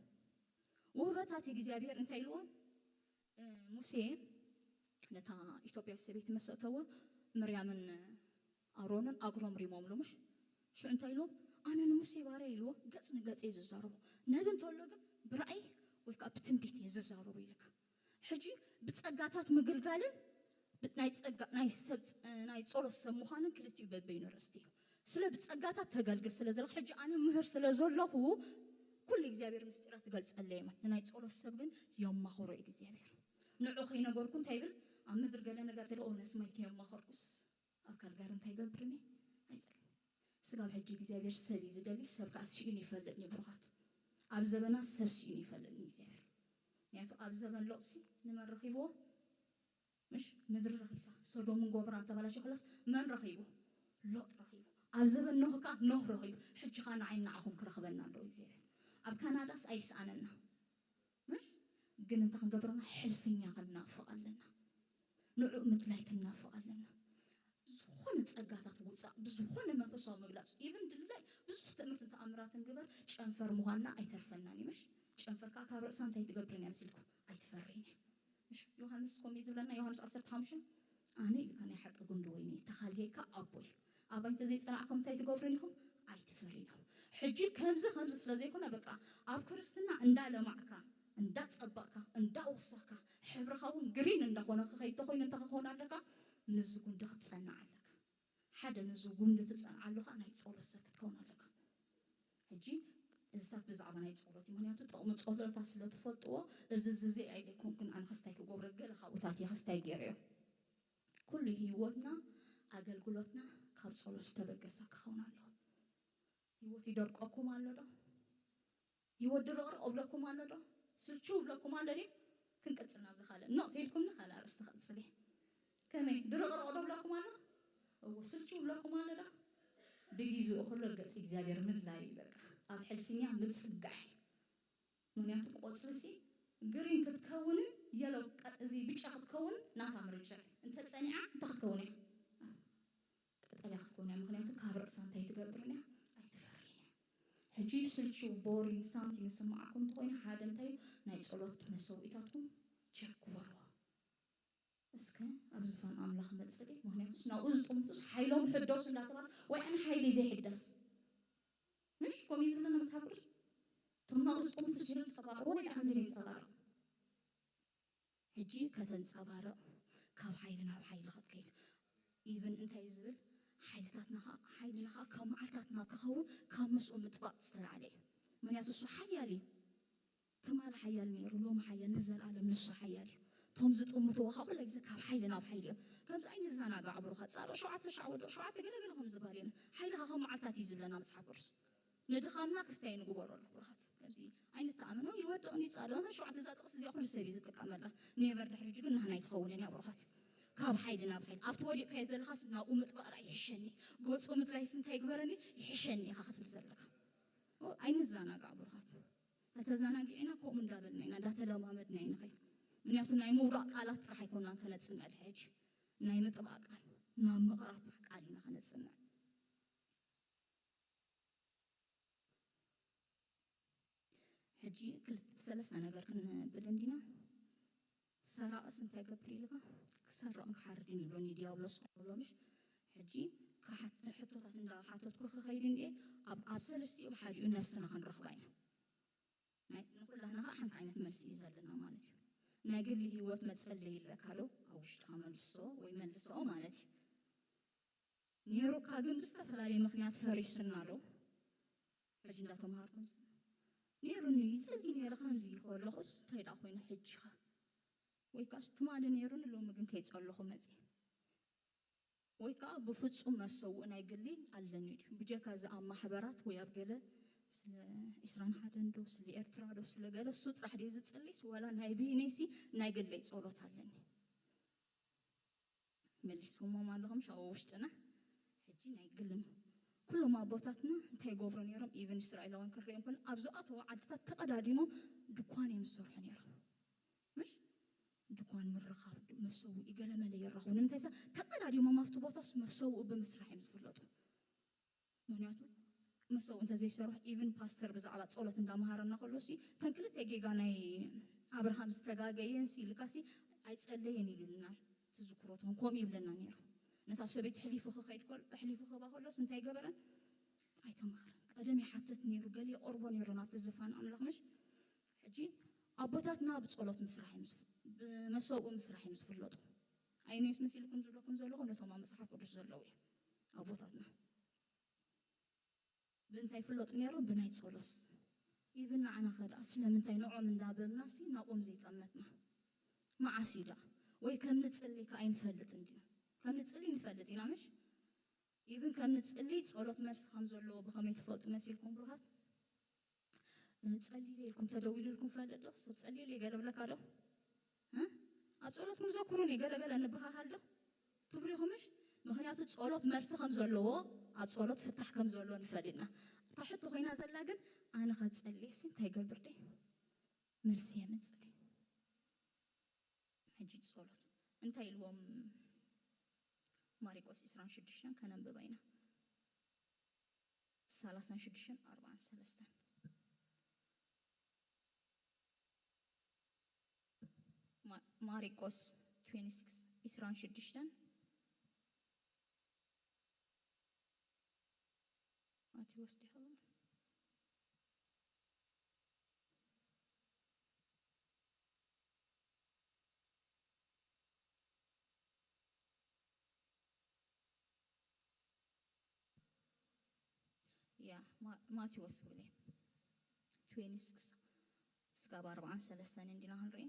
ውበታት እግዚኣብሔር እንታይ ኢልዎም? ሙሴ ነታ ኢትዮጵያዊት ሰበይቲ መሰእተዎ ምርያምን ኣሮንን ኣግሮም ሪሞም ሎምሽ ሽዑ እንታይ ኢልዎም ኣነ ንሙሴ ባርያ ኢልዎ ገጽ ንገጽ እየ ዝዛረቡ ነቢ እንተሎ ግን ብራእይ ወይ ከዓ ብትንቢት እየ ዝዛረቡ ኢልካ ሕጂ ብጸጋታት ምግልጋልን ናይ ጸጋ ናይ ሰብ ናይ ጸሎት ሰብ ምዃንን ክልቲኡ በበይኑ ርእስቲ እዩ ስለ ብጸጋታት ተገልግል ስለ ዘለኹ ሕጂ ኣነ ምህር ስለ ዘለኹ ኩሉ እግዚኣብሔር ምስጢራት ትገልጸለይ እየ ንናይ ጸሎት ሰብ ግን የማኽሮ እግዚኣብሔር ንዑ ከይነገርኩ እንታይ ይብል ኣብ ምድር ገለ ነገር ተደኦ ነስማይ ከየማኸርኩስ ኣብ ካልጋሪ እንታይ ይገብርኒ ኣይፅል ስጋብ ሕጂ እግዚኣብሔር ሰብ እዩ ዝደሊ ሰብ ከዓ ስኢኑ ይፈልጥኒ ብሩኻት ኣብ ዘበና ሰብ ስኢኑ ይፈልጥኒ እግዚኣብሔር ምክንያቱ ኣብ ዘበን ለቕሲ ንመን ረኺብዎ ምሽ ምድሪ ረኺሳ ሶዶምን ጎብራን ተባላሽ ከላስ መን ረኺቡ ሎጥ ረኺቡ ኣብ ዘበን ኖህ ከዓ ኖህ ረኺቡ ሕጂ ከዓ ንዓይ ንዓኹም ክረኽበና ኣለዎ እግዚኣብሔር ኣብ ካናዳስ ኣይስኣነና ግን እንታይ ክንገብረና ሕልፍኛ ክንናፍቕ ኣለና ንዑ ምድላይ ክንናፍቕ ኣለና ዝኾነ ፀጋታት ውፃእ ብዝኾነ መንፈሳዊ መግላፅ ኢቭን ድላይ ብዙሕ ትእምርትን ተኣምራትን ግበር ጨንፈር ምዃንና ኣይተርፈናን እዩ ምሽ ጨንፈር ከዓ ካብ ርእሳ እንታይ ትገብርን እያ መሲልኩም ኣይትፈርን እያ ምሽ ዮሃንስ ከምኡ እዩ ዝብለና ዮሃንስ ዓሰርተ ሓሙሽተ ኣነ ኢልካ ናይ ሓቂ ጉንዲ ወይኒ ተኻልየካ ኣቦይ ኣባይ እንተዘይፀናዕኩም እንታይ ትገብሩን ኢኹም ኣይትፈሪን ኢኹም ሕጂ ከምዚ ከምዚ ስለ ዘይኮነ በቃ ኣብ ክርስትና እንዳለማዕካ እንዳጸበቕካ እንዳወሰኽካ ሕብርኻ እውን ግሪን እንዳኾነ ክኸይድ ተኾይኑ እንተ ክኸውን ኣለካ ምስዚ ጉንዲ ክትጸንዕ ኣለካ ሓደ ምስዚ ጉንዲ ትጸንዓሉ ከዓ ናይ ጸሎት ሰብ ክትከውን ኣለካ ሕጂ እዚታት ብዛዕባ ናይ ጸሎት እዩ ምክንያቱ ጥቕሚ ጸሎታት ስለ ትፈልጥዎ እዚ ዝዚ ኣይደይኮንኩን ኣነ ክስታይ ክገብረ ገለ ካብኡታት እየ ክስታይ ገይረ እዮም ኩሉ ህይወትና ኣገልግሎትና ካብ ጸሎት ዝተበገሰ ክኸውን ኣለዎ ህይወት ይደርቀኩም ኣሎ ዶ ህይወት ድርቕርቕ እብለኩም ኣሎ ዶ ስልችው እብለኩም ኣሎ ድዩ ክንቅጽል ናብዚ ካልእ ኖ ተልኩምኒ ካልእ ኣርእስቲ ክቕጽል እየ ከመይ ድርቕርቕ ዶ እብለኩም ኣሎ እዎ ስልችው እብለኩም ኣሎ ዶ ብግዜኡ ኩሎ ገጽ እግዚኣብሔር ምድላይ እዩ በቃ ኣብ ሕልፍኛ ምጽጋዕ እዩ ምክንያቱ ቆጽሊ ሲ ግሪን ክትከውንን የሎ፣ ቀ- እዚ ብጫ ክትከውን ናታ ምርጫ እዩ። እንተ ጸኒዓ እንታይ ክትከውን እያ? ቀጠልያ ክትከውን እያ። ምኽንያቱ ካብ ርእሳ እንታይ ትገብር እያ? ኣይትፈርይን እያ። ሕጂ ስልቹ፣ ቦሪንግ ሳምቲንግ ዝስምዓኩም እንተኾይኑ፣ ሓደ እንታይ እዩ? ናይ ጸሎት መሰውኢታትኩም ቸክ ግበርዎ። እስከ ኣብ ዝፋን ኣምላኽ መጽእ፣ ምኽንያቱስ ናብኡ ዝጥምቱስ ሓይሎም ሕደሱ እንዳተባለ፣ ወይ ኣነ ሓይሊ ዘይሕደስ፣ ምሽ ከምኡ እዩ ዝብለና መጽሓፍ ቅዱስ። እቶም ናብኡ ዝጥምቱስ ይንጸባረቑ ወይ ኣነ ዘይንጸባረቕ። ሕጂ ከተንጸባረቕ፣ ካብ ሓይሊ ናብ ሓይሊ ክትከይድ። ኢቭን እንታይ ዝብል ሓይልታትና ኸዓ፣ ሓይልና ኸዓ ካብ መዓልታትና ክኸውን ካብ ምስኡ ምጥባቕ ዝተላዕለ እዩ። ምኽንያቱ እሱ ሓያል እዩ። ትማሊ ሓያል ነይሩ፣ ሎሚ ሓያል፣ ንዘለኣለም ንሱ ሓያል እዩ። እቶም ዝጥምትዎ ኸዓ ኩሉ ግዜ ካብ ሓይሊ ናብ ሓይሊ እዮም። ከምዚ ኣይንዘናጋዕ ብሩኻት። ጻድቕ ሸውዓተ ሻዕ ወድቕ ሸውዓተ ገለገለ ከም ዝበሃል የለን። ሓይልኻ ከም መዓልታት እዩ ዝብለና መጽሓፍ ቅዱስ። ንድኻምና ክስታይ ንግበረሉ ብሩኻት። ከምዚ ኣይንተኣመኖ፣ ይወድቕን ይጻድቕን ሸውዓተ እዛ ጥቕሲ እዚኣ ኩሉ ሰብ እዩ ዝጥቀመላ። ኔቨር ድሕሪ ሕጂ ግን ናህና ኣይትኸውንን እያ ብሩኻት። ካብ ሓይሊ ናብ ሓይሊ። ኣብቲ ወዲቕካዮ ዘለኻስ ናብኡ ምጥባቕ ደኣ ይሕሸኒ። ገጹ ምድላይስ እንታይ ይግበረኒ? ይሕሸኒ ኢኻ ክትብል ዘለካ። ኦ፣ ኣይንዘናጋዕ ብሩኻት። ተተዘናጊዕና ከምኡ እንዳበልና ኢና፣ እንዳተለማመድና ኢና ንኸይድ። ምኽንያቱ ናይ ምውዳቕ ቃላት ጥራሕ ኣይኮናን ከነጽንዕ ድሕሪ ሕጂ። ናይ ምጥባቕ ቃል፣ ናብ ምቕራብ ቃል ኢና ከነጽንዕ። ሕጂ ክልተ ሰለስተ ነገር ክንብል እንዲና። ሰራቕስ እንታይ ገብር ኢልካ? ክሰርቕን ክሓርድን ይብሎኒ ዲያብሎስ ክብሎ ምሽ? ሕጂ ክሓት-፣ ሕቶታት እንዳሓተትኩ ክኸይድ እንድየ፣ ኣብ፣ ኣብ ሰለስቲኡ ብሓዲኡ ነፍስና ክንረኽባ ኢና። ናይ፣ ንኩላህና ኸዓ ሓንቲ ዓይነት መልሲ እዩ ዘለና ማለት እዩ። ናይ ግሊ ህይወት መጸለይ ይብለካ ዶ? ኣብ ውሽጥኻ መልሶ ወይ መልስኦ ማለት እዩ። ነይሩካ ግን ብዝተፈላለየ ምኽንያት ፈሪስና ዶ? ሕጂ እንዳተምሃርኩም ስ-፣ ነይሩኒ፣ ይጽሊ ነይረ፣ ከምዚ ከለኹስ እንታይ ደኣ ኮይኑ ሕጂ ኸ? ወይ ከኣስ ትማሊ ነይሩኒ፣ ሎሚ ግን ከይጸለኹ መጽየ። ወይ ከኣ ብፍጹም መሰውእ ናይ ግሊ ኣለኒ ድዩ? ብጀካ እዚ ኣብ ማሕበራት ወይ ኣብ ገለ ስለ ዒስራን ሓደን ዶ፣ ስለ ኤርትራ ዶ፣ ስለ ገለ እሱ ጥራሕ ድየ ዝጽልይስ፣ ዋላ ናይ ብይነይሲ ናይ ግለይ ጸሎት ኣለኒ? መሊስኩሞም ኣለኹም ሻው ውሽጥና። ሕጂ ናይ ግልን ኩሎም ኣቦታትና እንታይ ይገብሩ ነይሮም? ኢቨን እስራኤላውያን ክንሪኦም ከለና ኣብ ዝኣተዎ ዓድታት ተቐዳዲሞም ድኳን እዮም ዝሰርሑ ነይሮም። ምሽ ድኳን ምርኻብ፣ መሰውኢ ገለመለ ይራኸቡ። ንምንታይ ሳ ተቐዳዲሞም ኣብቲ ቦታስ መሰውኢ ብምስራሕ እዮም ዝፍለጡ። ምኽንያቱ መሰው እንተዘይሰርሑ፣ ኢቭን ፓስተር ብዛዕባ ጸሎት እንዳመሃረና ከሎ ሲ፣ "እተን ክልተ ጌጋ ናይ ኣብርሃም ዝተጋገየን ሲ ኢልካ ሲ ኣይጸለየን" ኢሉና። ትዝክሮ ትኾን፣ ከምኡ ይብለና ነይሩ። ነታ ሰበይቲ ሕሊፉ ክኸይድ ከሎ፣ ሕሊፉ ክህባ ከሎስ እንታይ ገበረን? ኣይተማኸረን። ቀደም ይሓትት ነይሩ፣ ገለ የቐርቦ ነይሩ ናብቲ ዝፋን ኣምላኽ፣ ምሽ? ሕጂ ኣቦታትና ብጸሎት ምስራሕ እዮም ዝፍ-፣ ብመሰውኡ ምስራሕ እዮም ዝፍለጡ። ኣይነይስ መሲልኩም ዝብለኩም ዘለኹ ነቶም ኣብ መጽሓፍ ቅዱስ ዘለዉ እዮም ኣቦታትና። ብእንታይ ይፍለጡ ነይሮም? ብናይ ጸሎት። ኢቭን ንዓና ኸ ደኣ ስለምንታይ ንዕኦም እንዳበልና ሲ ናብኦም ዘይጠመትና? መዓስ እዩ ደኣ? ወይ ከም ንጽሊ ከ ኣይንፈልጥን ዲና? ከም ንጽሊ ንፈልጥ ኢና፣ ምሽ? ኢቭን ከም ንጽሊ ጸሎት መልሲ ከም ዘለዎ ብኸመይ ትፈልጡ መሲልኩም ብሩኻት? እ፣ ጸሊለ ኢልኩም ተደዊሉልኩም ፈልጥ ዶ? ሰብ ጸሊለ ገለ ብለካ ዶ? እ? ኣብ ጸሎትኩም ዘኩሩኒ ገለ ገለ ንበሃሃል ዶ? ትብሉ ኢኹምሽ? ምኽንያቱ ጸሎት መልሲ ከም ዘለዎ፣ ኣብ ጸሎት ፍታሕ ከም ዘሎ ንፈልጥና። እታ ሕቶ ኮይና ዘላ ግን፣ ኣነ ከጸልየሲ እንታይ ገብር ደይ? መልሲ የምጽእ ደይ? ሕጂ ጸሎት እንታይ ኢልዎም? ማሪቆስ ዕስራን ሽዱሽተን ከነንብባ ኢና። ሰላሳን ሽዱሽተን ኣርባዓን ሰለስተን። ማ-፣ ማሪቆስ ትዌንቲ ሲክስ፣ ዕስራን ሽዱሽተን። ማቴዎስ ዲኻ? ያ፣ ማ-፣ ማቴዎስ ክብል እየ። ትዌንቲ ሲክስ እስካብ ኣርባዓን ሰለስተን እንዲና ክንርኢ።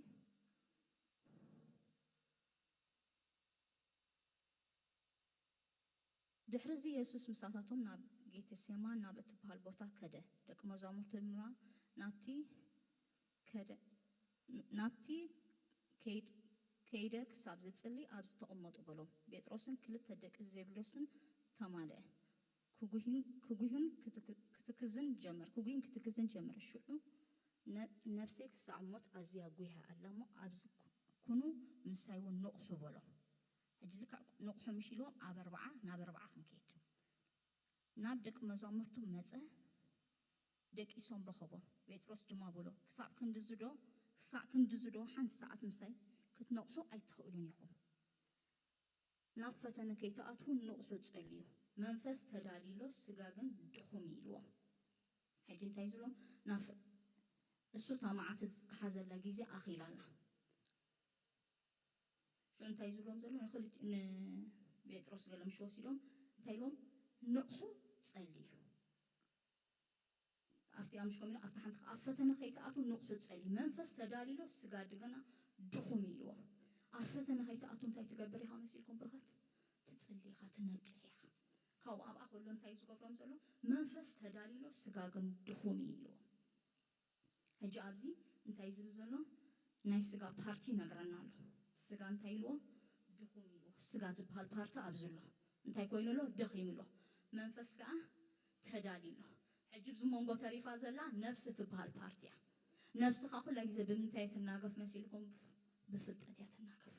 ድሕርዚ የሱስ ምሳታቶም ናብ ጌቴሴማን ናብ እትበሃል ቦታ ከደ። ደቂ መዛሙርቱ ድማ ናብቲ ከደ-፣ ናብቲ ከይድ-፣ ከይደ ክሳብ ዝጽሊ ኣብዚ ተቐመጡ በሎም። ጴጥሮስን ክልተ ደቂ ዜብሎስን ተማልአ። ክጉሂን፣ ክጉሂን ክትክ-፣ ክትክዝን ጀመር። ክጉሂን ክትክዝን ጀመረ። ሽዑ ነፍሰይ ክሳዕ ሞት ኣዝያ ጒሃ ኣላ እሞ ኣብዚ ኩኑ ምሳይ እውን ንቕሑ በሎም። ሕጂ ልክዕ ንቕሑ ምሽ ኢልዎም ኣብ ኣርብዓ ናብ ኣርብዓ ክንከይድ ናብ ደቂ መዛሙርቱ መጸ። ደቂሶም ረኸቦም። ጴጥሮስ ድማ በሎ፣ ክሳዕ ክንድዚ ዶ ክሳዕ ክንድዚ ዶ ሓንቲ ሰዓት ምሳይ ክትነቕሑ ኣይትኽእሉን ኢኹም? ናብ ፈተነ ከይትኣትዉ ንቕሑ ጸልዩ። መንፈስ ተዳልዩሎ፣ ስጋ ግን ድኹም እዩ ኢልዎም። ሕጂ እንታይ ዝብሎም? ናብ እሱ እታ መዓልቲ ዝተሓዘላ ግዜ ኣኺላላ። ሽዑ እንታይ ዝብሎም ዘሎ ንክልቲ ንጴጥሮስ ገለ ምሽ ወሲዶም እንታይ ኢሎም? ንቕሑ ጸልዩ። ኣብቲ ኣምሽኮም ኢሎም ኣብቲ ሓንቲ ኣብ ፈተነ ከይትኣትዉ ንቕሑ ጸልዩ። መንፈስ ተዳልዩሎ፣ ስጋ ድግና ድኹም እዩ ኢልዎም። ኣብ ፈተነ ከይትኣትዉ እንታይ ትገብር ኢኻ መሲልኩም ብርኸት? ትጽሊ ኢኻ፣ ትነቅሕ ኢኻ። ካብኡ ኣብኣ ከሎ እንታይ ዝገብሮም ዘሎ? መንፈስ ተዳልዩሎ፣ ስጋ ግን ድኹም እዩ ኢልዎም። ሕጂ ኣብዚ እንታይ ዝብል ዘሎ? ናይ ስጋ ፓርቲ ይነግረና ኣሎ። ስጋ እንታይ ኢልዎ? ድኹም ኢልዎ። ስጋ ዝበሃል ፓርቲ ኣብዚ ኣሎ። እንታይ ኮይኑ ኣሎ? ደኺሙ ኣሎ። መንፈስ ከኣ ተዳልዩ ኣሎ። ሕጂ ኣብዚ መንጎ ተሪፋ ዘላ ነፍሲ ትበሃል ፓርቲ እያ። ነፍሲ ከኣ ኩላ ግዜ ብምንታይ እያ ትናገፍ መሲልኩም? ብፍ-፣ ብፍልጠት እያ ትናገፍ።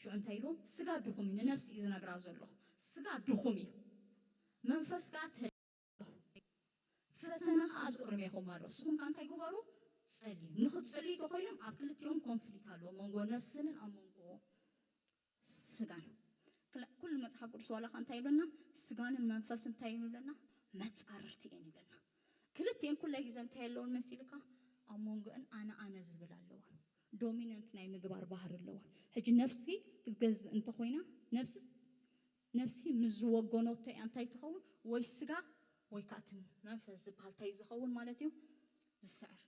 ሽዑ እንታይ ኢልዎም? ስጋ ድኹም እዩ፣ ንነፍሲ እዩ ዝነግራ ዘሎ። ስጋ ድኹም እዩ። መንፈስ ከኣ ተ-፣ ፈተና ከኣ ኣብዚ ቅድሜኹም ኣሎ። ንስኹም ከኣ እንታይ ግበሩ? ጸልዩ። ንኽትጸልዩ ተኾይኖም ኣብ ክልቲኦም ኮንፍሊክት ኣለዎ፣ መንጎ ነፍስንን ኣብ መንጎ ስጋን። ክላ-፣ ኩሉ መጽሓፍ ቅዱስ ዋላ ከኣ እንታይ ይብለና? ስጋንን መንፈስ እንታይ እዮም ይብለና? መጻርርቲ እየን ይብለና። ክልቲኤን ኩላይ ግዜ እንታይ ኣለውን መሲልካ? ኣብ መንጎአን ኣነ ኣነ ዝብል ኣለወን። ዶሚነንት ናይ ምግባር ባህሪ ኣለወን። ሕጂ ነፍሲ ክትገዝእ እንተኾይና፣ ነፍሲ፣ ነፍሲ ምስ ዝወገኖቶ እያ እንታይ ትኸውን? ወይ ስጋ ወይ ከኣ እቲ መንፈስ ዝበሃል እንታይ ዝኸውን ማለት እዩ? ዝስዕር።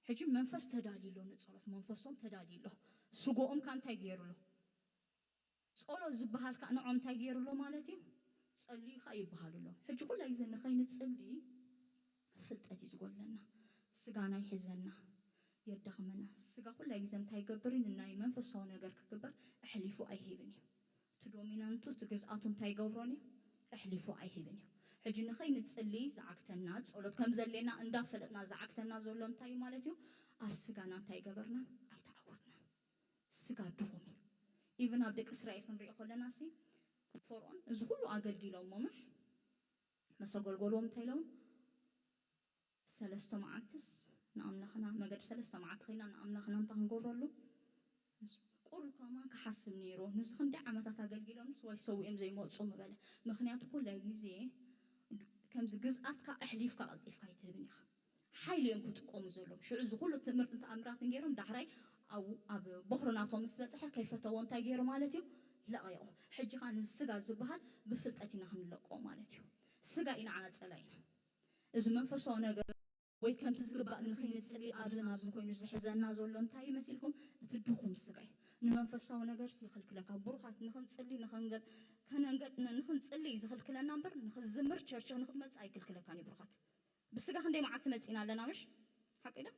ሕጂ መንፈስ ተዳልዩ ኣሎ ንጸሎት፣ መንፈሶም ተዳልዩ ኣሎ። ስጎኦም ከኣ እንታይ ገይሩ ኣሎ? ጸሎት ዝበሃል ከኣ ንዖም እንታይ ገይሩ ኣሎ ማለት እዩ? ጸልዩ ከኣ ይበሃሉ ኣሎ። ሕጂ ኩላይ ግዜ ንኸይንጽሊ ፍልጠት እዩ ዝጎድለና። ስጋና ይሕዘና፣ የዳኽመና። ስጋ ኩላይ ግዜ እንታይ ይገብር እዩ? ንናይ መንፈሳዊ ነገር ክግበር ኣሕሊፉ ኣይህብን እዩ። እቲ ዶሚናንቱ፣ እቲ ግዝኣቱ እንታይ ይገብሮን እዩ? ኣሕሊፉ ኣይህብን እዩ። ሕጂ ንኸይንጽሊ ዝዓግተና፣ ጸሎት ከም ዘድልየና እንዳፈለጥና ዝዓግተና ዘሎ እንታይ እዩ ማለት እዩ? ኣብ ስጋና እንታይ ገበርና? ኣይተዓወትናን። ስጋ ድኹም እዩ። ኢቭን ኣብ ደቂ እስራኤል ክንሪኦ ከለና ሲ፣ ፈርዖን እዚ ኩሉ ኣገልጊሎሞ ምሽ፣ መሰ ኣገልገሎም እንታይ ኢሎም? ሰለስተ መዓልትስ ንኣምላኽና፣ መገዲ ሰለስተ መዓልቲ ኸይና ንኣምላኽና እንታይ ክንገብረሉ? ቁሩብ ከማን ክሓስብ ነይሩ። ንስ ክንደይ ዓመታት ኣገልጊሎምስ ወይ ሰዊኦም ዘይመጹ ምበለ። ምኽንያቱ ኩላይ ግዜ ከምዚ ግዝኣትካ ኣሕሊፍካ ቀልጢፍካ ኣይትህብን ኢኻ። ሓይሊ እዮም ክጥቀሙ ዘለዎም። ሽዑ እዚ ኩሉ ትእምርትን ተኣምራትን ገይሮም ዳሕራይ ኣብ፣ ኣብ ቦኽሪ ናቶም ምስ በጽሐ ከይፈተዎ እንታይ ገይሩ ማለት እዩ? ለቒቑ። ሕጂ ኸኣ ንዚ ስጋ ዝበሃል ብፍልጠት ኢና ክንለቆ ማለት እዩ። ስጋ እዩ ንዓና ጸላኢና። እዚ መንፈሳዊ ነገር ወይ ከምቲ ዝግባእ ንኸይንጽሊ ኣብዚ ናብዚ ኮይኑ ዝሕዘና ዘሎ እንታይ እዩ መሲልኩም? እቲ ድኹም ስጋ እዩ። ንመንፈሳዊ ነገርስ ይኽልክለካ። ብሩኻት ንኽንጽሊ፣ ንኽንገ-፣ ከነንገ-፣ ን-፣ ንኽንጽሊ እዩ ዝኽልክለና እምበር ንኽዝምር ቸርች ንኽትመጽእ ኣይክልክለካን እዩ ብሩኻት። ብስጋ ክንደይ መዓልቲ መጺና ኣለና ምሽ? ሓቂ ዶ?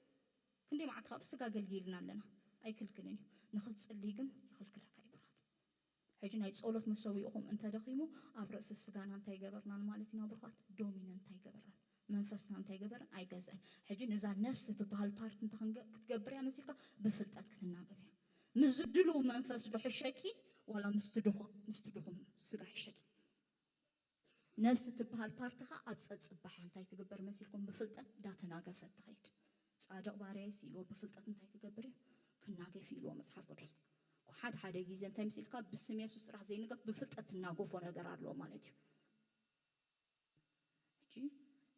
ክንደይ መዓልቲ ካብ ስጋ ኣገልጊልና ኣለና? ኣይክልክልን እዩ። ንኽትጽሊ ግን ይኽልክለካ እዩ ብሩኻት። ሕጂ ናይ ጸሎት መሰዊእኹም እንተደኺሙ ኣብ ርእሲ ስጋና እንታይ ገበርናን ማለት ኢና ብሩኻት? ዶሚነንት ኣይገበርናን። መንፈስና እንታይ ገበርን? ኣይገዝእን። ሕጂ ነዛ ነፍሲ ትበሃል ፓርት እንተ ክንገ-፣ ክትገብር እያ መሲልካ ብፍልጠት ክትናገፍ እያ። ምስ ድልው መንፈስ ዶ ሕሸኪ ዋላ ምስቲ ድኹ-፣ ምስቲ ድኹም ስጋ ሕሸኪ? ነፍሲ ትበሃል ፓርትኻ ኣብ ጸጽባሕ እንታይ ትግበር መሲልኩም ብፍልጠት እንዳተናገፈት ትኸይድ። ጻድቕ ባርያይስ ኢልዎ ብፍልጠት እንታይ ክገብር እዩ? ክናገፍ ኢልዎ መጽሓፍ ቅዱስ። ሓደ ሓደ ግዜ እንታይ መሲልካ ብስም የሱስ ጥራሕ ዘይንገፍ ብፍልጠት ትናገፎ ነገር ኣሎ ማለት እዩ። ሕጂ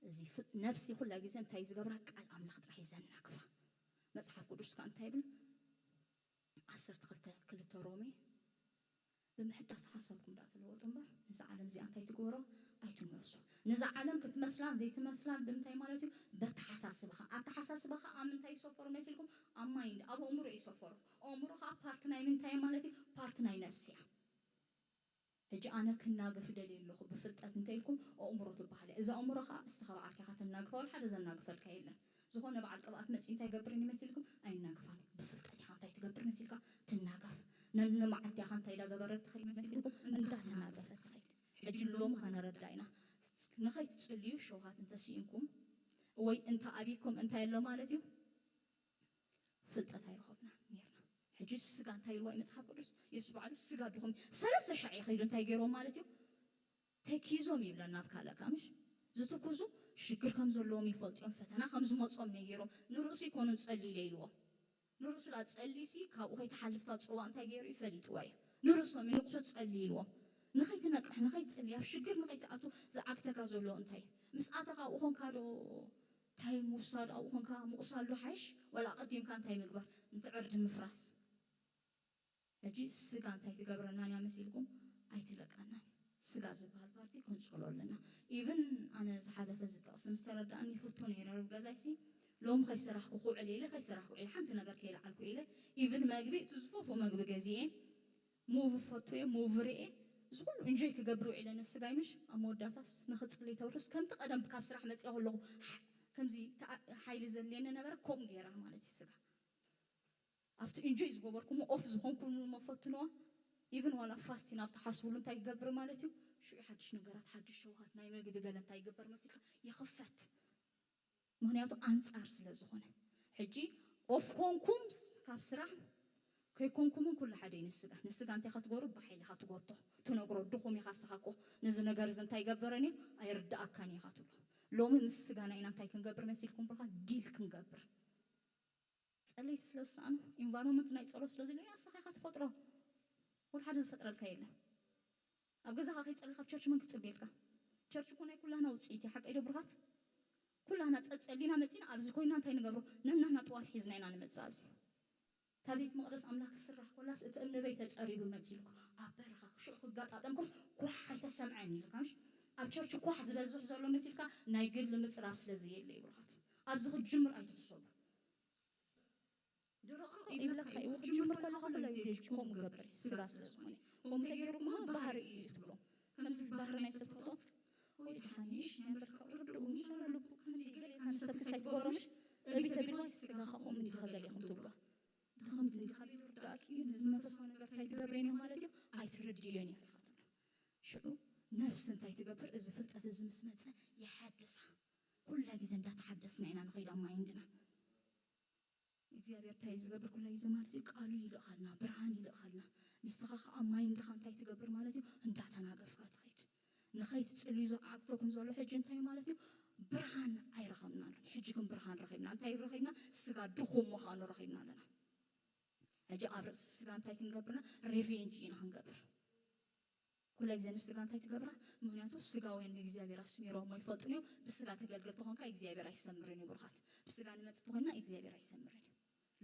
እዚ ፍ-፣ ነፍሲ ኩላ ግዜ እንታይ ዝገብራ? ቃል ኣምላኽ ጥራሕ እዩ ዘናግፋ። መጽሓፍ ቅዱስ ከኣ እንታይ ይብል? ዓሰርተ ክልተ ክልተ ሮሜ፣ ብምሕዳስ ሓሳብኩም ደኣ ተለወጡ እምበር፣ ነዛ ዓለም እዚኣ እንታይ ትግበሮ? ኣይትመልሱ። ነዛ ዓለም ክትመስላን ዘይትመስላን ብምንታይ ማለት እዩ? በተሓሳስባኻ። ኣተሓሳስባኻ ኣብ ምንታይ ይሰፈሩ መሲልኩም? ኣብ ማይንድ፣ ኣብ ኣእምሮ ይሰፈሩ። ኣእምሮ ኸኣ ፓርት ናይ ምንታይ ማለት እዩ? ፓርት ናይ ነፍሲ እያ። ሕጂ ኣነ ክናገፍ ደልየ ኣለኹ ብፍልጠት እንተ ኢልኩም፣ ኣእምሮ ትበሃል እያ። እዛ ኣእምሮ ኸኣ እስኻ በዓልካ ኢኻ ተናግፋ፣ ወላ ሓደ ዘናግፈልካ የለን። ዝኾነ በዓል ቅብኣት መጺኡ እንታይ ይገብርን እዩ መሲልኩም? ኣይናግፋን እዩ። ብፍልጠት ኢኻ እንታይ ትገብር መሲልካ? ትናገፍ። ነንመዓልቲ ኢኻ እንታይ እንዳገበረት ትኸይድ መሲልኩም? እንዳተናገፈት ትኸይድ። ሕጂ ሎሚ ኸነረዳ ኢና። ንኸይትጽልዩ ሸውሃት እንተ ስኢንኩም ወይ እንተ ኣቢኩም እንታይ ኣሎ ማለት እዩ? ፍልጠት ኣይረኸብና ነርና። ሕጂ ስጋ እንታይ ኢልዋ እዩ መጽሓፍ ቅዱስ? የሱስ ባዕሉ ስጋ ድኹም ሰለስተ ሻዕ ይኸይዱ እንታይ ገይሮም ማለት እዩ? ተኪዞም ይብለና ኣብ ካልእ ካምሽ ዝትኩዙ ሽግር ከም ዘለዎም ይፈልጡ እዮም። ፈተና ከም ዝመጾም ነጊሮም ንርእሱ ይኮኑን ጸልዩ ኢለ ኢልዎም። ንርእሱ ላ ጸልዩሲ ካብኡ ከይትሓልፍታ ጽዋ እንታይ ገይሩ ይፈሊጥዋ እዩ። ንርእሶም ንቑሑ ጸልዩ ኢልዎም። ንኸይትነቅሕ ንኸይትጽሊ ኣብ ሽግር ንኸይትኣቱ ዝዓግተካ ዘሎ እንታይ እዩ? ምስ ኣተኻ ኣብኡ ኾንካ ዶ እንታይ ምውሳድ ኣብኡ ኾንካ ምቑሳል ዶ ሓይሽ? ወላ ኣቐዲምካ እንታይ ምግባር? ንትዕርዲ ምፍራስ። ሕጂ ስጋ እንታይ ትገብረና እያ መሲልኩም? ኣይትለቀናን። ስጋ ዝበሃል ፓርቲ ክንጽሎ ኣለና። ኢብን ኣነ ዝሓለፈ ዝጠቕሲ ምስ ተረዳእኒ ይፍቱ ነይረ ኣብ ገዛይሲ ሎም ከይሰራሕኩ ክውዕል ኢለ ከይሰራሕኩ ኢለ ሓንቲ ነገር ከይለዓልኩ ኢለ ኢብን መግቢ እቲ ዝፈትዎ መግቢ ገዚኤ ሙቭ ፈቱ እየ ሙቭ ርኤ እዚ ኩሉ እንጆይ ክገብር ውዒለ ንስጋይ ምሽ ኣብ መወዳታስ ንኽጽልይ ተውርስ ከምቲ ቀደም ካብ ስራሕ መፅያ ከለኹ ከምዚ ሓይሊ ዘድልየኒ ነበረ ከምኡ ገይራ ማለት እዩ ስጋ ኣብቲ ኢንጆይ ዝገበርኩሞ ኦፍ ዝኾንኩሉ መፈትንዋ ኢቭን ዋላ ፋስቲን ኣብ ትሓስብሉ እንታይ ይገብር ማለት እዩ ሽዑ ሓድሽ ነገራት ሓድሽ ሸውሃት ናይ መግቢ ገለ እንታይ ይገበር መሲልካ ይኽፈት ምክንያቱ ኣንፃር ስለ ዝኾነ ሕጂ ኦፍ ኮንኩም ካብ ስራሕ ከይኮንኩምን ኩሉ ሓደ እዩ ንስጋ ንስጋ እንታይ ካ ትገብሩ ብሓይሊ ካ ትጎቶ ትነግሮ ድኹም ኢኻ ስኻ እኮ ነዚ ነገር እዚ እንታይ ይገበረን እዩ ኣይርዳእካን ኢኻ ትብሎ ሎሚ ምስ ስጋና ኢና እንታይ ክንገብር መሲልኩም ብልካ ዲል ክንገብር ጸለይቲ ስለ ዝሰኣኑ ኢንቫይሮንመንት ናይ ጸሎት ስለ ዘለ ኣስኻ ኢኻ ትፈጥሮ ወላ ሓደ ዝፈጥረልካ የለን ኣብ ገዛኻ ከይጸሊ ካብ ቸርች መን ክትጽበየልካ ቸርች እኮ ናይ ኩላህና ውፅኢት እዩ ሓቀይ ዶ ብሩኻት ኩላህና ጸጸሊና መጺና ኣብዚ ኮይና እንታይ ንገብሮ ነናህና ጥዋፍ ሒዝና ኢና ንመጽእ ኣብዚ እታ ቤት መቕደስ ኣምላኽ ክስራሕ ኮላስ እቲ እምኒ በይ ተጸሪቡ መጺልኩ ኣብ በረኻ ሽዑ ክጋጣጠምኩስ ኳሕ ኣይተሰምዐን ኢልካ ምሽ ኣብ ቸርች ኳሕ ዝበዝሕ ዘሎ መሲልካ ናይ ግሊ ምጽራፍ ስለ ዘየለ ይብሩኻት ኣብዚ ክጅምር ኣይትሕሰቡ ይብለካ እዩ ክጅምር ከለካ ኩላ ግዜ ከምኡ ገበር ስጋ ስለ ዝኾነ ከምኡ ተገይሩ እሞ ባህሪ እዩ ትብሎ ከምዚ ባህሪ ናይ ሰብ ትፈቶ ወይ ድሓንሽ ናይ መርካ ቁርድኡ ምሻላ ልቡ ከምዚ ገለ ኢልካ ንሰብ ክሳይ ትገብሮምሽ እቢ ተቢልዋ ስጋኻ ከምኡ እንዲኻ ገለ ኢኹም ትብሎ ድኸምቲ እንዲኻ ቢሉ ርዳእኪ እዩ ነዚ መንፈሳዊ ነገር እንታይ ትገብረን እዩ ማለት እዩ ኣይትርድእዮን እዩ ኢኻ ትብሎ ሽዑ ነፍሲ እንታይ ትገብር እዚ ፍልጠት እዚ ምስ መፀ ይሓድሳ ኩላ ግዜ እንዳተሓደስና ኢና ንኸይድ ኣብ ማይንድና እግዚኣብሔር እንታይ ዝገብር ኩላ ግዜ ማለት እዩ ቃሉ ይልእኸልና ብርሃን ይልእኸልና ንስኻ ከዓ ኣብ ማይንድኻ እንታይ ትገብር ማለት እዩ እንዳተናገፍካ ትኸይድ ንኸይትፅልዩ ዝዓግተኩም ዘሎ ሕጂ እንታይ ማለት እዩ ብርሃን ኣይረኸብናሉ ሕጂ ግን ብርሃን ረኺብና እንታይ ረኺብና ስጋ ድኹም ምዃኑ ረኺብና ኣለና ሕጂ ኣብ ርእሲ ስጋ እንታይ ክንገብርና ሬቬንጅ ኢና ክንገብር ኩላ ግዜ ንስጋ እንታይ ትገብራ ምክንያቱ ስጋውያን ንእግዚኣብሔር ኣስሚሮሞ ይፈልጡን እዩ ብስጋ ተገልግል ተኾንካ እግዚኣብሔር ኣይሰምርን እዩ ብሩኻት ብስጋ ንመፅእ ተኾንና እግዚኣብሔር ኣይሰምርን እዩ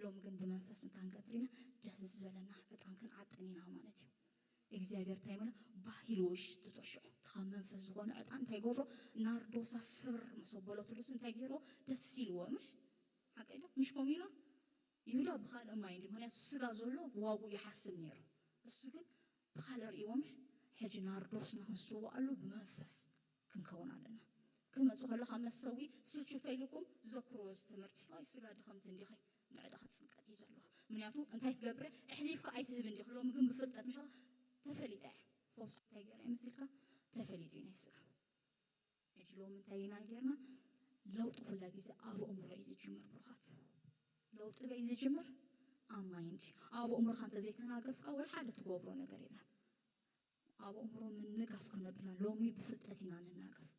ሎም ግን ብመንፈስ እንታይ ንገብር ኢና ደስ ዝበለና ዕጣን ክንዓጥን ኢና ማለት እዩ እግዚኣብሔር እንታይ መለ ባሂል ወሽትቶ ሽዑ ካብ መንፈስ ዝኾነ ዕጣን እንታይ ገብሮ ናርዶሳ ስብር መሰበለትሉስ እንታይ ገይርዎ ደስ ኢልዎ ምሽ ሓቀ ዶ ምሽ ኮም ኢሎ ይሁዳ ብኻልእ ማይ እንዲ ምክንያቱ ስጋ ዘሎ ዋጉ ይሓስብ ነይሩ እሱ ግን ብኻልእ ርእዎም ሕጂ ናርዶስና ክንስውኣሉ ብመንፈስ ክንከውን ኣለና ክመፁ ከለካ መሰዊ ስልችው ተይልኩም ዘክርዎ እዚ ትምህርቲ ኣይ ስጋ ድኸምቲ እንዲኸ ንዕዳ ክፅንቀል እዩ ዘለዎ ምክንያቱ እንታይ ትገብረ ኣሕሊፍካ ኣይትህብ እንዲኽ ሎሚ ግን ብፍልጠት ምሻ ተፈሊጠ እየ ፈውስ እንታይ ገይረ ምስልካ ተፈሊጡ እዩ ናይ ስጋ ሕጂ ሎም እንታይ ኢና ጌርና ለውጢ ኩላ ግዜ ኣብ ኣእምሮ እዩ ዝጅምር ብሩኻት ለውጢ በይ ዝጅምር ኣብ ማይንድ ኣብ ኣእምሮኻ እንተዘይተናገፍካ ወይ ሓደ ትገብሮ ነገር የለን ኣብ ኣእምሮ ምንጋፍ ክነብርና ሎሚ ብፍልጠት ኢና ንናገፍ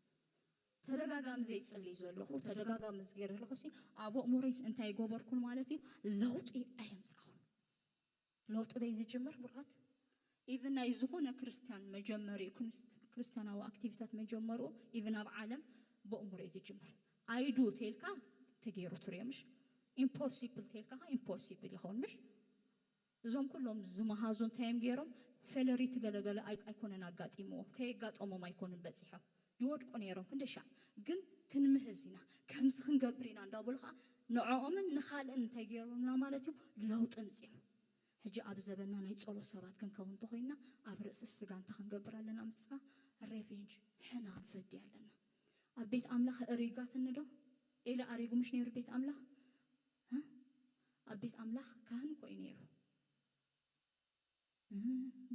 ተደጋጋሚ ዘይፅልይ ዘለኹ ተደጋጋሚ ዝገይር ዘለኹ ሲ ኣብ ኣእምሮይ እንታይ ይገበርኩን ማለት እዩ ለውጢ ኣየምፃኹን ለውጢ በይ ዝጅምር ብሩኻት ኢቭን ናይ ዝኾነ ክርስትያን መጀመሪ ክርስትያናዊ ኣክቲቪታት መጀመሩ ኢቭን ኣብ ዓለም ብእምሮ እዩ ዝጅምር ኣይዱ ተልካ ተገይሩ ትሪዮ ምሽ ኢምፖሲብል ተልካ ኢምፖሲብል ይኸውን ምሽ እዞም ኩሎም ዝመሃዙ እንታይ እዮም ገይሮም ፌለሪቲ ገለገለ ኣይኮነን ኣጋጢምዎም ከየጋጠሞም ኣይኮኑን በፂሖም ይወድቁ ነይሮም ክንደይ ሻዕ ግን ክንምህዝ ኢና ከምዚ ክንገብር ኢና እንዳበሉ ከዓ ንዕኦምን ንኻልእን እንታይ ገይሮምና ማለት እዩ ለውጢ ምፅኦም ሕጂ ኣብ ዘበና ናይ ጸሎት ሰባት ክንከውን እንተኾይንና ኣብ ርእሲ ስጋ እንታይ ክንገብር ኣለና ምስልካ ሬቬንጅ ሕነ ክንፈዲ ኣለና ኣብ ቤት ኣምላኽ እሪጋትኒ ዶ ኤሊ ኣሪጉ ምሽ ነይሩ ቤት ኣምላኽ ኣብ ቤት ኣምላኽ ካህን ኮይ ነይሩ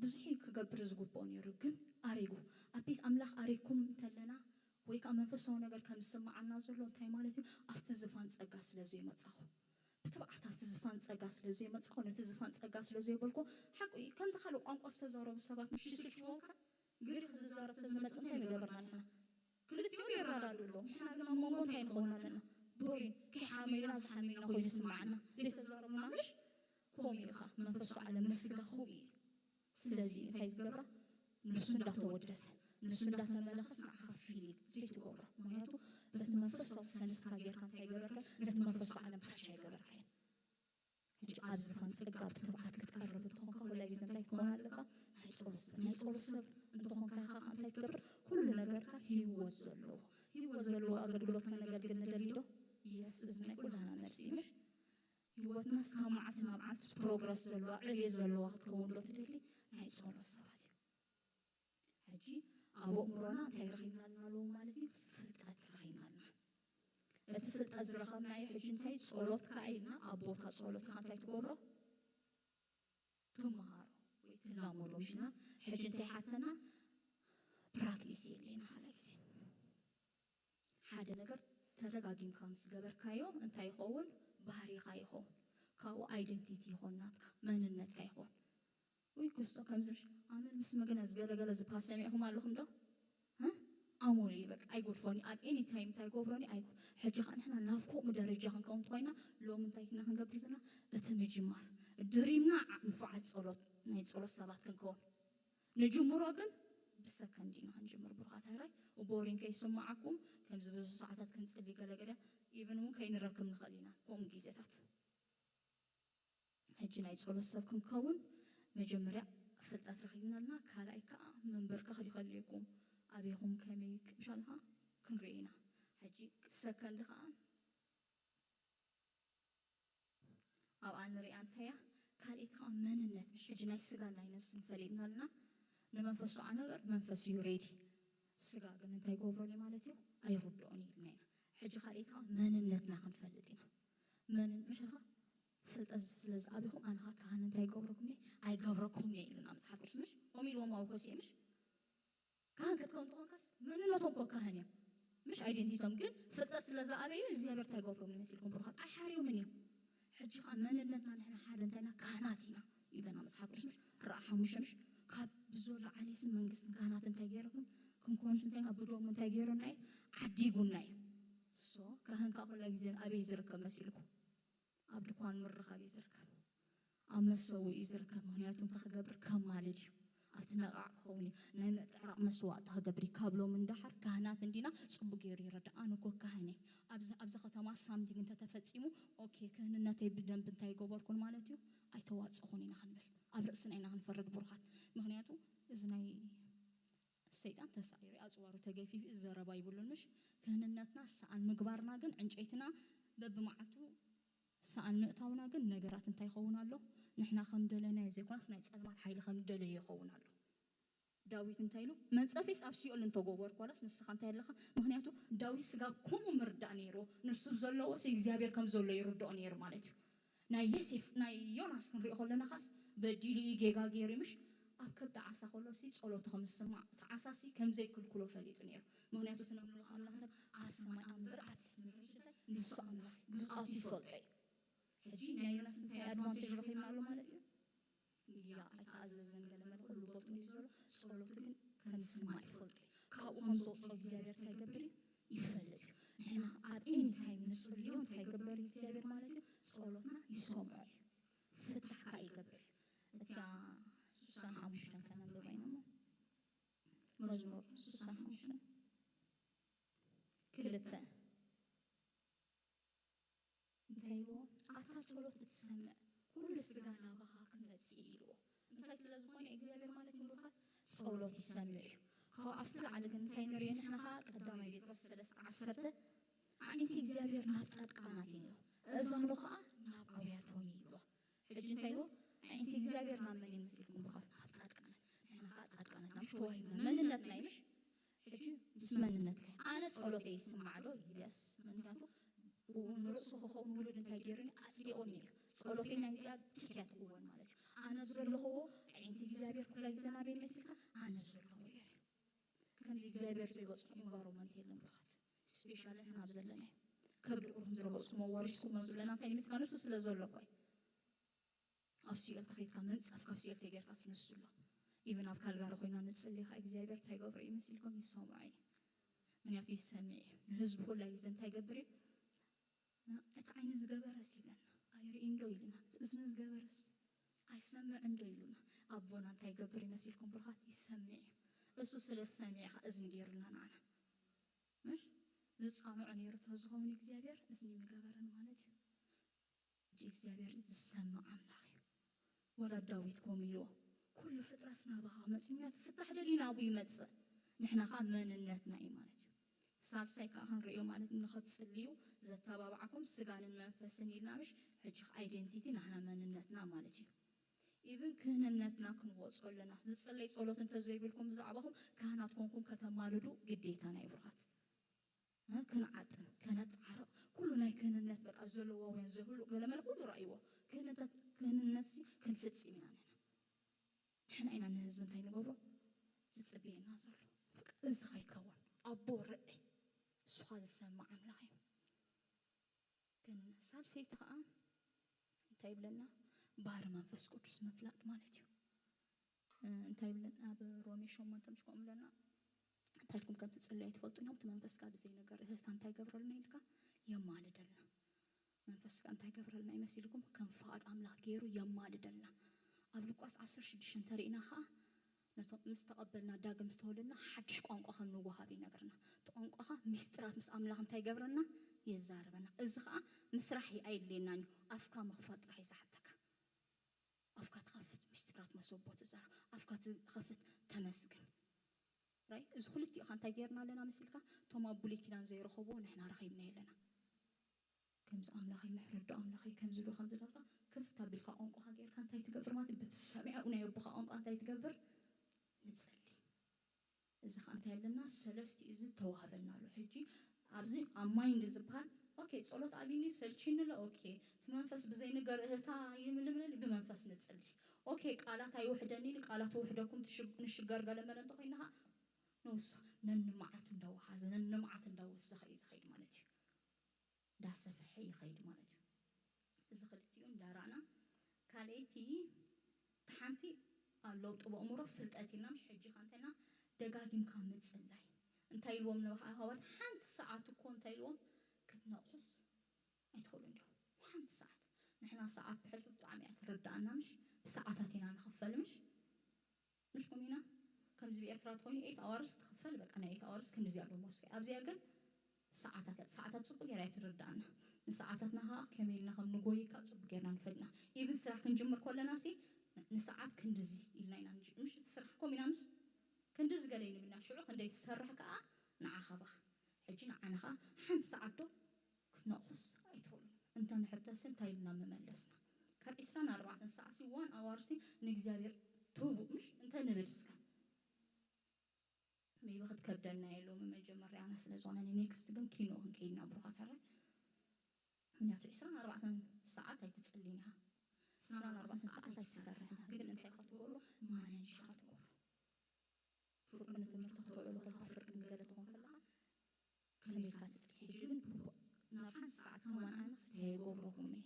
ብዙሕ ክገብር ዝግብኦ ነይሩ ግን ኣሪጉ ኣብ ቤት ኣምላኽ ኣሪግኩም እንተለና ወይ ከዓ መንፈሳዊ ነገር ከም ዝስምዓና ዘሎ እንታይ ማለት እዩ ኣብቲ ዝፋን ፀጋ ስለ ዘይመፃኹ ብትብዓት ኣብቲ ዝፋን ጸጋ ስለ ዘይመጽእኮ፣ ነቲ ዝፋን ጸጋ ስለ ዘይበልኮ፣ ሓቁ እዩ። ከምዚ ካልእ ቋንቋ ዝተዛረቡ ሰባት ምሽ ይስልችዎምካ፣ ግሪኽ ዝዛረብ ተዝመጽእ እንታይ ምገበርና ንሕና? ክልቲኦም የረዳድኡ ኣለዉ። ንሕና ግን ኣብ መንጎ እንታይ ንኸውን ኣለና? ቦሪን፣ ከይሓመይና ዝሓመይና ኮይኑ ይስምዓና። ዘይተዛረቡና ምሽ? ከምኡ እዩ ኸኣ መንፈሳዊ ዓለም፣ ንስጋ ከምኡ እዩ። ስለዚ እንታይ ዝገብራ? ንሱ እንዳተወደሰ፣ ንሱ እንዳተመለኸስ ንዓኻ ፊል ዘይትገብሮ። ምኽንያቱ በቲ መንፈሳዊ ሰንስካ ጌርካ እንታይ ገበርካ? ነቲ መንፈሳዊ ዓለም ታች ኣይገበርካዮን። ሕጂ ኣብ ዝፋን ጸጋ ብትብዓት ክትቀርብ እንተኾንካ፣ ኩላይ ግዜ እንታይ ክትከውን ኣለካ? ናይ ጸሎት ሰብ። ናይ ጸሎት ሰብ እንተኾንካ ኢኻ እንታይ ትገብር? ኩሉ ነገርካ ህይወት ዘለዎ፣ ህይወት ዘለዎ ኣገልግሎት ከነገልግል ንደሊ ዶ? የስ፣ እዚ ናይ ኩላና መልሲ እዩ፣ ምሽ? ህይወትና እስካብ መዓልቲ ናብ መዓልቲ ፕሮግረስ ዘለዋ፣ ዕብየት ዘለዋ ክትከውን ዶ ትደሊ? ናይ ጸሎት ሰባት እዩ። ሕጂ ኣብ ኣእምሮና እንታይ ረኺብና ኣለና ኣለዉ ማለት እዩ? ፍልጠት ረኺብና ኣለና። እቲ ፍልጠት ዝረኸብናዮ ሕጂ እንታይ? ጸሎት ከኣ ኢልና ኣብ ቦታ ጸሎትካ እንታይ ትገብሮ? ትመሃሮ ወይ ትላመዶ ምሽና? ሕጂ እንታይ ሓተና? ፕራክቲስ የድልየና ካልኣይ ግዜ። ሓደ ነገር ተደጋጊምካ ምስ ገበርካዮ እንታይ ይኸውን? ባህሪኻ ይኸውን። ካብኡ ኣይደንቲቲ ይኾን፣ ናትካ መንነትካ ይኾን። ወይ ክስቶ ከምዚ ምሽ ኣመል ምስ መግነዝ ገለገለ ዝብሃል ሰሚዕኹም ኣለኹም ዶ? እ? ኣሞል እዩ በቃ፣ ኣይጎድፎኒ። ኣብ ኤኒ ታይም እንታይ ገብሮኒ ኣይጎ-፣ ሕጂ ኸዓ ንሕና ናብ ከምኡ ደረጃ ክንከውን እንተኾይና፣ ሎሚ እንታይ ኢና ክንገብር ዘለና? እቲ ምጅማር ድሪምና ዓ-፣ ንፉዓት ጸሎት፣ ናይ ጸሎት ሰባት ክንከውን ንጅምሮ፣ ግን ብሰከንድ ኢና ክንጅምር። ብሩኻት ኣሕራይ፣ ቦሪን ከይስምዓኩም፣ ከምዚ ብዙሕ ሰዓታት ክንጽሊ ገለገለ፣ ኢቭን እውን ከይንረክብ ንኽእል ኢና፣ ከምኡ ግዜታት። ሕጂ ናይ ጸሎት ሰብ ክንከውን መጀመርያ ፍልጠት ረኺብና ኣለና። ካልኣይ ከኣ ምንብርካኽ እዩ ከድልየኩም። ኣበይኹም ከመይ ክ-፣ ምሻልኻ ክንርኢ ኢና። ሕጂ ሰከንድ ከኣ ኣብኣ ንሪኣ እንታይ እያ? ካልኣይቲ ከኣ መንነት፣ ምሽ ሕጂ ናይ ስጋን ናይ ነፍስን ፈሊጥና ኣለና። ንመንፈሳዊ ነገር መንፈስ እዩ ሬዲ። ስጋ ግን እንታይ ይገብረሉ ማለት እዩ? ኣይርድኦን እዩ ኢልና ኢና። ሕጂ ካልኣይቲ ከኣ መንነትና ክንፈልጥ ኢና። መንን-፣ ምሽ ኢኻ? ፍልጠት ስለ ዝኣበኹም ኣነ ኸኣ ካህን እንታይ ይገብረኩም እየ? ኣይገብረኩም እየ ኢሉና መጽሓፍ ቅዱስ፣ ምሽ? ከምኡ ኢልዎም ኣብ ሆሴዕ፣ ምሽ? ካህን ክትከውን እንተኾንካስ መንነቶም እኮ ካህን እዮም። ምሽ ኣይደንቲቶም፣ ግን ፍልጠት ስለ ዝኣበዩ እግዚኣብሔር እንታይ ይገብሮም ይመስልኩም ብሩኻት? ኣይሓርዮምን እዮም። ሕጂ ኸኣ መንነትና ንሕና ሓደ እንታይ ኢና? ካህናት ኢና ይብለና መጽሓፍ ቅዱስ፣ ምሽ? ራእይ ሓሙሽተ፣ ምሽ? ካብ ብዝለዓለ ስም መንግስትን ካህናት እንታይ ገይርኩም? ክንኮንስ እንታይ ኢና? ብደሙ እንታይ ገይሩና እዩ? ዓዲጉና እዩ። ሶ፣ ካህን ከኣ ኩላ ግዜ ኣበይ ዝርከብ መሲልኩም? ኣብ ድኳን ምርኻብ እዩ ዝርከብ፣ ኣብ መሰውኢ እዩ ዝርከብ። ምኽንያቱ እንታይ ክገብር? ከማልድ እዩ። ኣብቲ ነቓዕ ክኸውን እዩ። ናይ ምዕራቕ መስዋእቲ ክገብር እዩ። ካብ ሎሚ ንደሓር ካህናት እንዲና፣ ጽቡቕ ገይሩ ይረዳእ። ኣነ እኮ ካህን እየ። ኣብዚ፣ ኣብዚ ከተማ ሳምቲንግ እንተተፈጺሙ፣ ኦኬ፣ ክህንነተይ ብደንብ እንታይ ገበርኩን ማለት እዩ? ኣይተዋጸኹን ኢና ክንብል። ኣብ ርእስና ኢና ክንፈርድ ብሩኻት። ምኽንያቱ እዚ ናይ ሰይጣን ተሳዒሩ፣ ኣጽዋሩ ተገፊፉ፣ እዚ ዘረባ ይብሉን ምሽ? ክህንነትና ሰኣን ምግባርና ግን፣ ዕንጨይትና በብመዓልቱ ሰኣን ምእታውና ግን፣ ነገራት እንታይ ይኸውን ኣሎ? ንሕና ከም ደለናዮ ዘይኮነስ፣ ናይ ጸልማት ሓይሊ ከም ደለዮ ይኸውን ኣሎ። ዳዊት እንታይ ኢሉ? መንጸፊስ ኣብ ሲኦል እንተጎበርኩ፣ ዋላስ ንስኻ እንታይ ኣለኻ? ምኽንያቱ ዳዊት ስጋ ከምኡ ምርዳእ ነይርዎ። ንሱ ዘለዎ ሲ እግዚኣብሔር ከም ዘሎ ይርድኦ ነይሩ ማለት እዩ። ናይ የሴፍ፣ ናይ ዮናስ ክንሪኦ ከለና ኻስ በዲሉ እዩ፣ ጌጋ ገይሩ እዩ፣ ምሽ? ኣብ ከብዲ ዓሳ ከሎ ሲ ጸሎቱ ከም ዝስማዕ፣ እቲ ዓሳ ሲ ከም ዘይክልክሎ ፈሊጡ ነይሩ። ምኽንያቱ እቲ ነምልኾ ኣምላኽ ኣብ ሰማይ እምበር ኣብ ትሕቲ ምድሪ ንሱ ኣምላኽ እዩ፣ ግዝኣቱ ይፈልጦ እዩ። ሕጂ ናይ ዮናስ እንታይ ኣድቫንቴጅ ረኺብና ኣሎ ማለት እዩ? ያ ኣይተኣዘዘን ገለ መለ ኩሉ ቦትኡ እዩ ዘሎ። ጸሎቱ ግን ከም ዝስማዕ ይፈልጦ እዩ። ካብኡ ከም ዘውፅኦ እግዚኣብሔር እንታይ ይገብር እዩ? ይፈልጥ እዩ። ንሕና ኣብ ኤኒ ታይም ንፅልዮ እንታይ ይገበር እዩ እግዚኣብሔር ማለት እዩ? ጸሎትና ይሰምዖ እዩ። ፍታሕ ከዓ ይገብር እዩ። እቲያ ስሳን ሓሙሽተን ከነንብባ ኢና እሞ፣ መዝሙር ስሳን ሓሙሽተን ክልተ እንታይ ኢልዎ? ኣታ ጸሎት እትሰምዕ፣ ኩሉ ስጋ ናባኻ ክመጽእ እዩ ኢልዎ። እንታይ ስለ ዝኾነ እግዚኣብሔር ማለት እዩ፣ ምሩኻት ጸሎት ይሰምዕ እዩ። ካብ ኣብቲ ላዕሊ ግን እንታይ ንሪኦ ንሕና ኸዓ? ቀዳማይ ጴጥሮስ ሰለስተ ዓሰርተ፣ ኣዒንቲ እግዚኣብሔር ናብ ጻድቃናት እዩ፣ እዛኑ ኸዓ ናብ ኣውያቶም እዩ ኢልዎ። ሕጂ እንታይ ኢልዎ? ኣዒንቲ እግዚኣብሔር ናብ መን እዩ መሲልኩም? ምሩኻት ናብ ጻድቃናት። ንሕና ኸዓ ጻድቃናት ኢና፣ ምሽ ተዋሂብና፣ መንነትና እዩ፣ ምሽ? ሕጂ ምስ መንነትካ እዩ። ኣነ ጸሎተይ ይስማዕ ዶ? የስ። ምክንያቱ ንርእሱ ክኸውን ውሉድ እንታይ ገይሩኒ? ኣጽዲቑኒ እዩ። ጸሎተይ ናይዚኣ ቲክ እያ ትኽወል ማለት እዩ። ኣነ ኣብ ዘለኽዎ ኣዒንቲ እግዚኣብሔር ኩላ ግዜ ናበይ መሲልካ? ኣነ ኣብ ዘለኽዎ እየ። ከምዚ እግዚኣብሔር ዘይበጽሖ ኢንቫይሮንመንት የለን ብሩኻት። ስፔሻሊ ንሕና ኣብ ዘለናዮ። ከብዲ ቁርኩም ዝረገጽኩሞ ወሪስኩሞ ዝብለና እንታይ ንምስጋን ንሱ ስለ ዘሎ እኮ እዩ። ኣብ ሲኦል ተኸይድካ መንጸፍ ካብ ሲኦል ተጌርካ ንሱ ኣሎ። ኢቨን ኣብ ካልጋሪ ኮይና ንጽሊ ኸዓ እግዚኣብሔር እንታይ ገብሮ እዩ መሲልኩም ይሰምዖ እዩ። ምክንያቱ ይሰምዕ እዩ። ንህዝቡ ኩላ ግዜ እንታይ ይገብር እዩ? እቲ ዓይኒ ዝገበረስ ይብለና ኣይርኢ እንዶ ኢሉና፣ እቲ እዝኒ ዝገበረስ ኣይሰምዕ እንዶ ኢሉና። ኣቦና እንታይ ይገብር ይመሲልኩም ብሩኻት? ይሰምዕ እዩ። እሱ ስለ ዝሰምዕ ኸዓ እዝኒ ገይሩልና ንዓና። ምሽ ዝጻምዖ ነይሩ ተዝኸውን እግዚኣብሔር እዝኒ ምገበረን ማለት እዩ። እግዚኣብሔር ዝሰምዕ ኣምላኽ እዩ። ወላ ዳዊት ከምኡ ኢልዎ፣ ኩሉ ፍጥረት ናባኻ ክመጽእ እዩ፣ ምክንያቱ ፍታሕ ደልዩ ናብኡ ይመጽእ። ንሕና ኸዓ መንነትና እዩ ማለት እዩ። ሳልሳይ ከኣ ክንርእዮ ማለት ንኽትጽልዩ ዘተባብዓኩም ስጋንን መንፈስን ኢልና ምሽ፣ ሕጂ ኸኣ ኣይደንቲቲ ናህና መንነትና ማለት እዩ። ኢቭን ክህንነትና ክንወጾ ኣለና። ዝጽለይ ጸሎት እንተዘይብልኩም ብዛዕባኹም ካህናት ኮንኩም ከተማልዱ ግዴታ ናይ ብሩኻት። እ፣ ክንዓጥን ከነጣርቕ ኩሉ ናይ ክህንነት በቃ ዘለዋውያን ዘህሉ ገለመለ ኩሉ ረእይዎ። ክህንነት ክህንነትሲ ክንፍጽም ኢና ንሕና። ንሕና ኢና ንህዝቢ እንታይ ንገብሮ ዝጽበየና ዘሎ። በቃ እዚ ከይከውን ኣቦ ርአይ እሱኻ ዝሰምዕ ኣምላኽ እዩ። ግን ሳልሰይቲ ኸዓ እንታይ ይብለና? ባህሪ መንፈስ ቅዱስ ምፍላጥ ማለት እዩ። እ፣ እንታይ ይብለና? ኣብ ሮሜ ሸሞንተ ምሽ ከምኡ ይብለና? እንታይ ኢልኩም ከም ትጽልዩ ኣይትፈልጡን ኢኹም። እቲ መንፈስካ ብዘይ ነገር እህህታ እንታይ ይገብረልና ኢልካ? የማልደልና። መንፈስካ እንታይ ይገብረልና ይመሲልኩም? ከም ፍቓድ ኣምላኽ ገይሩ የማልደልና። ኣብ ሉቃስ ዓሰርተ ሽዱሽተ እንተሪእና ኸዓ ነቶም ምስ ተቐበልና ዳግም ዝተወለድና ሓድሽ ቋንቋ ከም ንወሃብ ይነግረና። እቲ ቋንቋ ኸዓ ሚስጥራት ምስ ኣምላኽ እንታይ ይገብረና? የዛርበና። እዚ ኸዓ ምስራሕ ኣየድልየናን እዩ። ኣፍካ ምኽፋት ጥራሕ እዩ ዝሓተካ። ኣፍካ ትኸፍት ሚስጥራት መሰቦ ትዛረብ። ኣፍካ ትኸፍት ተመስግን። ራይ እዚ ክልቲኡ ኸዓ እንታይ ገይርና ኣለና መሲልካ? እቶም ኣብ ብሉይ ኪዳን ዘይረኸብዎ ንሕና ረኺብናዮ ኣለና። ከምዚ ኣምላኸይ ምሕረት ዶ ኣምላኸይ ከምዚ ዶ ከምዚ ዶ ኢልካ ክፍት ኣቢልካ ቋንቋኻ ገይርካ እንታይ ትገብር ማለት እዩ? በቲ ሰሚዐ ናይ ኣቦኻ ቋንቋ እንታይ ትገብር? ንጸሊ። እዚ ኸዓ እንታይ ኣለና? ሰለስቲኡ እዚ ተዋህበና ኣሎ። ሕጂ ኣብዚ ኣብ ማይንድ ዝበሃል ኦኬ፣ ጸሎት ኣብዩኒ ሰልችኒ ኣሎ። ኦኬ፣ እቲ መንፈስ ብዘይ ነገር እህታ ይምልምለል ብመንፈስ ንጽሊ። ኦኬ፣ ቃላት ኣይውሕደኒ ኢሉ ቃላት ውሕደኩም ትሽግ-፣ ንሽገር ገለ መለ እንተኾይንኻ ንውስ ነንመዓት እንዳወሓዘ ነንመዓት እንዳወሰኸ እዩ ዝኸይድ ማለት እዩ። እንዳሰፍሐ ይኸይድ ማለት እዩ። እዚ ክልቲኡ እንዳራእና ካልኣይቲ እቲ ሓንቲ ኣለውጢ በእምሮ ፍልጠት ኢልና ምሽ ሕጂ ኸ እንተና ደጋጊምካ ምጽላይ እንታይ ኢልዎም ነበ ሃዋርያት ሓንቲ ሰዓት እኮ እንታይ ኢልዎም ክትነቕሑስ ኣይትኽእሉ እንዲኹም ሓንቲ ሰዓት ንሕና ሰዓት ብሕልፊ ብጣዕሚ እያ ትርዳእና ምሽ ብሰዓታት ኢና ንኽፈል ምሽ ምሽ ኮም ኢና ከምዚ ብኤርትራ ተኾይኑ ኤይት ኣዋርስ ትኽፈል በቃ ናይ ኤይት ኣዋርስ ክንዲዚ ኣሎ ሞስኪ ኣብዚኣ ግን ሰዓታት እያ ሰዓታት ጽቡቅ ገይራ እያ ትርዳእና ንሰዓታትና ከዓ ከመይ ኢልና ከም ንጎይካ ጽቡቅ ገይርና ንፈልጥና ኢብን ስራሕ ክንጅምር ከለና ሲ ንሰዓት ክንድዚ ኢልና ኢና ንጅ- ምሽ እቲ ስራሕ ኮም ኢና ምሽ ክንድዚ ገለ ይንብልና ሽዑ ክንደይ ትሰርሕ ከዓ ንዓኻ ባኽ ሕጂ ንዓና ከዓ ሓንቲ ሰዓት ዶ ክትነቕሑስ ኣይትኽእሉን እንተ ንሕተሲ እንታይ ኢልና ምመለስና ካብ ዒስራን ኣርባዕተን ሰዓት ሲ ዋን ኣዋር ሲ ንእግዚኣብሔር ትህቡ ምሽ እንተ ንብል እስከ maybe ክትከብደና እየ ሎሚ መጀመርያና ስለ ዝኾነ ንኔክስት ግን ኪኖ ክንከይድና ብሩኻት ሕራይ ምክንያቱ ዒስራን ኣርባዕተን ሰዓት ኣይትጽልን ኢኻ ዒስራን ኣርባዕተን ሰዓት ኣይትሰርሕን ኢኻ ግን እንታይ ኢኻ ትገብሮ ማነጅ ኢኻ ትገብሮ ፍርቂ ንትምህርቲ ከተውዕሎ ከለኻ ፍርቂ ንገለ ትኾን ከለኻ ከመይ ኢልካ ትጽሊ ሕጂ ግን ናብ ሓንቲ ሰዓት ከማን ኣነ ክስታይ ኣይገብረኩም እየ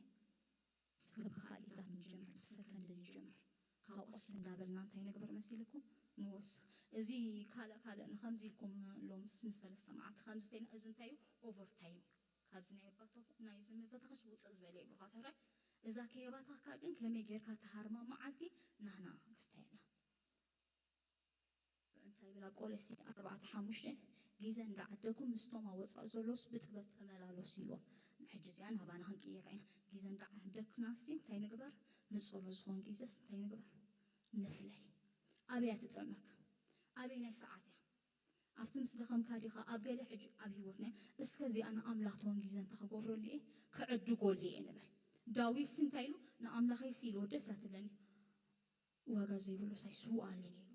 እስከ ብካልኢታት ንጀምር ብሰከንድ ንጀምር ካብ ቀስ እንዳበልና እንታይ ንግበር መሲልኩም ንወስኽ እዚ ካልእ ካልእ ንከምዚ ኢልኩም ሎምስ ንሰለስተ መዓልቲ ከምዚ ተይና እዚ እንታይ እዩ ኦቨር ታይም እዩ ካብዚ ናይ ኣባቶ ናይዚ መበተኸስ ውፅእ ዝበለ ይብሉካ ተራይ እዛ ከየባታኽካ ግን ከመይ ጌርካ ተሃርማ መዓልቲ ናህና ክስታየና እንታይ ይብላ ቆለሲ ኣርባዕተ ሓሙሽተ ግዜ እንዳዓደኩም ምስቶም ኣብ ወፃእ ዘሎስ ብጥበብ ተመላለሱ ኢልዎም ሕጂ እዚኣ ናባና ክንቅይራ ኢና ግዜ እንዳዓደክናሲ እንታይ ንግበር ንፀሎ ዝኾን ግዜስ እንታይ ንግበር ንፍለይ ኣበያ ትጠመክ ኣበይ ናይ ሰዓት እያ ኣብቲ ምስ ደኸምካ ዲኻ ኣብ ገለ ሕጂ ኣብ ህይወትና እስከ እዚኣ ንኣምላኽ ትሆን ግዜ እንተክገብረሉ እየ ክዕድጎሉ እየ ንበል ዳዊትሲ እንታይ ኢሉ ንኣምላኸይሲ ኢልዎ ደስ ኣትብለኒ ዋጋ ዘይብሉ ሳይ ስውኣለኒ ኢሉ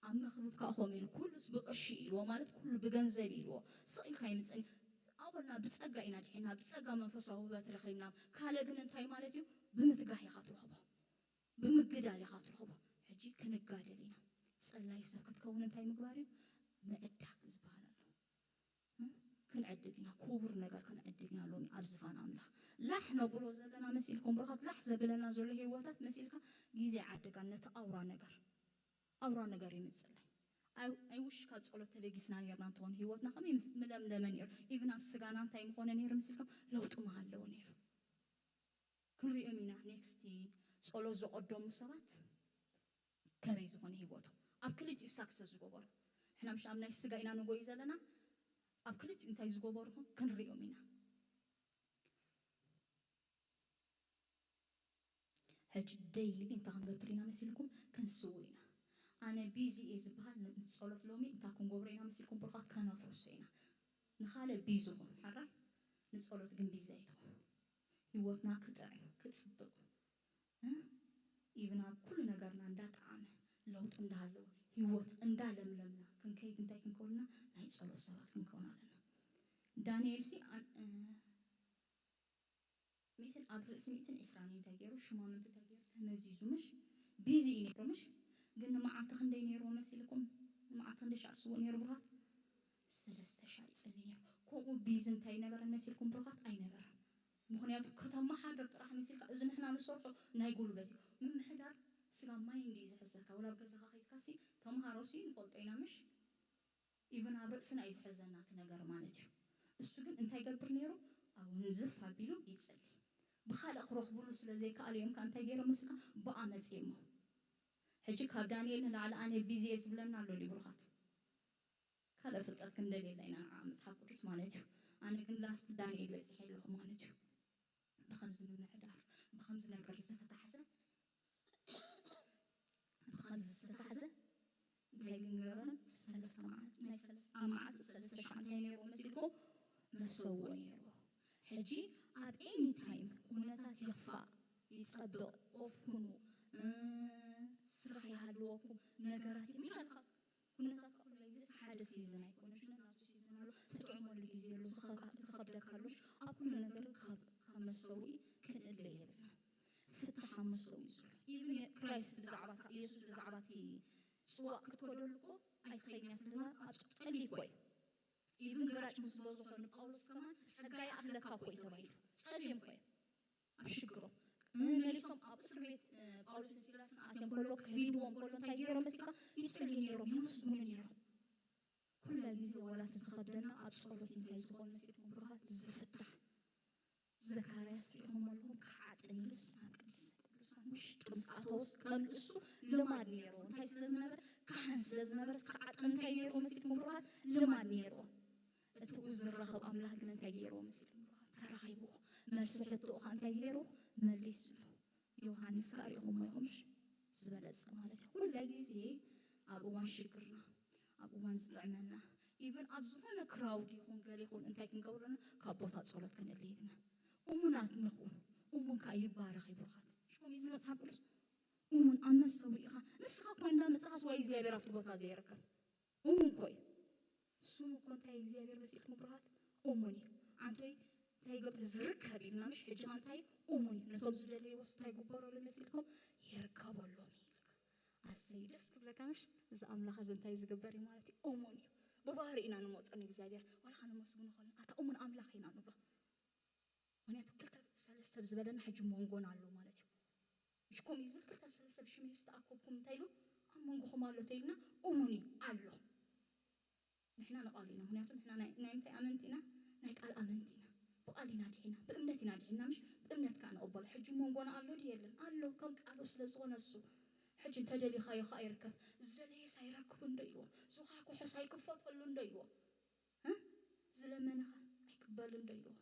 ኣብ መኽብብ ከዓ ከምኡ ኢሉ ኩሉስ ብቅርሺ ኢልዎ ማለት ኩሉ ብገንዘብ ኢልዎ ስቕ ኢልካ ይምፀኒ ኣኮልና ብፀጋ ኢና ድሒና ብፀጋ መንፈሳዊ ውበት ረኺብና ካልእ ግን እንታይ ማለት እዩ ብምትጋህ ኢኻ ትረኽቦ ብምግዳል ኢኻ ትረኽቦ ሕጂ ክንጋደል ኢና ፀላይ ሰብ ክትከውን እንታይ ምግባር እዩ ምዕዳግ ዝበሃል ኣሎ ክንዕድግ ኢና፣ ክቡር ነገር ክንዕድግ ኢና። ሎሚ ኣብ ዝፋን ኣምላኽ ላሕ ነብሎ ዘለና መሲልኩም ብሩኻት፣ ላሕ ዘብለና ዘሎ ህይወታት መሲልካ ግዜ ዓድጋን ነቲ ኣውራ ነገር፣ ኣውራ ነገር ይምጽለይ። ኣይ ውሽ ካብ ጸሎት ተበጊስና ነርና እንተኾነ ህይወትና ከመይ ምስ- ምለምለመ ነይሩ። ኢቭን ኣብ ስጋና እንታይ ምኾነ ነይሩ መሲልኩም ለውጢ ምሃለዎ ነይሩ። ክንሪኦም ኢና ኔክስቲ ጸሎት ዘቐደሙ ሰባት ከመይ ዝኾነ ህይወቶም ኣብ ክልቲኡ ሳክሰስ ዝገበሩ። ንሕና ምሽ ኣብ ናይ ስጋ ኢና ንጎይ ዘለና፣ ኣብ ክልቲኡ እንታይ ዝገበሩ ክንሪኦም ኢና። ሕጂ ደይሊ እንታይ ክንገብር ኢና መሲልኩም? ክንስው ኢና። ኣነ ቢዚ እየ ዝበሃል ን- ንጸሎት ሎሚ እንታይ ክንገብሮ ኢና መሲልኩም? ብርኻት ከነፍርሶ ኢና። ንኻልእ ቢዚ ኹን ሓራይ ንጸሎት ግን ቢዚ ኣይትኹን። ህይወትና ክጥዕም ክጽብቕ ኢቭን ኣብ ኩሉ ነገርና እንዳጠዓመ ለውጢ እንዳሃለወ ህይወት እንዳለምለምና ክንከይድ እንታይ ክንከውልና ናይ ጸሎት ሰባት ክንከውን ኣለና። ዳንኤል ሲ ሚትን ኣብ ርእሲ ሚትን ዕስራን እንታይ ገይሩ ሽማምንቲ እንታይ ገይሩ ተመዚዙ ምሽ ቢዚ እዩ ነይሩ ምሽ ግን ንመዓልቲ ክንደይ ነይርዎ መሲልኩም? ንመዓልቲ ክንደይ ሻዕ ስውእ ነይሩ ብሩኻት? ሰለስተ ሻዕ ይጽሊ ነይሩ። ከምኡ ቢዚ እንታይ ነበረ መሲልኩም ብሩኻት? ኣይነበረን። ምኽንያቱ ከተመሓድር ጥራሕ መሲልካ እዚ ንሕና ንሰርሖ ናይ ጉልበት እዩ። ምምሕዳር ስጋ ማይ እንዲ ዝሕዘካ ወላ ኣብ ገዛኻ ከይድካ ሲ ተምሃሮ ሲ ንፈልጦ ኢና ምሽ ኢቭን ኣብ ርእስና እዩ ዝሕዘና እቲ ነገር ማለት እዩ። እሱ ግን እንታይ ገብር ነይሩ? ኣብ ንዝፍ ኣቢሉ ይጸሊ። ብኻልእ ክረኽብሉ ስለ ዘይከኣሉ እዮም ከ እንታይ ገይሮም መስልካ? ብኣ መጺኦሞ። ሕጂ ካብ ዳንኤል ንላዕሊ ኣነ ቢዚ እየ ዝብለና ኣሎ ሊብሩኻት። ካልእ ፍልጠት ክንደልየላ ኢና ንዓ መጽሓፍ ቅዱስ ማለት እዩ። ኣነ ግን ላስት ዳንኤል በጺሐ ኣለኹ ማለት እዩ። ብኸምዚ ምምሕዳር ብኸምዚ ነገር ዝተታሕዘ ብኸምዚ ዝተታሕዘ እንታይ ግን ገበረን ሰለስተ መዓልቲ ናይ ሰለስተ ኣብ መዓልቲ ሰለስተ ሻዕ እንታይ ነይርዎ መሲልኩም መሰውኦ ነይርዎ። ሕጂ ኣብ ኤኒ ታይም ኩነታት ይኽፋእ ይጸብቕ ኦፍ ኩኑ ስራሕ ይሃልወኩም ነገራት ምሻልካ ኩነታት ካብ ኩሉ ግዜ ሓደ ሲዝን ኣይኮነሽ ናቱ ሲዝን ኣሎ ትጥዕመሉ ግዜ ኣሎ ዝኸብደካ ኣሎ ኣብ ኩሉ ነገር ካብ መሰውኢ ክንእለ የብልና። ፍታሕ ኣብ መሰውኢ ዘሎ ኢብን ክራይስት ብዛዕባ ኢየሱስ ብዛዕባ እቲ ጽዋእ ክትከደሉ እኮ ኣይትኸይድን እያ ስለና ኣጸሊ እኮ እዩ። ኢብን ገራጭ ምስ በዝሖ ንጳውሎስ ከማን ጸጋ ይኣኽለካ እኮ እዩ ተባሂሉ። ጸልዮም እኮ እዮም ኣብ ሽግሮም መሊሶም ኣብ እስር ቤት ጳውሎስን ሲላስን ኣትዮም ከሎ ከቢድዎም ከሎ እንታይ ገይሮም መሲልካ ይጽልዩ ነይሮም የመስግኑ ነይሮም። ኩላ ግዜ ዋላ እቲ ዝኸብደና ኣብ ጸሎት እንታይ ዝኾን መሲልኩም ብሩኻት ዝፍታሕ ዘካርያስ ሪኢኹም ኣለኹም ክዓጥን ኢሉስ ናብ ቅድስተ ቅዱሳን ውሽጢ ምስ ኣተወስ ከም እሱ ልማድ ነይርዎ እንታይ ስለ ዝነበረ ካህን ስለ ዝነበረ ክዓጥን እንታይ ነይርዎ መሲልኩም ብሩኻት ልማድ ነይርዎ። እቲኡ ዝራኸብ ኣምላኽ ግን እንታይ ገይርዎ መሲልኩም ብሩኻት ተራኺብዎ መልሲ ሕቶኡ ኸ እንታይ ገይርዎ መሊስሉ። ዮሃንስ ካሪኹም ይኹምሽ ዝበለጸ ማለት እዩ። ኩለ ግዜ ኣብ እዋን ሽግርና ኣብ እዋን ዝጥዕመና ኢቭን ኣብ ዝኾነ ክራውድ ይኹን ገለ ይኹን እንታይ ክንገብረና ካብ ቦታ ጸሎት ክንእለ ይብና። እሙናት ንኹን እሙን ከዓ ይባረኽ ይብሩኻት ሽኮም እዩ ዝብል መጽሓፍ ቅዱስ። እሙን ኣብ መሰዊኢኻ ንስኻ እኳ እንዳመጽኻስ ወይ እግዚኣብሔር ኣብቲ ቦታ ዘይርከብ እሙን እኮ እዩ። ስሙ እኮ እንታይ እግዚኣብሔር መሲልኩም ብርሃት እሙን እዩ። ኣንቶይ እንታይ ይገብር ዝርከብ ኢልና ምሽ ሕጂ እንታይ እሙን እዩ። ነቶም ዝደለይዎስ እንታይ ግበረሉ መሲልኩም ይርከበሎም እዩ ኢልካ። ኣሰይ ደስ ክብለካ ምሽ እዚ ኣምላኽ እዚ እንታይ ዝግበር እዩ ማለት እዩ። እሙን እዩ። ብባህሪ ኢና ንመፆ ንእግዚኣብሔር ዋላ ከነመስግኖ ከለና ኣታ እሙን ኣምላኽ ኢና ንብሎ። ምክንያቱ ክልተ ሰለስተ ብዝበለና ሕጂ መንጎና ኣሎ ማለት እዩ። ምሽ ከምኡ እዩ ዝብል ክልተ ሰለስተ ብሽመይ ዝተኣከብኩም እንታይ ኢሉ ኣብ መንጎኹም ኣሎ ተይልና እሙን እዩ ኣሎ። ንሕና ንቃሉ ኢና ምክንያቱ ንሕና ናይ ናይ እንታይ ኣመንቲ ኢና ናይ ቃል ኣመንቲ ኢና ብቃል ኢና ድሒና ብእምነት ኢና ድሒና ምሽ ብእምነት ከዓ ንቕበሎ ሕጂ መንጎና ኣሎ ድዩ የለን ኣሎ ከም ቃሉ ስለ ዝኾነ እሱ ሕጂ እንተደሊኻዮ ከዓ ይርከብ ዝደለየስ ኣይረክብ እንዶ ኢልዎ ዝኳኩሐስ ኣይክፈተሉ እንዶ ኢልዎ ዝለመነኻ ኣይቅበል እንዶ ኢልዎ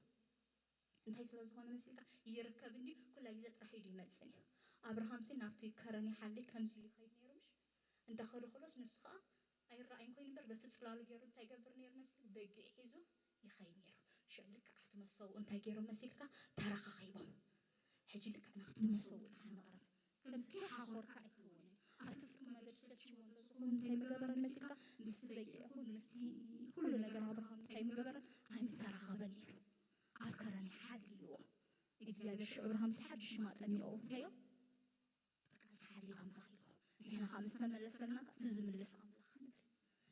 እንታይ ስለ ዝኾነ መሲልካ ይርከብ እንዲ ኩላ ግዜ ጥራሕ ኢዱ ይመጽእ ነይሩ ኣብርሃምሲ ናብቲ ከረን ይሓሊ ከምዚ ኢሉ ይኸይድ ነይሩ ምሽ እንዳኸዱ ከሎስ ንሱ ከዓ ኣይረኣይን ኮይኑ እምበር በቲ ጽላሉ ገይሩ እንታይ ይገብር ነይሩ መሲሉ በጊዕ ሒዙ ይኸይድ ነይሩ ሽዕ ልክዕ ኣብቲ መሰውኡ እንታይ ገይሮም መሲልካ ተረኻኺቦም ሕጂ ልክዕ ናብቲ መሰውኡ ጥራሕ ንቕረብ ከምዚ ከይሓኾርካ ኣይከውንን ኣብቲ ፍርቂ መገዲ ሰልችዎ እንተዝኸውን እንታይ ምገበረ መሲልካ ምስቲ በጊዕ ይኹን ምስቲ ኩሉ ነገር ኣብርሃም እንታይ ምገበረ ኣይምተራኸበን ነይሩ ኣብ ከረን ይሓል ኢልዎ እግዚኣብሔር ሽዑ ኣብርሃም እንታይ ሓድሽ ሽማ ጠሚቕዎ እንታይ ኢሎም በቃ ዝሓሊ ኣምላኽ ኢልዎ ንሕና ከዓ ምስ ተመለሰልና እቲ ዝምልስ ኣምላኽ ንብል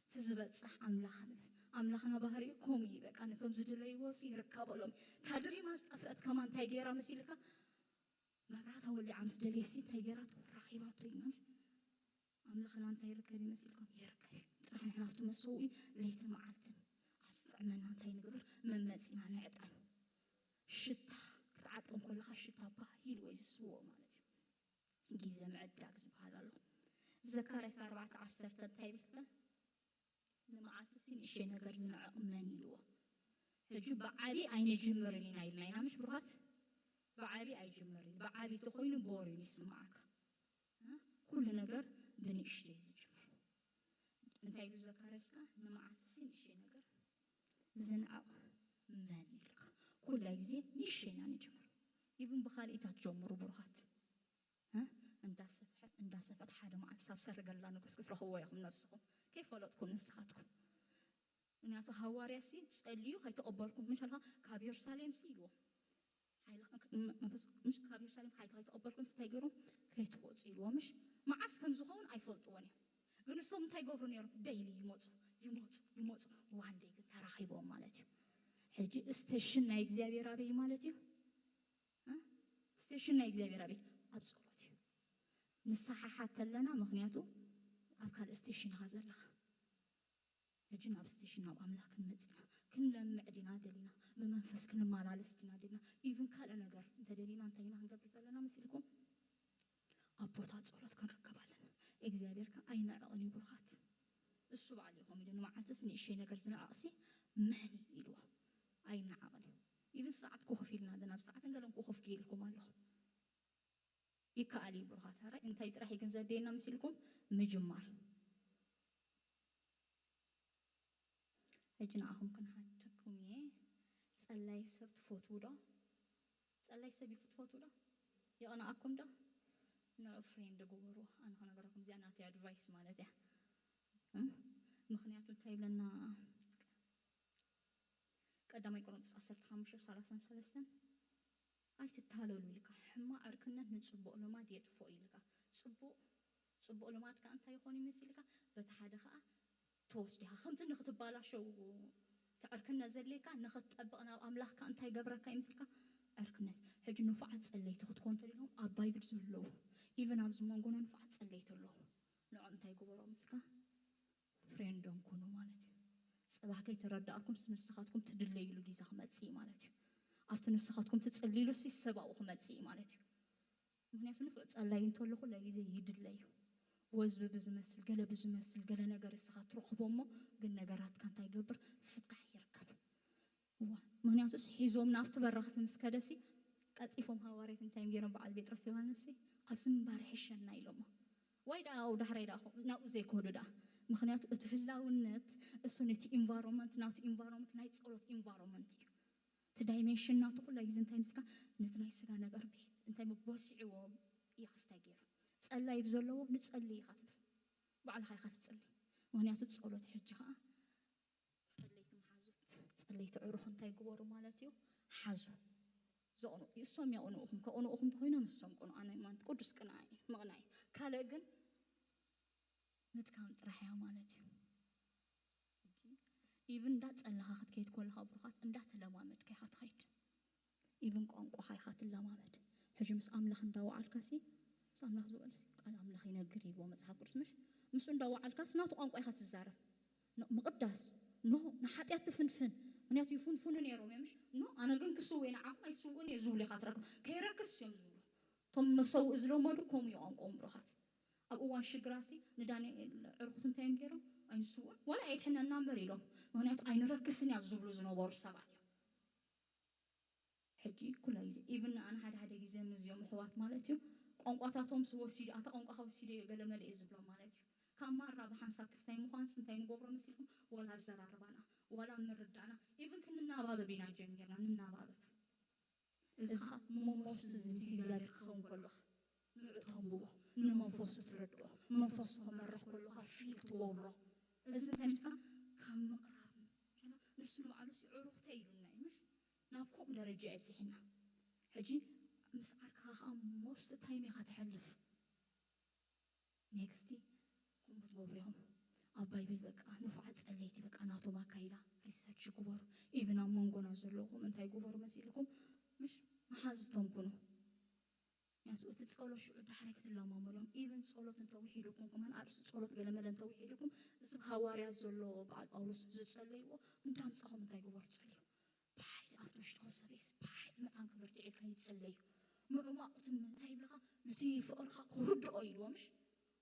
እቲ ዝበፅሕ ኣምላኽ ንብል ኣምላኽና ባህሪኡ ከምኡ እዩ። በቃ ነቶም ዝድለይዎ ሲ ይርከበሎም። እታ ድሪማ ዝጠፍአት ከማን እንታይ ገይራ መሲልካ? መብራህታ ወሊዓ ምስ ደልየሲ እንታይ ገይራቶ? ረኺባቶ እዩ ማለት። ኣምላኽና እንታይ ይርከብ ይመስልኩም? ይርከብ እዩ። ጥራሕ ንሕና ኣብቲ መሰውኢ ለይትን መዓልትን ኣብ ዝጥዕመና እንታይ ንግበር? መመጺና ንዕጠን። ሽታ ክትዓጥን ከለኻ ሽታ ባህ ኢልዎ እዩ ዝስውኦ ማለት እዩ። ግዜ ምዕዳግ ዝበሃል ኣሎ። ዘካርያስ ኣርባዕተ ዓሰርተ እንታይ ይብል እስከ? ንመዓልትሲ ንእሽተይ ነገር ዝንዕቕ መን ኢልዎ? ሕጂ ብዓቢ ኣይንጅምርን ኢና ኢልና ኢና ምሽ ብሩኻት? ብዓቢ ኣይጅምርን። ብዓቢ ተኾይኑ ቦር እዩ ይስምዓካ። እ? ኩሉ ነገር ብንእሽተይ ዝጅምር። እንታይ ኢሉ ዘካርያስካ? ንመዓልትሲ ንእሽተይ ነገር ዝንዕቕ መን ኢልካ? ኩላ ግዜ ንእሽተይ ኢና ንጅምር። ኢብን ብኻልኢታት ጀምሩ ብሩኻት። እ? እንዳሰፍሐት እንዳሰፍሐት ሓደ መዓልቲ ሳብ ሰረገላ ንጉስ ክትረኽብዎ ኢኹም ነብስኹም። ከይፈለጥኩም ንስኻትኩም። ምክንያቱ ሃዋርያ ሲ ጸልዩ ከይተቐበልኩም ምሽ ኣልካ ካብ የሩሳሌም ሲ ኢልዎም። ሓይሊ ከ-፣ መ-፣ መንፈስ ቅዱስ ካብ የሩሳሌም ሓይሊ ከይተቐበልኩም እንታይ ገይሮም? ከይትወጹ ኢልዎም። ምሽ መዓስ ከም ዝኸውን ኣይፈልጥዎን እዮም። ግን እሶም እንታይ ገብሩ ነይሮም? ደይሊ ይመጹ፣ ይመጹ፣ ይመጹ። ዋን ደይ ግን ተራኺቦም ማለት እዩ። ሕጂ ስቴሽን ናይ እግዚኣብሔር ኣበይ ማለት እዩ? እ? ስቴሽን ናይ እግዚኣብሔር ኣበይ? ኣብ ጸሎት እዩ። ንስሓሓት ተለና፣ ምክንያቱ ኣብ ካልእ ስቴሽን ኢኻ ዘለኻ። ሕጂ ናብ ስቴሽን ናብ ኣምላኽ ክንመጽእ ኢና። ክንለምዕ ዲና ደሊና? ብመንፈስ ክንመላለስ ዲና ደሊና? ኢቭን ካልእ ነገር እንተደሊና እንታይ ኢና ክንገብር ዘለና መሲልኩም? ኣብ ቦታ ጸሎት ክንርከብ ኣለና። እግዚኣብሔር ከ ኣይንዕቕን እዩ ብሩኻት። እሱ ባዕሉ እዩ ከምኡ ኢሉ፣ ንመዓልትስ ንእሽተይ ነገር ዝንዕቕሲ መን እዩ ኢልዎ። ኣይንዓቕን እዩ። ኢቭን ሰዓት ኮፍ ኢልና ኣለና፣ ኣብ ሰዓትን ገለን ኮፍ ገይርኩም ኣለኹ። ይከኣል እዩ ብሩኻት። ኧረ እንታይ ጥራሕ እዩ ግን ዘድልየና መሲልኩም? ምጅማር። ሕጂ ንዓኹም ክንሓተኩም እየ። ጸላይ ሰብ ትፈትዉ ዶ? ጸላይ ሰብ ይፍ-፣ ትፈትዉ ዶ? የቐንኣኩም ዶ? ንዑ ፍሬንድ ግበሩ። ኣነ ክነገረኩም፣ እዚኣ ናተይ ኣድቫይስ ማለት እያ። እም? ምኽንያቱ እንታይ ይብለና? ቀዳማይ ቆሮንቶስ ዓሰርተ ሓሙሽተ ሰላሳን ሰለስተን፣ ኣይትታለሉ ኢልካ፣ ሕማቕ ዕርክነት ንጽቡቕ ልማድ የጥፍኦ ኢልካ። ጽቡቕ፣ ጽቡቕ ልማድካ እንታይ ይኾን ይመስልካ? በቲ ሓደ ኸኣ ትወስድ ኢኻ። ከምቲ ንኽትባላሸው እቲ ዕርክነት ዘድልየካ፣ ንኽትጠብቕ ናብ ኣምላኽካ እንታይ ገብረካ ይመስልካ? ዕርክነት። ሕጂ ንፉዓት ጸለይቲ ክትኮኑ እንተደሊኹም፣ ኣብ ባይብል ዘለዉ፣ ኢቭን ኣብዚ መንጎና ንፉዓት ጸለይቲ ኣለዉ። ንዖም እንታይ ግበሮም እስካ? ፍሬንዶም ኩኑ ማለት እዩ። ጽባሕ ከይተረዳእኩምስ ንስኻትኩም ትድለይሉ ግዜ ክመጽእ እዩ ማለት እዩ። ኣብቲ ንስኻትኩም ትጽልይሉ ሲ ሰብኣኡ ክመጽእ እዩ ማለት እዩ። ምክንያቱ ንፉዕ ጸላይ እንተሎ ኩላ ግዜ ይድለ እዩ። ወዝቢ ብዝመስል፣ ገለ ብዝመስል፣ ገለ ነገር እስኻ ትረኽቦ እሞ ግን ነገራትካ እንታይ ይገብር? ፍታሕ ይርከብ። እዋ፣ ምክንያቱስ ሒዞም ናብቲ በረኽቲ ምስ ከደሲ ቀልጢፎም ሃዋርያት እንታይ እዮም ገይሮም? በዓል ጴጥሮስ ዮሃንስ ሲ ኣብዚ ምንባር ይሕሸና ኢሎሞ። ዋይ ደኣ ኣብኡ ዳሕራይ ደኣ ኸ-፣ ናብኡ ዘይከዱ ደኣ። ምክንያቱ እቲ ህላውነት እሱ ነቲ ኢንቫይሮንመንት፣ ናቱ ኢንቫይሮንመንት ናይ ጸሎት ኢንቫይሮንመንት እዩ። እቲ ዳይሜንሽን ናቱ ኩላ ግዜ እንታይ ምስካ ነቲ ናይ ስጋ ነገር ብሒት እንታይ በሲዕዎ እዩ ክስታይ ገይሩ። ጸላይ ብዘለዎ ንጸሊ ኢኻ ትብል። ባዕልኻ ኢኻ ትጸሊ። ምክንያቱ ጸሎት ሕጂ ኸኣ ጸለይቲ መሓዙት፣ ጸለይቲ ዕሩኽ እንታይ ግበሩ ማለት እዩ? ሓዙ። ዘቕንኡ፣ እሶም የቕንኡኹም። ከቕንኡኹም እንተኾይኖም እሶም ቅንኡ። ኣነ ማለት ቅዱስ ቅንኣ እዩ፣ ምቕናእ እዩ። ካልእ ግን ምድካም ጥራሕ እያ ማለት እዩ። ኢቭን እንዳጸለኻ ክትከይድ ከለኻ ብሩኻት እንዳተለማመድካ ኢኻ ትኸይድ። ኢቭን ቋንቋኻ ኢኻ ትለማመድ። ሕጂ ምስ ኣምላኽ እንዳወዓልካሲ፣ ምስ ኣምላኽ ዝውዕልሲ ቃል ኣምላኽ ይነግር ይብሎ መጽሓፍ ቅዱስ ምሽ? ምስኡ እንዳወዓልካስ ናቱ ቋንቋ ኢኻ ትዛረብ። ን-፣ ምቕዳስ፣ ኖ፣ ንሓጢኣት ትፍንፍን። ምክንያቱ ይፍንፍኑ ነይሮም እዮም ምሽ? ኖ፣ ኣነ ግን ክስውእ እየ ንዓኹም ኣይስውእን እየ ዝብሉ ኢኻ ትረክብ። ከይረክስ እዮም ዝብሉ። እቶም መሰውኢ ዝለመዱ ከምኡ እዩ ቋንቋኦም ብሩኻት። ኣብ እዋን ሽግራሲ ንዳንኤል ዕርኹት እንታይ እዮም ገይሮም? ኣይንስውእን፣ ዋላ ኣይድሕነና እምበር ኢሎም። ምክንያቱ ኣይንረክስን እያ ዝብሉ ዝነበሩ ሰባት እዮም። ሕጂ ኩላ ግዜ ኢቭን ንኣና ሓደ ሓደ ግዜ ምስዚኦም ኣሕዋት ማለት እዩ ቋንቋታቶም ዝወሲዱ ኣታ ቋንቋኻ ወሲደ እየ ገለ መለ እየ ዝብሎም ማለት እዩ። ካብ ማራ ብሓንሳብ ክስታይ ምዃንስ እንታይ ንገብሮ መሲልኩም? ወላ ኣዘራርባና ወላ ምርዳእና ኢቭን ክንናባበብ ኢና ጀሚርና ንናባበብ። እዚ ኸኣ መሞስ እዚ ምስ እግዚኣብሔር ክኸውን ከሎ ንዑ ተንብቦ፣ ንመንፈሱ ትረድኦ፣ መንፈሱ ክመርሕ ከሎ ኸኣ ፊል ትገብሮ። እዚ እንታይ ምስካ ካብ ምቕራብ ንሱ ንባዕሉ ሲ ዕሩኽተይ ኢሉና እዩ ምሽ? ናብ ከምኡ ደረጃ የብፅሕና። ሕጂ ምስ ዓርክኻ ኸዓ ሞስት ታይም ኢኻ ተሕልፍ። ኔክስቲ ከምኡ ትገብሩ ኢኹም። ኣብ ባይብል በቃ ንፉዓት ጸለይቲ በቃ ናቶም ኣካይዳ ሪሰርች ግበሩ። ኢቭን ኣብ መንጎና ዘለኹም እንታይ ግበሩ መሲልኩም? ምሽ መሓዝቶም ኩኑ። ምክንያቱ እቲ ጸሎት ሽዑ ዳሕራይ ክትለማመዶም። ኢቭን ጸሎት እንተውሒዱኩም፣ ከማን ኣርእስቲ ጸሎት ገለመለ እንተውሒዱኩም፣ እዚ ሃዋርያ ዘሎ በዓል ጳውሎስ ዝጸለይዎ እንዳምጻኹም እንታይ ግበሩ? ጸልዩ። ብሓይሊ ኣብቲ ውሽጥኹም ሰበይስ ብሓይሊ መታን ክብርቲ ዒልካ ይጸለዩ። ምዕማቑትን እንታይ ይብልኻ? ነቲ ፍቕርኻ ክርድኦ ኢልዎ ምሽ?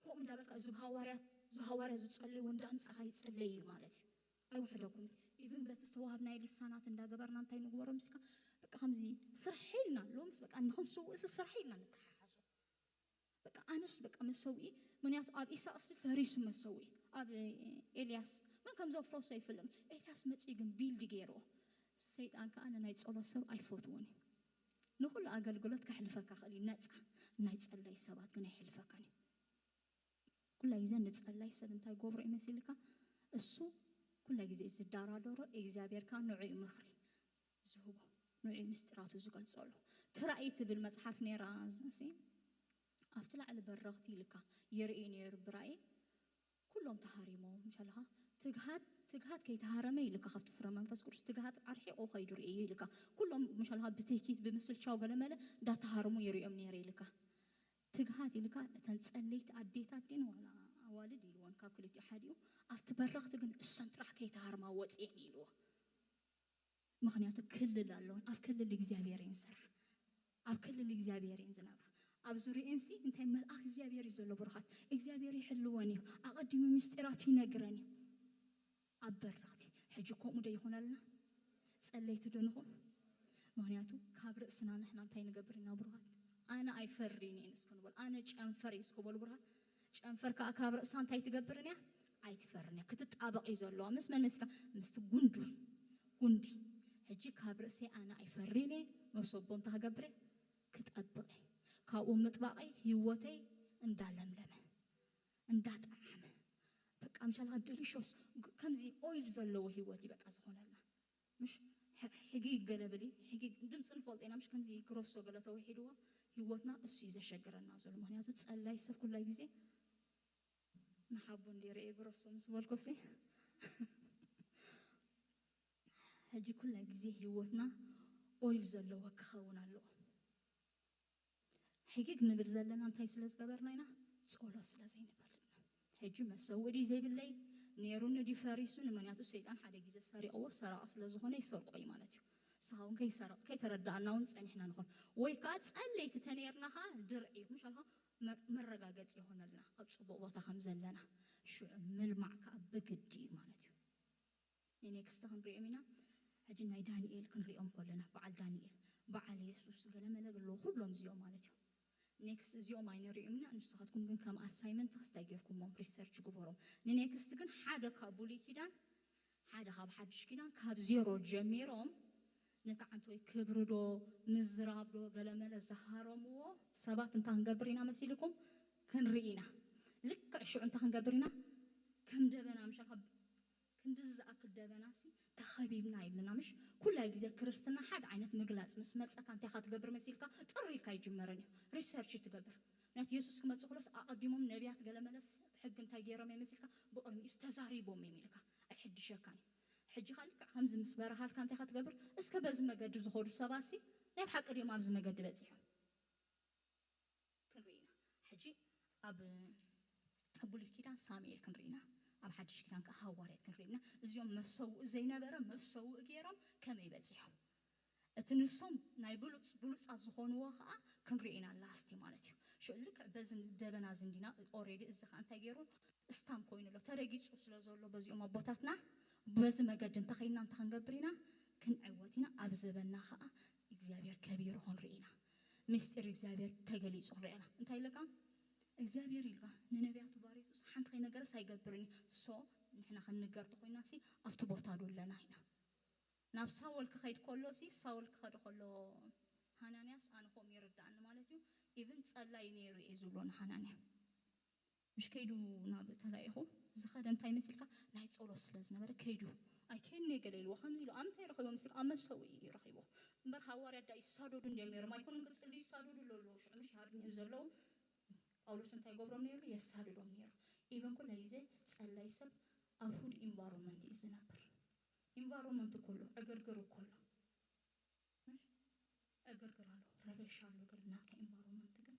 ከምኡ እንዳበልካ እዚ ሃዋርያት፣ እዚ ሃዋርያ ዝጸለዩ እንዳምጻኻ ይጸለዩ ማለት እዩ። ኣይውሕደኩም። ኢቭን በቲ ዝተዋህብ ናይ ልሳናት እንዳገበርና እንታይ ንግበሮ ምስካ? በቃ ከምዚ ስራሕ ኢልና፣ ሎምስ በቃ ንኽንስውእስ ስራሕ ኢልና ንተሓሓዞ። በቃ ኣነስ በቃ መሰውኢ፣ ምክንያቱ ኣብ ኢሳቅስ ፈሪሱ መሰውኢ፣ ኣብ ኤልያስ መን ከም ዘፍረሶ ኣይፍልም። ኤልያስ መጺኡ ግን ቢልድ ገይርዎ። ሰይጣን ከኣ ንናይ ጸሎት ሰብ ኣይፈትዎን እዩ። ንኹሉ ኣገልግሎት ከሕልፈካ ክእል እዩ ነጻ፣ ናይ ጸላይ ሰባት ግን ኣይሕልፈካን እዩ። ኩላ ግዜ ንጸላይ ሰብ እንታይ ገብሮ እዩ መሲልካ? እሱ ኩላ ግዜ ዝዳራደሮ እግዚኣብሔር ከኣ ንዑ እዩ ምኽሪ ዝህቦ፣ ንዑ እዩ ምስጢራቱ ዝገልጸሉ። ትራእይ ትብል መጽሓፍ ነይራ፣ እዚ ኣብቲ ላዕሊ በረኽቲ ኢልካ ይርኢ ነይሩ ብራእይ። ኩሎም ተሃሪሞም ምሻልኻ ትግሃት ትግሃት ከይተሃረመ ኢልካ ካብቲ ፍረ መንፈስ ቅዱስ ትግሃት ኣርሒቑ ከይዱ ርእዩ ኢልካ ኩሎም ምሻልኻ ብትህኪት ብምስልቻው ገለመለ እንዳተሃረሙ ይርእዮም ነይረ ኢልካ ትግሃት ኢልካ እተን ጸለይቲ ኣዴታት ድን ዋላ ኣዋልድ ኢልዎን ካብ ክልቲኡ ሓዲኡ ኣብቲ በረኽቲ ግን እሰን ጥራሕ ከይተሃርማ ወፅየን ኢልዎ። ምክንያቱ ክልል ኣለውን ኣብ ክልል እግዚኣብሔር እየን ዝሰርሓ ኣብ ክልል እግዚኣብሔር እየን ዝነብራ። ኣብ ዙሪኤንሲ እንታይ መልኣክ እግዚኣብሔር እዩ ዘሎ ብሩኻት እግዚኣብሔር ይሕልወን እዩ። ኣቐዲሙ ምስጢራቱ ይነግረን እዩ። ኣብ በረኽቲ ሕጂ ከምኡ ዶ ይኾነልና? ጸለይቲ ዶ ንኹን? ምክንያቱ ካብ ርእስና ንሕና እንታይ ንገብር ኢና ብሩኻት? ኣነ ኣይፈሪን እየ እስኪ ንበል ኣነ ጨንፈር እየ እስኪ በሉ ብሩኻት። ጨንፈር ከዓ ካብ ርእሳ እንታይ ትገብርን እያ? ኣይትፈርን እያ ክትጣበቕ እዩ ዘለዋ ምስ መን መሲልካ? ምስቲ ጉንዱ ጉንዲ። ሕጂ ካብ ርእሰይ ኣነ ኣይፈሪን እየ መሰቦ እንታይ ክገብር እየ? ክጠብቕ እየ። ካብኡ ምጥባቐይ ህይወተይ እንዳለምለመ እንዳጠዓመ በቃ ምሻልካ ደሊሾስ ከምዚ ኦይል ዘለዎ ህይወት እዩ በቃ ዝኾነልና። ምሽ ሕጊ ገለ ብሊ ሕጊ ድምፂ ንፈልጦ ኢና ምሽ ከምዚ ግረሶ ገለ ተውሒድዎ ህይወትና እሱ እዩ ዘሸግረና ዘሎ። ምክንያቱ ፀላይ ሰብ ኩላይ ግዜ ንሓቦ እንዲ ርኤ ግረሶ ምስ በልኩሲ ሕጂ ኩላይ ግዜ ህይወትና ኦይል ዘለዎ ክኸውን ኣለዎ። ሕጊግ ንብል ዘለና እንታይ ስለ ዝገበርና ኢና? ጸሎት ስለ ዘይንፈልጥ። ሕጂ መሰውእ ድዩ ዘይብለይ? ነይሩኒ ድዩ ፈሪሱኒ? ምክንያቱ ሰይጣን ሓደ ግዜ ሰሪቕዎ ሰራቒ ስለ ዝኾነ ይሰርቆ እዩ ማለት እዩ። ንስኻ እውን ከይሰረቕ ከይተረዳእና እውን ጸኒሕና ንኾን ወይ ከዓ ጸለይቲ ተነይርና ከዓ ድርዒ ምሻልካ መረጋገፂ ይኾነልና ኣብ ፅቡቕ ቦታ ከም ዘለና ሽዑ ምልማዕ ከዓ ብግዲ እዩ ማለት እዩ። ንኔክስት ክንሪኦም ኢና። ሕጂ ናይ ዳንኤል ክንሪኦም ከለና በዓል ዳንኤል በዓል የሱስ ገለመለ ኣለዉ ኩሎም እዚኦም ማለት እዩ። ኔክስት እዚኦም ኣይንሪኦም ኢና። ንስኻትኩም ግን ከም ኣሳይመንት ክስታይ ጌርኩሞም ሪሰርች ግበሮም። ንኔክስት ግን ሓደ ካብ ብሉይ ኪዳን ሓደ ካብ ሓድሽ ኪዳን ካብ ዜሮ ጀሚሮም ነቲ ዓንተወይ ክብሪ ዶ ምዝራብ ዶ ገለመለ ዝሃረምዎ ሰባት እንታይ ክንገብር ኢና መሲልኩም? ክንርኢ ኢና። ልክዕ ሽዑ እንታይ ክንገብር ኢና? ከም ደበና ምሻልካ ክንድዚ ዝኣክል ደበናሲ ተኸቢብና ይብልና ምሽ? ኩላይ ግዜ ክርስትና ሓደ ዓይነት ምግላፅ ምስ መፀካ እንታይ ኢኻ ትገብር መሲልካ ጥሪ ኢልካ ይጅመርን እዩ ሪሰርች ትገብር። ምክንያቱ የሱስ ክመፅእ ክሎስ ኣቐዲሞም ነቢያት ገለመለስ ሕጊ እንታይ ገይሮም እዮም መሲልካ ብቕድሚኡ ተዛሪቦም እዮም ኢልካ ኣይሕድሸካን እዩ። ሕጂ ካ ልክዕ ከምዚ ምስ በረሃልካ እንታይ ኢኻ ትገብር? እስከ በዚ መገዲ ዝኸዱ ሰባሲ ናይ ብሓቂ ድዮም ኣብዚ መገዲ በፂሖም? ክንርኢ ኢና። ሕጂ ኣብ ኣብ ብሉይ ኪዳን ሳሙኤል ክንርኢ ኢና፣ ኣብ ሓድሽ ኪዳን ከዓ ሃዋርያት ክንርኢ ኢና። እዚኦም መሰውእ ዘይነበረ መሰውእ ገይሮም ከመይ በፂሖም? እቲ ንሶም ናይ ብሉፅ ብሉፃት ዝኾንዎ ከዓ ክንርኢ ኢና ላስቲ ማለት እዩ። ሽዑ ልክዕ በዚ ደበና እዚ እንዲና ኦሬዲ እዚ ከዓ እንታይ ገይሩ ስታም ኮይኑ ኣሎ ተረጊፁ ስለ ዘሎ በዚኦም ኣቦታትና በዚ መገዲ እንተኸይና እንተ ክንገብር ኢና ክንዕወት ኢና። ኣብ ዘበና ከዓ እግዚኣብሔር ከቢሩ ክንርኢ ኢና። ምስጢር እግዚኣብሔር ተገሊፁ ክንርኢ ኢና። እንታይ ኢለካ እግዚኣብሔር ኢልካ ንነቢያቱ ባሪቱስ ሓንቲ ከይነገረስ ኣይገብርን እዩ። ሶ ንሕና ክንንገር ተኮይና ሲ ኣብቲ ቦታ ዶ ኣለና ኢና ናብ ሳወል ክኸይድ ከሎ ሲ ሳወል ክኸደ ከሎ ሃናንያስ ኣነ ከምኡ ይርዳእኒ ማለት እዩ። ኢቭን ጸላይ ነይሩ እየ ዝብሎ ንሃናንያ ምሽ ከይዱ ናብ ተላኢኹ ዝኸደ እንታይ መሲልካ ናይ ጸሎት ስለ ዝነበረ ከይዱ ኣይከይድን እየ ገለ ኢልዎ ከምዚ ኢሉ ኣብ ምንታይ ረኺቦ መሲልካ ኣብ መሰውኢ እዩ ረኺቦ እምበር ሃዋርያ ዳ ይሳደዱ እንዲዮም ነይሮም ኣይኮኑን ክጽሉ ይሳደዱ ኣለዉ ሽዑ ምሽ ሃድሚኦም ዘለዉ ጳውሎስ እንታይ ይገብሮም ነይሩ የሳድዶም ነይሩ ኢቨን ኩለ ግዜ ጸላይ ሰብ ኣብ ሁድ ኢንቫይሮንመንት እዩ ዝነብር። ኢንቫይሮንመንት እኮ ኣሎ፣ ዕግርግር እኮ ኣሎ። ዕግርግር ኣሎ፣ ረበሽ ኣሎ፣ ግን ናትካ ኢንቫይሮንመንት ግን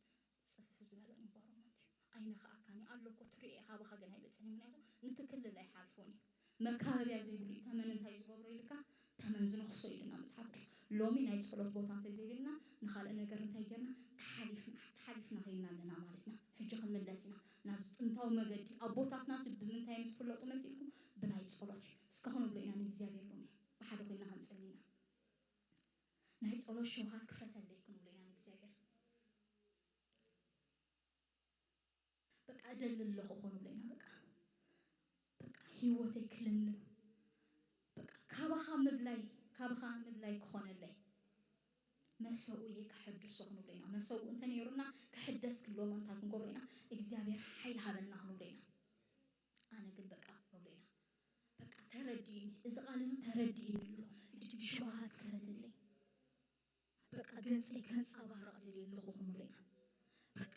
ጽፍፍ ዝበለ ኢንቫይሮንመንት እዩ። ኣይነኽኣካን እዩ ኣሎ እኮ፣ ትሪኦ ኢኻ፣ ካባኻ ግን ኣይበጽሕን እዩ። ምክንያቱ ነቲ ክልል ኣይሓልፎን እዩ። መካበብያ ዘይብሉ እዩ። ተመን እንታይ ዝገብሮ ኢልካ፣ ተመን ዝነኽሶ ኢሉና መጽሓፍ ቅዱስ። ሎሚ ናይ ጸሎት ቦታ እንተዘይብልና፣ ንኻልእ ነገር እንታይ ጌርና? ተሓሊፍና፣ ተሓሊፍና ኸይድና ኣለና ማለት ኢና። ሕጂ ክንምለስ ኢና ናብዚ ጥንታዊ መገዲ። ኣቦታትናስ ብምንታይ እዮም ዝፍለጡ መሲልኩም? ብናይ ጸሎት እዩ። እስከ ክንብሎ ኢና ንእግዚኣብሔር ሎሚ። ብሓደ ኮይንና ክንጽሊ ኢና። ናይ ጸሎት ሸውሃት ክፈተለይ ክንብሎ ኢና ንእግዚኣብሔር። በቃ እደሊ ኣለኹ ክንብሎ ኢና። በቃ፣ በቃ ህይወተይ ክልምልም፣ በቃ ካባኻ ምድላይ፣ ካባኻ ምድላይ ክኾነለይ፣ መሰውእየ ከሐድሶ ክንብሎ ኢና። መሰውእ እንተ ነይሩና ክሕደስ ክብሎ ምእንታ ክንገብሮ ኢና። እግዚኣብሔር ሓይሊ ሃበና ክንብሎ ኢና። ኣነ ግን በቃ ክንብሎ ኢና። በቃ ተረድእኒ፣ እዚ ቃል እዚ ተረድእኒ ኣሎ። እድል ሸውሃት ክፈትለይ። በቃ ገንፀይ ከንፀባርቕ ደልየ ኣለኹ ክንብሎ ኢና። በቃ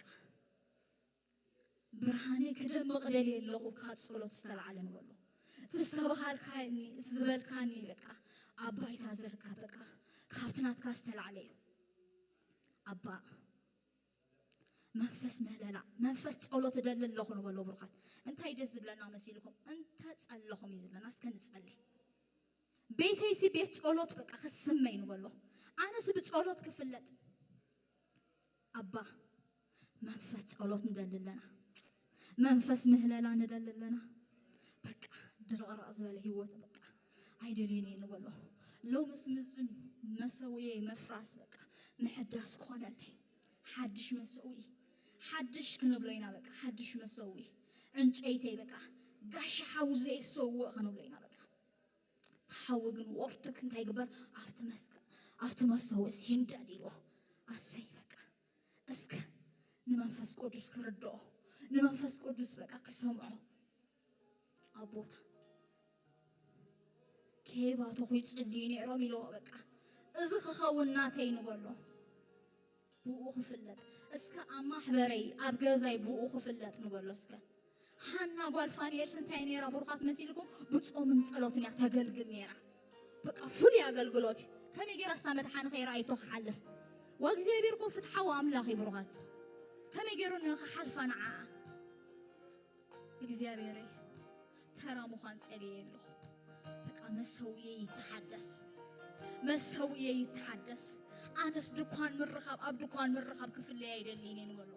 ብርሃነይ ክደምቕ ደልየ ኣለኹ ካብ ጸሎት ዝተላዕለ ንበሎ። እቲ ዝተባሃልካኒ፣ እቲ ዝበልካኒ በቃ ኣብ ባይታ ዝርከብ በቃ ካብቲ ናትካ ዝተላዕለ እዩ። ኣባ መንፈስ ምህለላ፣ መንፈስ ጸሎት እደሊ ኣለኹ ንበሎ ብሩኻት። እንታይ ደስ ዝብለና መሲልኩም? እንተ ጸለኹም እዩ ዝብለና። እስከ ንጸሊ። ቤተይሲ ቤት ጸሎት በቃ ክስመይ ንበሎ። ኣነስ ብጸሎት ክፍለጥ። ኣባ መንፈስ ጸሎት ንደሊ ኣለና። መንፈስ ምህለላ ንደሊ ኣለና። በቃ ድርቕርቕ ዝበለ ህይወት በቃ ኣይደልዮን እየ ንበሎ። ሎምስ ምስዚ መሰውየ መፍራስ በቃ ምሕዳስ ክኾነለይ። ሓድሽ መሰውኢ፣ ሓድሽ ክንብሎ ኢና በቃ ሓድሽ መሰውኢ። ዕንጨይተይ በቃ ጋሻ ሓዊ ዘይሰውእ ክንብሎ ኢና በቃ። እቲ ሓዊ ግን ወርትክ እንታይ ግበር? ኣብቲ መስቀል፣ ኣብቲ መሰውእስ ይንደድ ኢልዎ። ኣሰይ በቃ እስከ ንመንፈስ ቅዱስ ክርድኦ፣ ንመንፈስ ቅዱስ በቃ ክሰምዖ። ኣቦታ ከይባተኹ ይጽልዩ ነይሮም ኢልዎ በቃ። እዚ ክኸውን ናተይ ንበሎ። ብኡ ክፍለጥ። እስከ ኣብ ማሕበረይ፣ ኣብ ገዛይ ብኡ ክፍለጥ ንበሎ እስከ። ሃና ጓል ፋንኤልስ እንታይ ነይራ ብሩኻት መሲልኩም? ብጾምን ጸሎትን እያ ተገልግል ነይራ። በቃ ፍሉይ ኣገልግሎት እዩ። ከመይ ገይራ እሳ መድሓኒ ከይረኣይቶ ክሓልፍ? ወእግዚኣብሔር እኮ ፍትሓዊ ኣምላኽ እዩ ብሩኻት። ከመይ ገይሩ ንኽሓልፋ ንዓኣ? እግዚኣብሔረይ ተራ ምዃን ጸልየ ኣለኹ። በቃ መሰውየ ይተሓደስ፣ መሰውየ ይተሓደስ። ኣነስ ድኳን ምርኻብ፣ ኣብ ድኳን ምርኻብ ክፍለይ ኣይደልይን እየ ንበሎ።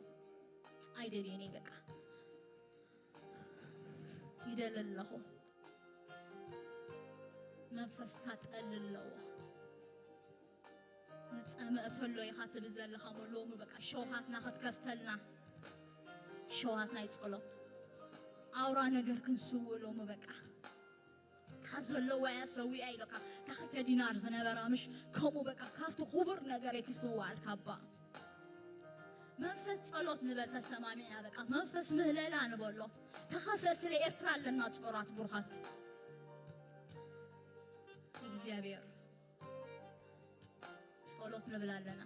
ኣይደልይን እየ በቃ። ይደሊ ኣለኹ። መንፈስካ ጠሊ ኣለዎ። ዝጸመአ ተሎ ኢኻ ትብል ዘለኻ እሞ ሎሚ በቃ ሸውሃትና ክትከፍተልና። ሸውሃት ናይ ጸሎት። ኣውራ ነገር ክንስውእ ሎሚ በቃ። እታ ዘለዋ እያ ሰዊኣ ኢሎካ። እታ ክልተ ዲናር ዝነበራ ምሽ ከምኡ በቃ ካብቲ ክቡር ነገረይ ክስውኣልካ ኣባ። መንፈስ ጸሎት ንበል ተሰማሚዕና በቃ። መንፈስ ምህለላ ንበሎ። ተኸፍአ ስለ ኤርትራ ኣለና ጾራት ብሩኻት። እግዚኣብሔር ጸሎት ንብል ኣለና።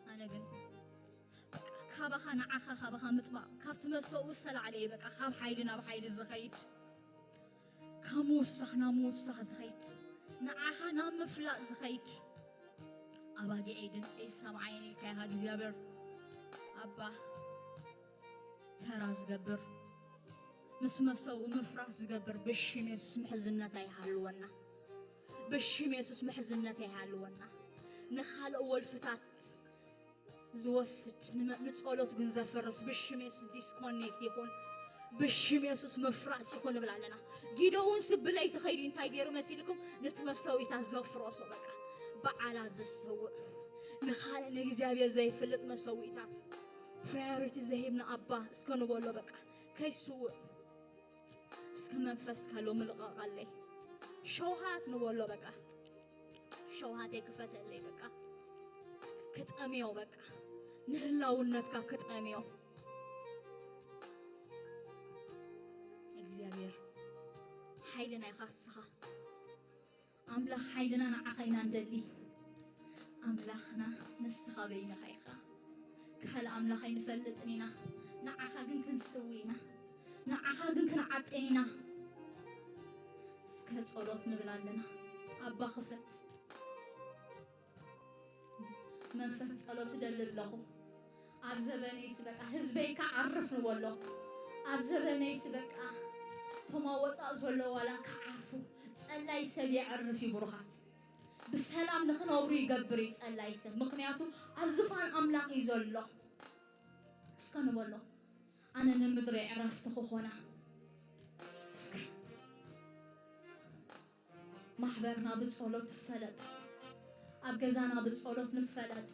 ኣነ ግን በቃ ካባኻ ንዓኻ ካባኻ ምጥባቕ ካብቲ መሰኡ ዝተላዕለ እዩ። በቃ ካብ ሓይሊ ናብ ሓይሊ ዝኸይድ፣ ካብ ምውሳኽ ናብ ምውሳኽ ዝኸይድ፣ ንዓኻ ናብ ምፍላጥ ዝኸይድ። ኣባጊዐይ ድምፀይ ሰምዓይን ኢልካ ኢኻ እግዚኣብሔር ኣባ። ተራ ዝገብር፣ ምስ መሰቡ ምፍራስ ዝገብር ብሽም የሱስ ምሕዝነት ኣይሃልወና። ብሽም የሱስ ምሕዝነት ኣይሃልወና። ንኻልእ ወልፍታት ዝወስድ፣ ንመ-፣ ንጸሎት ግን ዘፍርስ ብሽም የሱስ ዲስኮኔክት ይኹን። ብሽም የሱስ ምፍራስ ይኹን ንብል ኣለና። ጊደውን ስብለይ ትኸይዱ እንታይ ገይሩ መሲልኩም? ነቲ መሰዊታት ዘፍረሶ በቃ። በዓላ ዝሰውእ፣ ንኻልእ ንእግዚኣብሔር ዘይፍልጥ መሰዊታት ፕራዮሪቲ ዘሂብና ኣባ እስከ ንበሎ በቃ። ከይስውእ እስከ መንፈስካ ሎሚ ልቐቐለይ። ሸውሃት ንበሎ በቃ። ሸውሃተይ ክፈተለይ በቃ። ክጠምዮ በቃ። ንህላውነትካ ክጠምዮ። እግዚኣብሔር ሓይልና ኢኻ ንስኻ። ኣምላኽ ሓይልና ንዓኻ ኢና ንደሊ። ኣምላኽና ንስኻ በይንኻ ኢኻ። ካልእ ኣምላኽ ኣይንፈልጥን ኢና። ንዓኻ ግን ክንስው ኢና። ንዓኻ ግን ክንዓጥን ኢና። እስከ ጸሎት ንብል ኣለና። ኣባ ክፈት። መንፈስ ጸሎት እደሊ ኣለኹ። ኣብ ዘበነይስ በቃ ህዝበይ ክዓርፍ ንበሎ። ኣብ ዘበነይስ በቃ እቶም ኣብ ወጻእ ዘሎ ዋላ ክዓርፉ፣ ጸላይ ሰብ የዕርፍ እዩ ብሩኻት። ብሰላም ንኽነብሩ ይገብር እዩ ጸላይ ሰብ። ምኽንያቱ ኣብ ዝፋን ኣምላኽ እዩ ዘሎ። እስከ ንበሎ። ኣነ ንምድሪ ዕረፍቲ ክኾና። እስከ ማሕበርና ብጸሎት ትፈለጥ። ኣብ ገዛና ብጸሎት ንፈለጥ።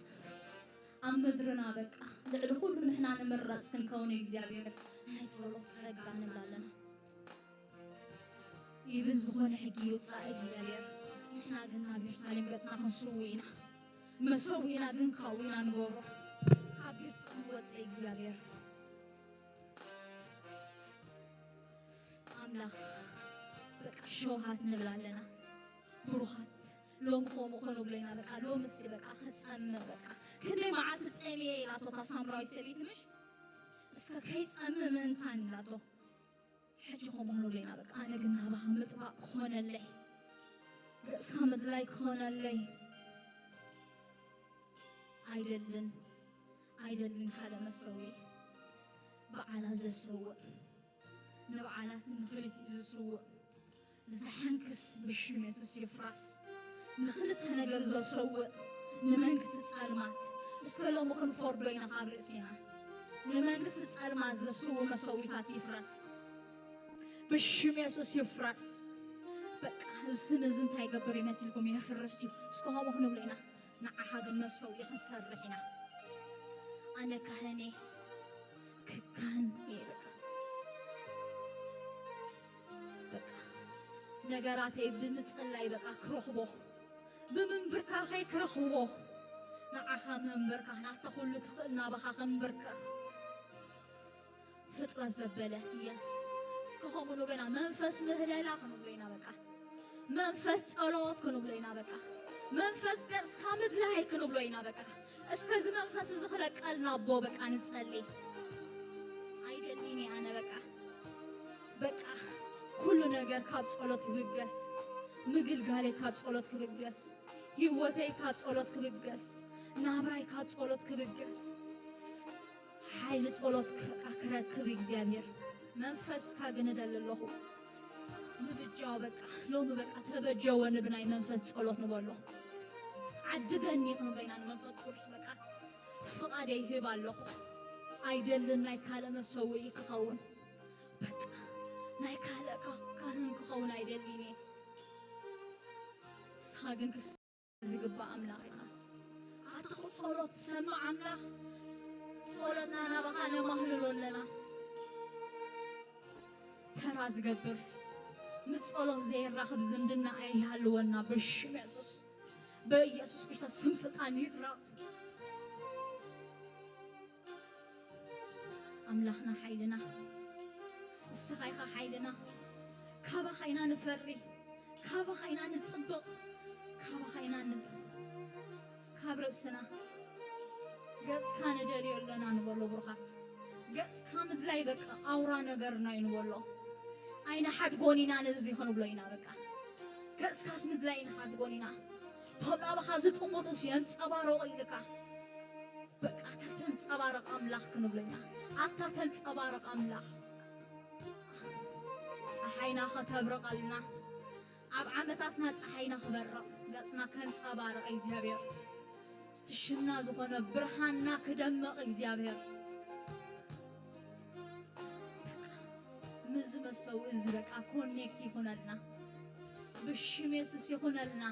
ኣብ ምድርና በቃ ልዕሊ ኩሉ ንሕና ንምረጽ ክንከውን እግዚኣብሔር ናይ ጸሎት ጸጋ ንብል ኣለና። ይብን ዝኾነ ሕጊ ይውጻእ እግዚኣብሔር። ንሕና ግን ናብ የሩሳሌም ገጽና ክንስው ኢና። መሰዊእና ግን ካብኡ ኢና ንገብሮ። ካብ ግብጺ ክንወጽእ እግዚኣብሔር። ኣምላኽ በቃ ሸውሃት ንብል ኣለና። ብሩኻት ሎም ከምኡ ክንብሎ ኢና በቃ ሎምስ በቃ ክጸምእ በቃ ክንደይ መዓልቲ ጸሚየ ኢላቶ እታ ሳምራዊት ሰበይቲ ምሽ እስከ ከይጸምእ ምእንታን ኢላቶ። ሕጂ ከምኡ ክንብሎ ኢና በቃ ኣነ ግን ናባኻ ምጥባቕ ክኾነለይ ገጽካ ምድላይ ክኾነለይ ኣይደልን ኣይደልን ካልእ መሰውኢ በዓላ ዘሰውእ ንበዓላት ንኽልቲኡ ዝስውእ ዝሓንክስ ብሽም የሱስ ይፍረስ። ንኽልተ ነገር ዘሰውእ ንመንግስቲ ጸልማት እስከ ሎሚ ክንፈርዶ ኢና ካብ ርእሲና። ንመንግስቲ ጸልማት ዘስውእ መሰዊታት ይፍረስ ብሽም የሱስ ይፍረስ። በቃ እዚ ስም እዚ እንታይ ይገብር ይመስልኩም? የፍርስ እዩ። እስከ ከምኡ ክንብሎ ኢና። ንዓኻ ግን መሰውኢ ክንሰርሕ ኢና። ኣነ ካህን እየ፣ ክካን እየ። በቃ በቃ ነገራተይ ብምጽላይ በቃ ክረኽቦ ብምንብርካኸይ ክረኽቦ ንዓኻ ምንብርካኽ ናታ ኩሉ ትኽእል ናባኻ ክንብርከኽ ፍጥረት ዘበለ የስ እስከ ከምኡ ንብለና መንፈስ ምህለላ ክንብሎ ኢና በቃ መንፈስ ጸሎት ክንብሎ ኢና በቃ መንፈስ ገጽካ ምድላይ ክንብሎ ኢና በቃ እስከ እዚ መንፈስ እዚ ክለቀልና ኣቦ በቃ ንጸሊ ኣይደሊኒ ኣነ በቃ በቃ ኩሉ ነገር ካብ ጸሎት ክብገስ ምግልጋለይ ካብ ጸሎት ክብገስ ህይወተይ ካብ ጸሎት ክብገስ ናብራይ ካብ ጸሎት ክብገስ ሓይሊ ጸሎት ክረክብ እግዚኣብሔር መንፈስካ ግን እደሊ ኣለኹ ምብጃው በቃ ሎሚ በቃ ተበጀወ ንብናይ መንፈስ ጸሎት ንበሎ ዓድገኒ ክንበይና ንመንፈስ ቅዱስ በቃ ፍቓደይ ይህብ ኣለኹ ኣይደልን ናይ ካልእ መሰውኢ ክኸውን በቃ ናይ ካልእ ካህን ክኸውን ኣይደልን እየ ንስኻ ግን ክስ ዝግባእ ኣምላኽ ኢኻ ኣታ ጸሎት ሰማዕ ኣምላኽ ጸሎትና ናባኻ ነማህልሎ ኣለና ተራ ዝገብር ምስ ጸሎት ዘየራኽብ ዝምድና ኣይሃልወና ብሽም የሱስ በኢየሱስ ክርስቶስ ስም ስልጣን ይጥረቕ ኣምላኽና ሓይልና እስኻ ኢኻ ሓይልና ካባኻ ኢና ንፈሪ ካባኻ ኢና ንጽብቕ ካባኻ ኢና ን ካብ ርእስና ገጽካ ንደልዮ ኣለና ንበሎ ብሩኻት ገጽካ ምድላይ በቃ ኣውራ ነገርና እዩ ንበሎ ኣይንሓድጎን ኢና ነዚ ክንብሎ ኢና በቃ ገጽካስ ምድላይ ንሓድጎን ኢና ቶም ናባኻ ዝጥምቱስ የንጸባረቑ ኢልካ በቃ ኣታ ተንጸባረቕ ኣምላኽ ክንብሎ ኢና ኣታ ተንጸባረቕ ኣምላኽ ፀሓይና ከተብርቐልና ኣብ ዓመታትና ፀሓይና ክበርቕ ገፅና ከንፀባርቕ እግዚኣብሔር ትሽምና ዝኾነ ብርሃንና ክደምቕ እግዚኣብሔር ምዚ መሰው እዚ በቃ ኮኔክት ይኹነልና ብሽም የሱስ ይኹነልና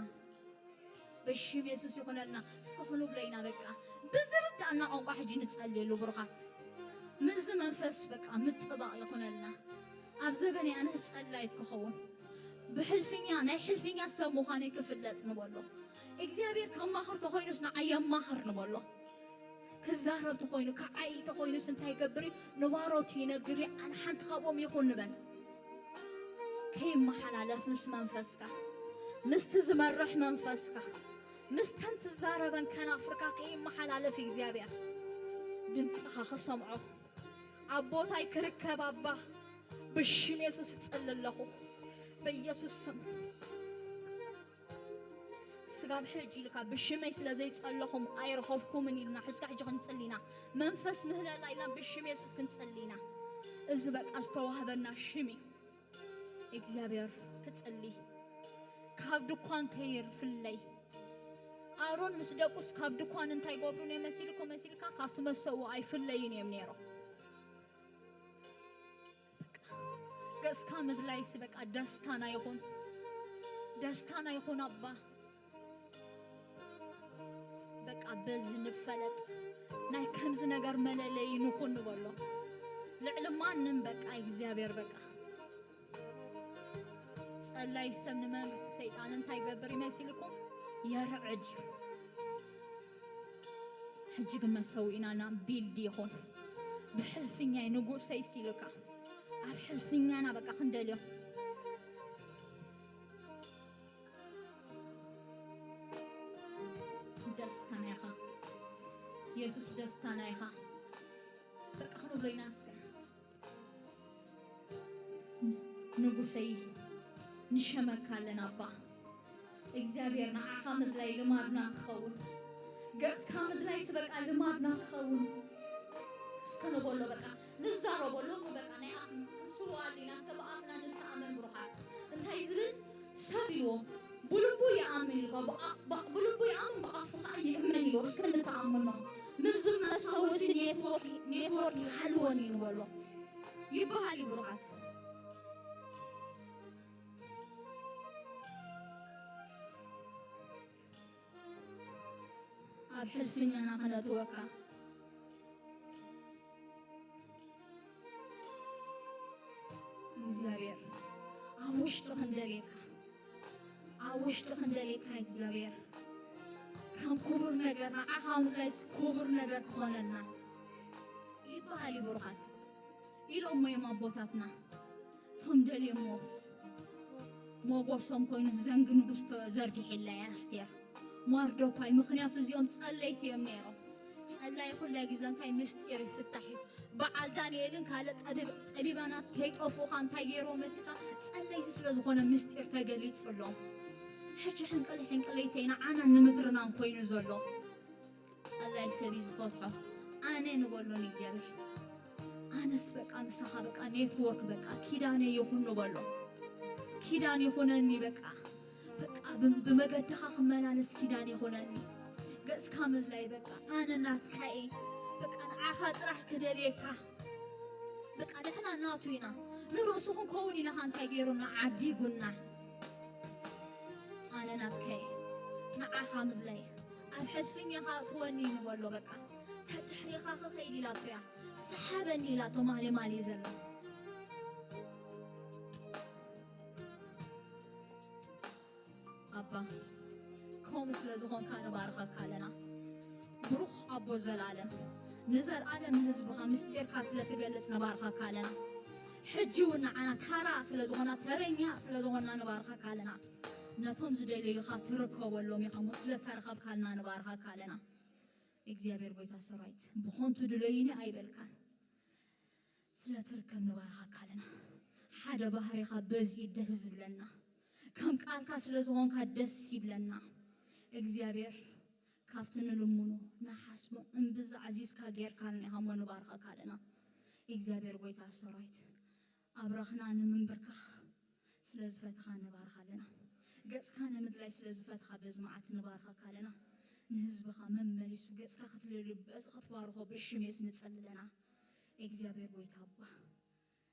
ብሽም የሱስ ይኹነልና እስኪ ክንብሎ ኢና በቃ ብዝርዳእና ቋንቋ ሕጂ ንጸልየሉ ብሩኻት ምዚ መንፈስ በቃ ምጥባቕ ይኹነልና ኣብ ዘበነይ ኣነ ጸላይት ክኸውን ብሕልፍኛ ናይ ሕልፍኛ ሰብ ምዃነይ ክፍለጥ ንበሎ እግዚኣብሔር ከማኽር ተኾይኑስ ንዓይ የማኽር ንበሎ ክዛረብ ተኾይኑ ክዓይ ተኾይኑስ እንታይ ይገብር እዩ ንባሮቱ ይነግር እዩ ኣነ ሓንቲ ካብኦም ይኹን ንበል ከይመሓላለፍ ምስ መንፈስካ ምስቲ ዝመርሕ መንፈስካ ምስተን ትዛረበን ከናፍርካ ከይመሓላለፍ እግዚኣብሔር ድምፅኻ ክሰምዖ ኣብ ቦታይ ክርከብ ኣባ ብሽም የሱስ እጸሊ ኣለኹ። በኢየሱስ ስም። ስጋብ ሕጂ ኢልካ ብሽመይ ስለ ዘይጸለኹም ኣይረኸብኩምን ኢልና ሕዝካ ሕጂ ክንጽሊ ኢና። መንፈስ ምህለላ ኢልና ብሽም የሱስ ክንጽሊ ኢና። እዚ በቃ ዝተዋህበና ሽም እዩ። እግዚኣብሔር ክጽሊ። ካብ ድኳን ከይፍለይ። ኣሮን ምስ ደቁስ ካብ ድኳን እንታይ ገብሩ ነይሩ መሲልኩም መሲልካ? ካብቲ መሰኡ ኣይፍለዩን እዮም ነይሮም። በቃ ገጽካ ምድላይሲ በቃ ደስታና ይኹን፣ ደስታና ይኹን ኣባ። በቃ በዚ ንፈለጥ፣ ናይ ከምዚ ነገር መለለዪ ንኹን ንበሎ። ልዕሊ ማንም በቃ እግዚኣብሔር በቃ። ጸላይ ሰብ ንመንግስቲ ሰይጣን እንታይ ይገብር ይመሲልኩም? የርዕድ እዩ። ሕጂ ግን መሰውኢና ኢና ቢልድ ይኹን። ብሕልፍኛይ ንጉሰይ ሲልካ፣ ኣብ ሕልፍኛና በቃ ክንደልዮ። ደስታና ኢኻ። የሱስ ደስታና ኢኻ። በቃ ክንብሎ ኢና እስከ። ንጉሰይ ንሸመካ ኣለና ኣባ። እግዚኣብሔር ንዓኻ ምድላይ ልማድና ክኸውን። ገጽካ ምድላይስ በቃ ልማድና ክኸውን። እስከ ንበሎ በቃ ንዛረቦ ሎሚ በቃ ናይ ኣፍ ንስሩ ኣሊና ሰብ ኣፍና ንተኣመን ብሩኻት። እንታይ ዝብል ሰብ ኢልዎ ብልቡ ይኣምን ኢልዎ ብኣ- ብኣ- ብልቡ ይኣምን ብኣፉ ከዓ ይእመን ኢልዎ። እስከ ንተኣምኖ ምዚ መሳውሲ ኔትወርክ ኔትወርክ ይሃልወን እዩ ንበሎ ይበሃል እዩ ብሩኻት። ኣብ ሕልፍኛና ክነእትወካ እግዚኣብሔር ኣብ ውሽጢ ክንደልየካ ኣብ ውሽጢ ክንደልየካ እግዚኣብሔር ከም ክቡር ነገር ንዓኻ ምድላይስ ክቡር ነገር ክኾነልና ይበሃል እዩ ብሩኻት ኢሎሞ እዮም ኣቦታትና። እቶም ደልዮሞስ ሞጎሶም ኮይኑ ዘንጊ ንጉስ ተዘርጊሒላ እያ ኣስቴር። ማርዶኳይ ምኽንያቱ እዚኦም ጸለይቲ እዮም ነይሮም። ጸላይ ኩላይ ግዜ እንታይ ምስጢር ይፍታሕ እዩ። በዓል ዳንኤልን ካልእ ጠቢብ- ጠቢባናት ከይጠፍኡኻ እንታይ ገይርዎ መሲልካ ጸለይቲ ስለ ዝኾነ ምስጢር ተገሊጹሎም። ሕጂ ሕንቅል ሕንቅለይተይ ንዓናን ንምድርናን ኮይኑ ዘሎ ጸላይ ሰብ እዩ ዝፈትሖ። ኣነ ንበሎ ንእግዚኣብሔር ኣነስ በቃ ምሳኻ በቃ ኔትወርክ በቃ ኪዳነ ይኹን ንበሎ። ኪዳን ይኹነኒ በቃ በቃ ብም- ብመገድኻ ክመላለስ ኪዳን ይኹነኒ። ገጽካ ምድላይ በቃ ኣነ ናትካ እየ። በቃ ንዓኻ ጥራሕ ክደልየካ። በቃ ንሕና ናቱ ኢና። ንርእሱ ክንከውን ኢልኻ እንታይ ገይሩና ዓዲጉና። ኣነ ናትካ እየ። ንዓኻ ምድላይ ኣብ ሕልፍኛኻ እትወኒ ንበሎ በቃ ተድሕሪኻ ክኸይድ ኢላቶ እያ ሰሓበኒ ኢላቶ ማሌ ማሌ ዘሎ ኣባ ከምኡ ስለ ዝኾንካ ንባርኸካ ኣለና ብሩኽ ኣቦ ዘላለም ንዘልኣለም ንህዝብኻ ምስጢርካ ስለ ትገልጽ ንባርኸካ ኣለና ሕጂ እውን ንዓና ታራ ስለ ዝኾና ተረኛ ስለ ዝኾና ንባርኸካ ኣለና ነቶም ዝደለዩኻ ትርከበሎም ኢኻ እሞ ስለ ተረኸብካልና ንባርኸካ ኣለና እግዚኣብሔር ጎይታ ሰራዊት ብኾንቱ ድለዩኒ ኣይበልካን ስለ ትርከብ ንባርኸካ ኣለና ሓደ ባህሪኻ በዚ ደስ ዝብለና ከም ቃልካ ስለ ዝኾንካ ደስ ይብለና እግዚኣብሔር ካብቲ ንልምኖ ንሓስቦ እምብዛ ኣዚዝካ ጌርካልና ኢኻ እሞ ንባርኸካ ኣለና እግዚኣብሔር ጎይታ ሰራዊት ኣብራኽና ንምንብርካኽ ስለ ዝፈትኻ ንባርኻ ኣለና። ገጽካ ንምድላይ ስለ ዝፈትኻ በዚ መዓልቲ ንባርኸካ ኣለና። ንህዝብኻ መመሊሱ ገጽካ ክትልሉ በዚ ክትባርኾ ብሽም የሱስ ንጸሊ ኣለና። እግዚኣብሔር ጎይታ ኣባ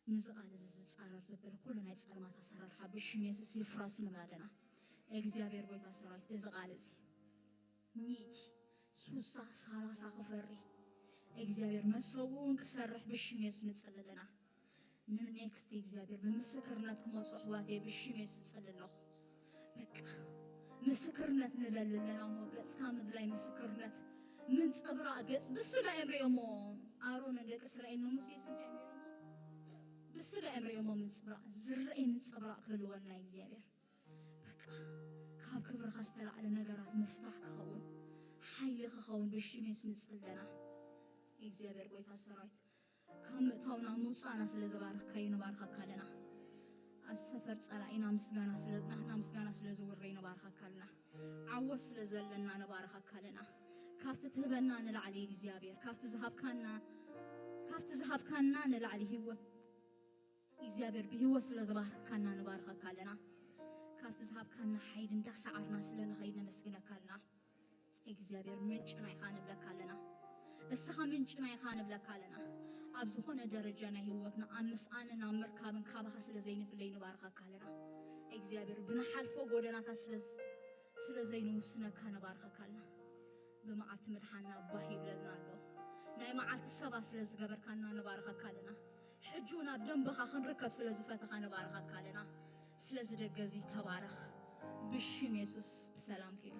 ነዚ ቃል እዚ ዝጻረር ዘበለ ኩሉ ናይ ጸልማት ኣሰራርሓ ብሽም የሱስ ይፍረስ ንብል ኣለና። እግዚኣብሔር ጎይታ ሰራዊት እዚ ቃል እዚ ሚእቲ ሱሳ ሳላሳ ክፈሪ እግዚኣብሔር መሰቡ እውን ክሰርሕ ብሽም የሱስ ንጸሊ ኣለና። ንኔክስት እግዚኣብሔር ብምስክርነት ክመፁ ኣሕዋተይ ብሽም የሱስ እጸሊ ኣለኹ። በቃ ምስክርነት ንደሊ ኣለና እሞ ገፅካ ምድላይ ምስክርነት ምንፅብራቅ ገፅ ብስጋ እዮም ሪኦሞ ኣሮን ንደቂ እስራኤል ንሙሴ እንታይ ነይሮሞ ብስጋ እዮም ሪኦሞ ምንፅብራቅ ዝረአይ ምንፅብራቅ ክህልወልና እግዚኣብሔር በቃ ካብ ክብርኻ ዝተላዕለ ነገራት ምፍታሕ ክኸውን ሓይሊ ክኸውን ብሽም የሱስ ንፅለና እግዚኣብሔር ጎይታ ሰራዊት ካብ ምእታውና ምውፃእና ስለ ዝባረኽካዮ ንባርኸካ ኣለና። ኣብ ሰፈር ጸላኢና ምስጋና ስለ ናህና ምስጋና ስለ ዝውረይ ንባርኸካ ኣለና። ዓወት ስለ ዘለና ንባርኸካ ኣለና። ካብቲ ትህበና ንላዕሊ እግዚኣብሔር ካብቲ ዝሃብካና ካብቲ ዝሃብካና ንላዕሊ ህይወት እግዚኣብሔር ብህይወት ስለ ዝባርካና ንባርኸካ ኣለና። ካብቲ ዝሃብካና ሓይሊ እንዳሰዓርና ስለ ንኸይድ ነመስግነካ ኣለና። እግዚኣብሔር ምንጭና ኢኻ ንብለካ ኣለና። እስኻ ምንጭና ኢኻ ንብለካ ኣለና። ኣብ ዝኾነ ደረጃ ናይ ህይወትና ኣብ ምስኣንን ኣብ ምርካብን ካባኻ ስለ ዘይንፍለይ ንባርኸካ ኣለና። እግዚኣብሔር ብንሓልፎ ጎደናታት ስለ ስለ ዘይንውስነካ ንባርኸካ ኣለና። ብመዓልቲ ምድሓና ባህ ይብለልና ኣሎ። ናይ መዓልቲ ሰባ ስለ ዝገበርካና ንባርኸካ ኣለና። ሕጂ እውን ኣብ ደንበኻ ክንርከብ ስለ ዝፈተኻ ንባርኸካ ኣለና። ስለዚ ደገ እዚ ተባረኽ። ብሽም የሱስ ብሰላም ከይዱ።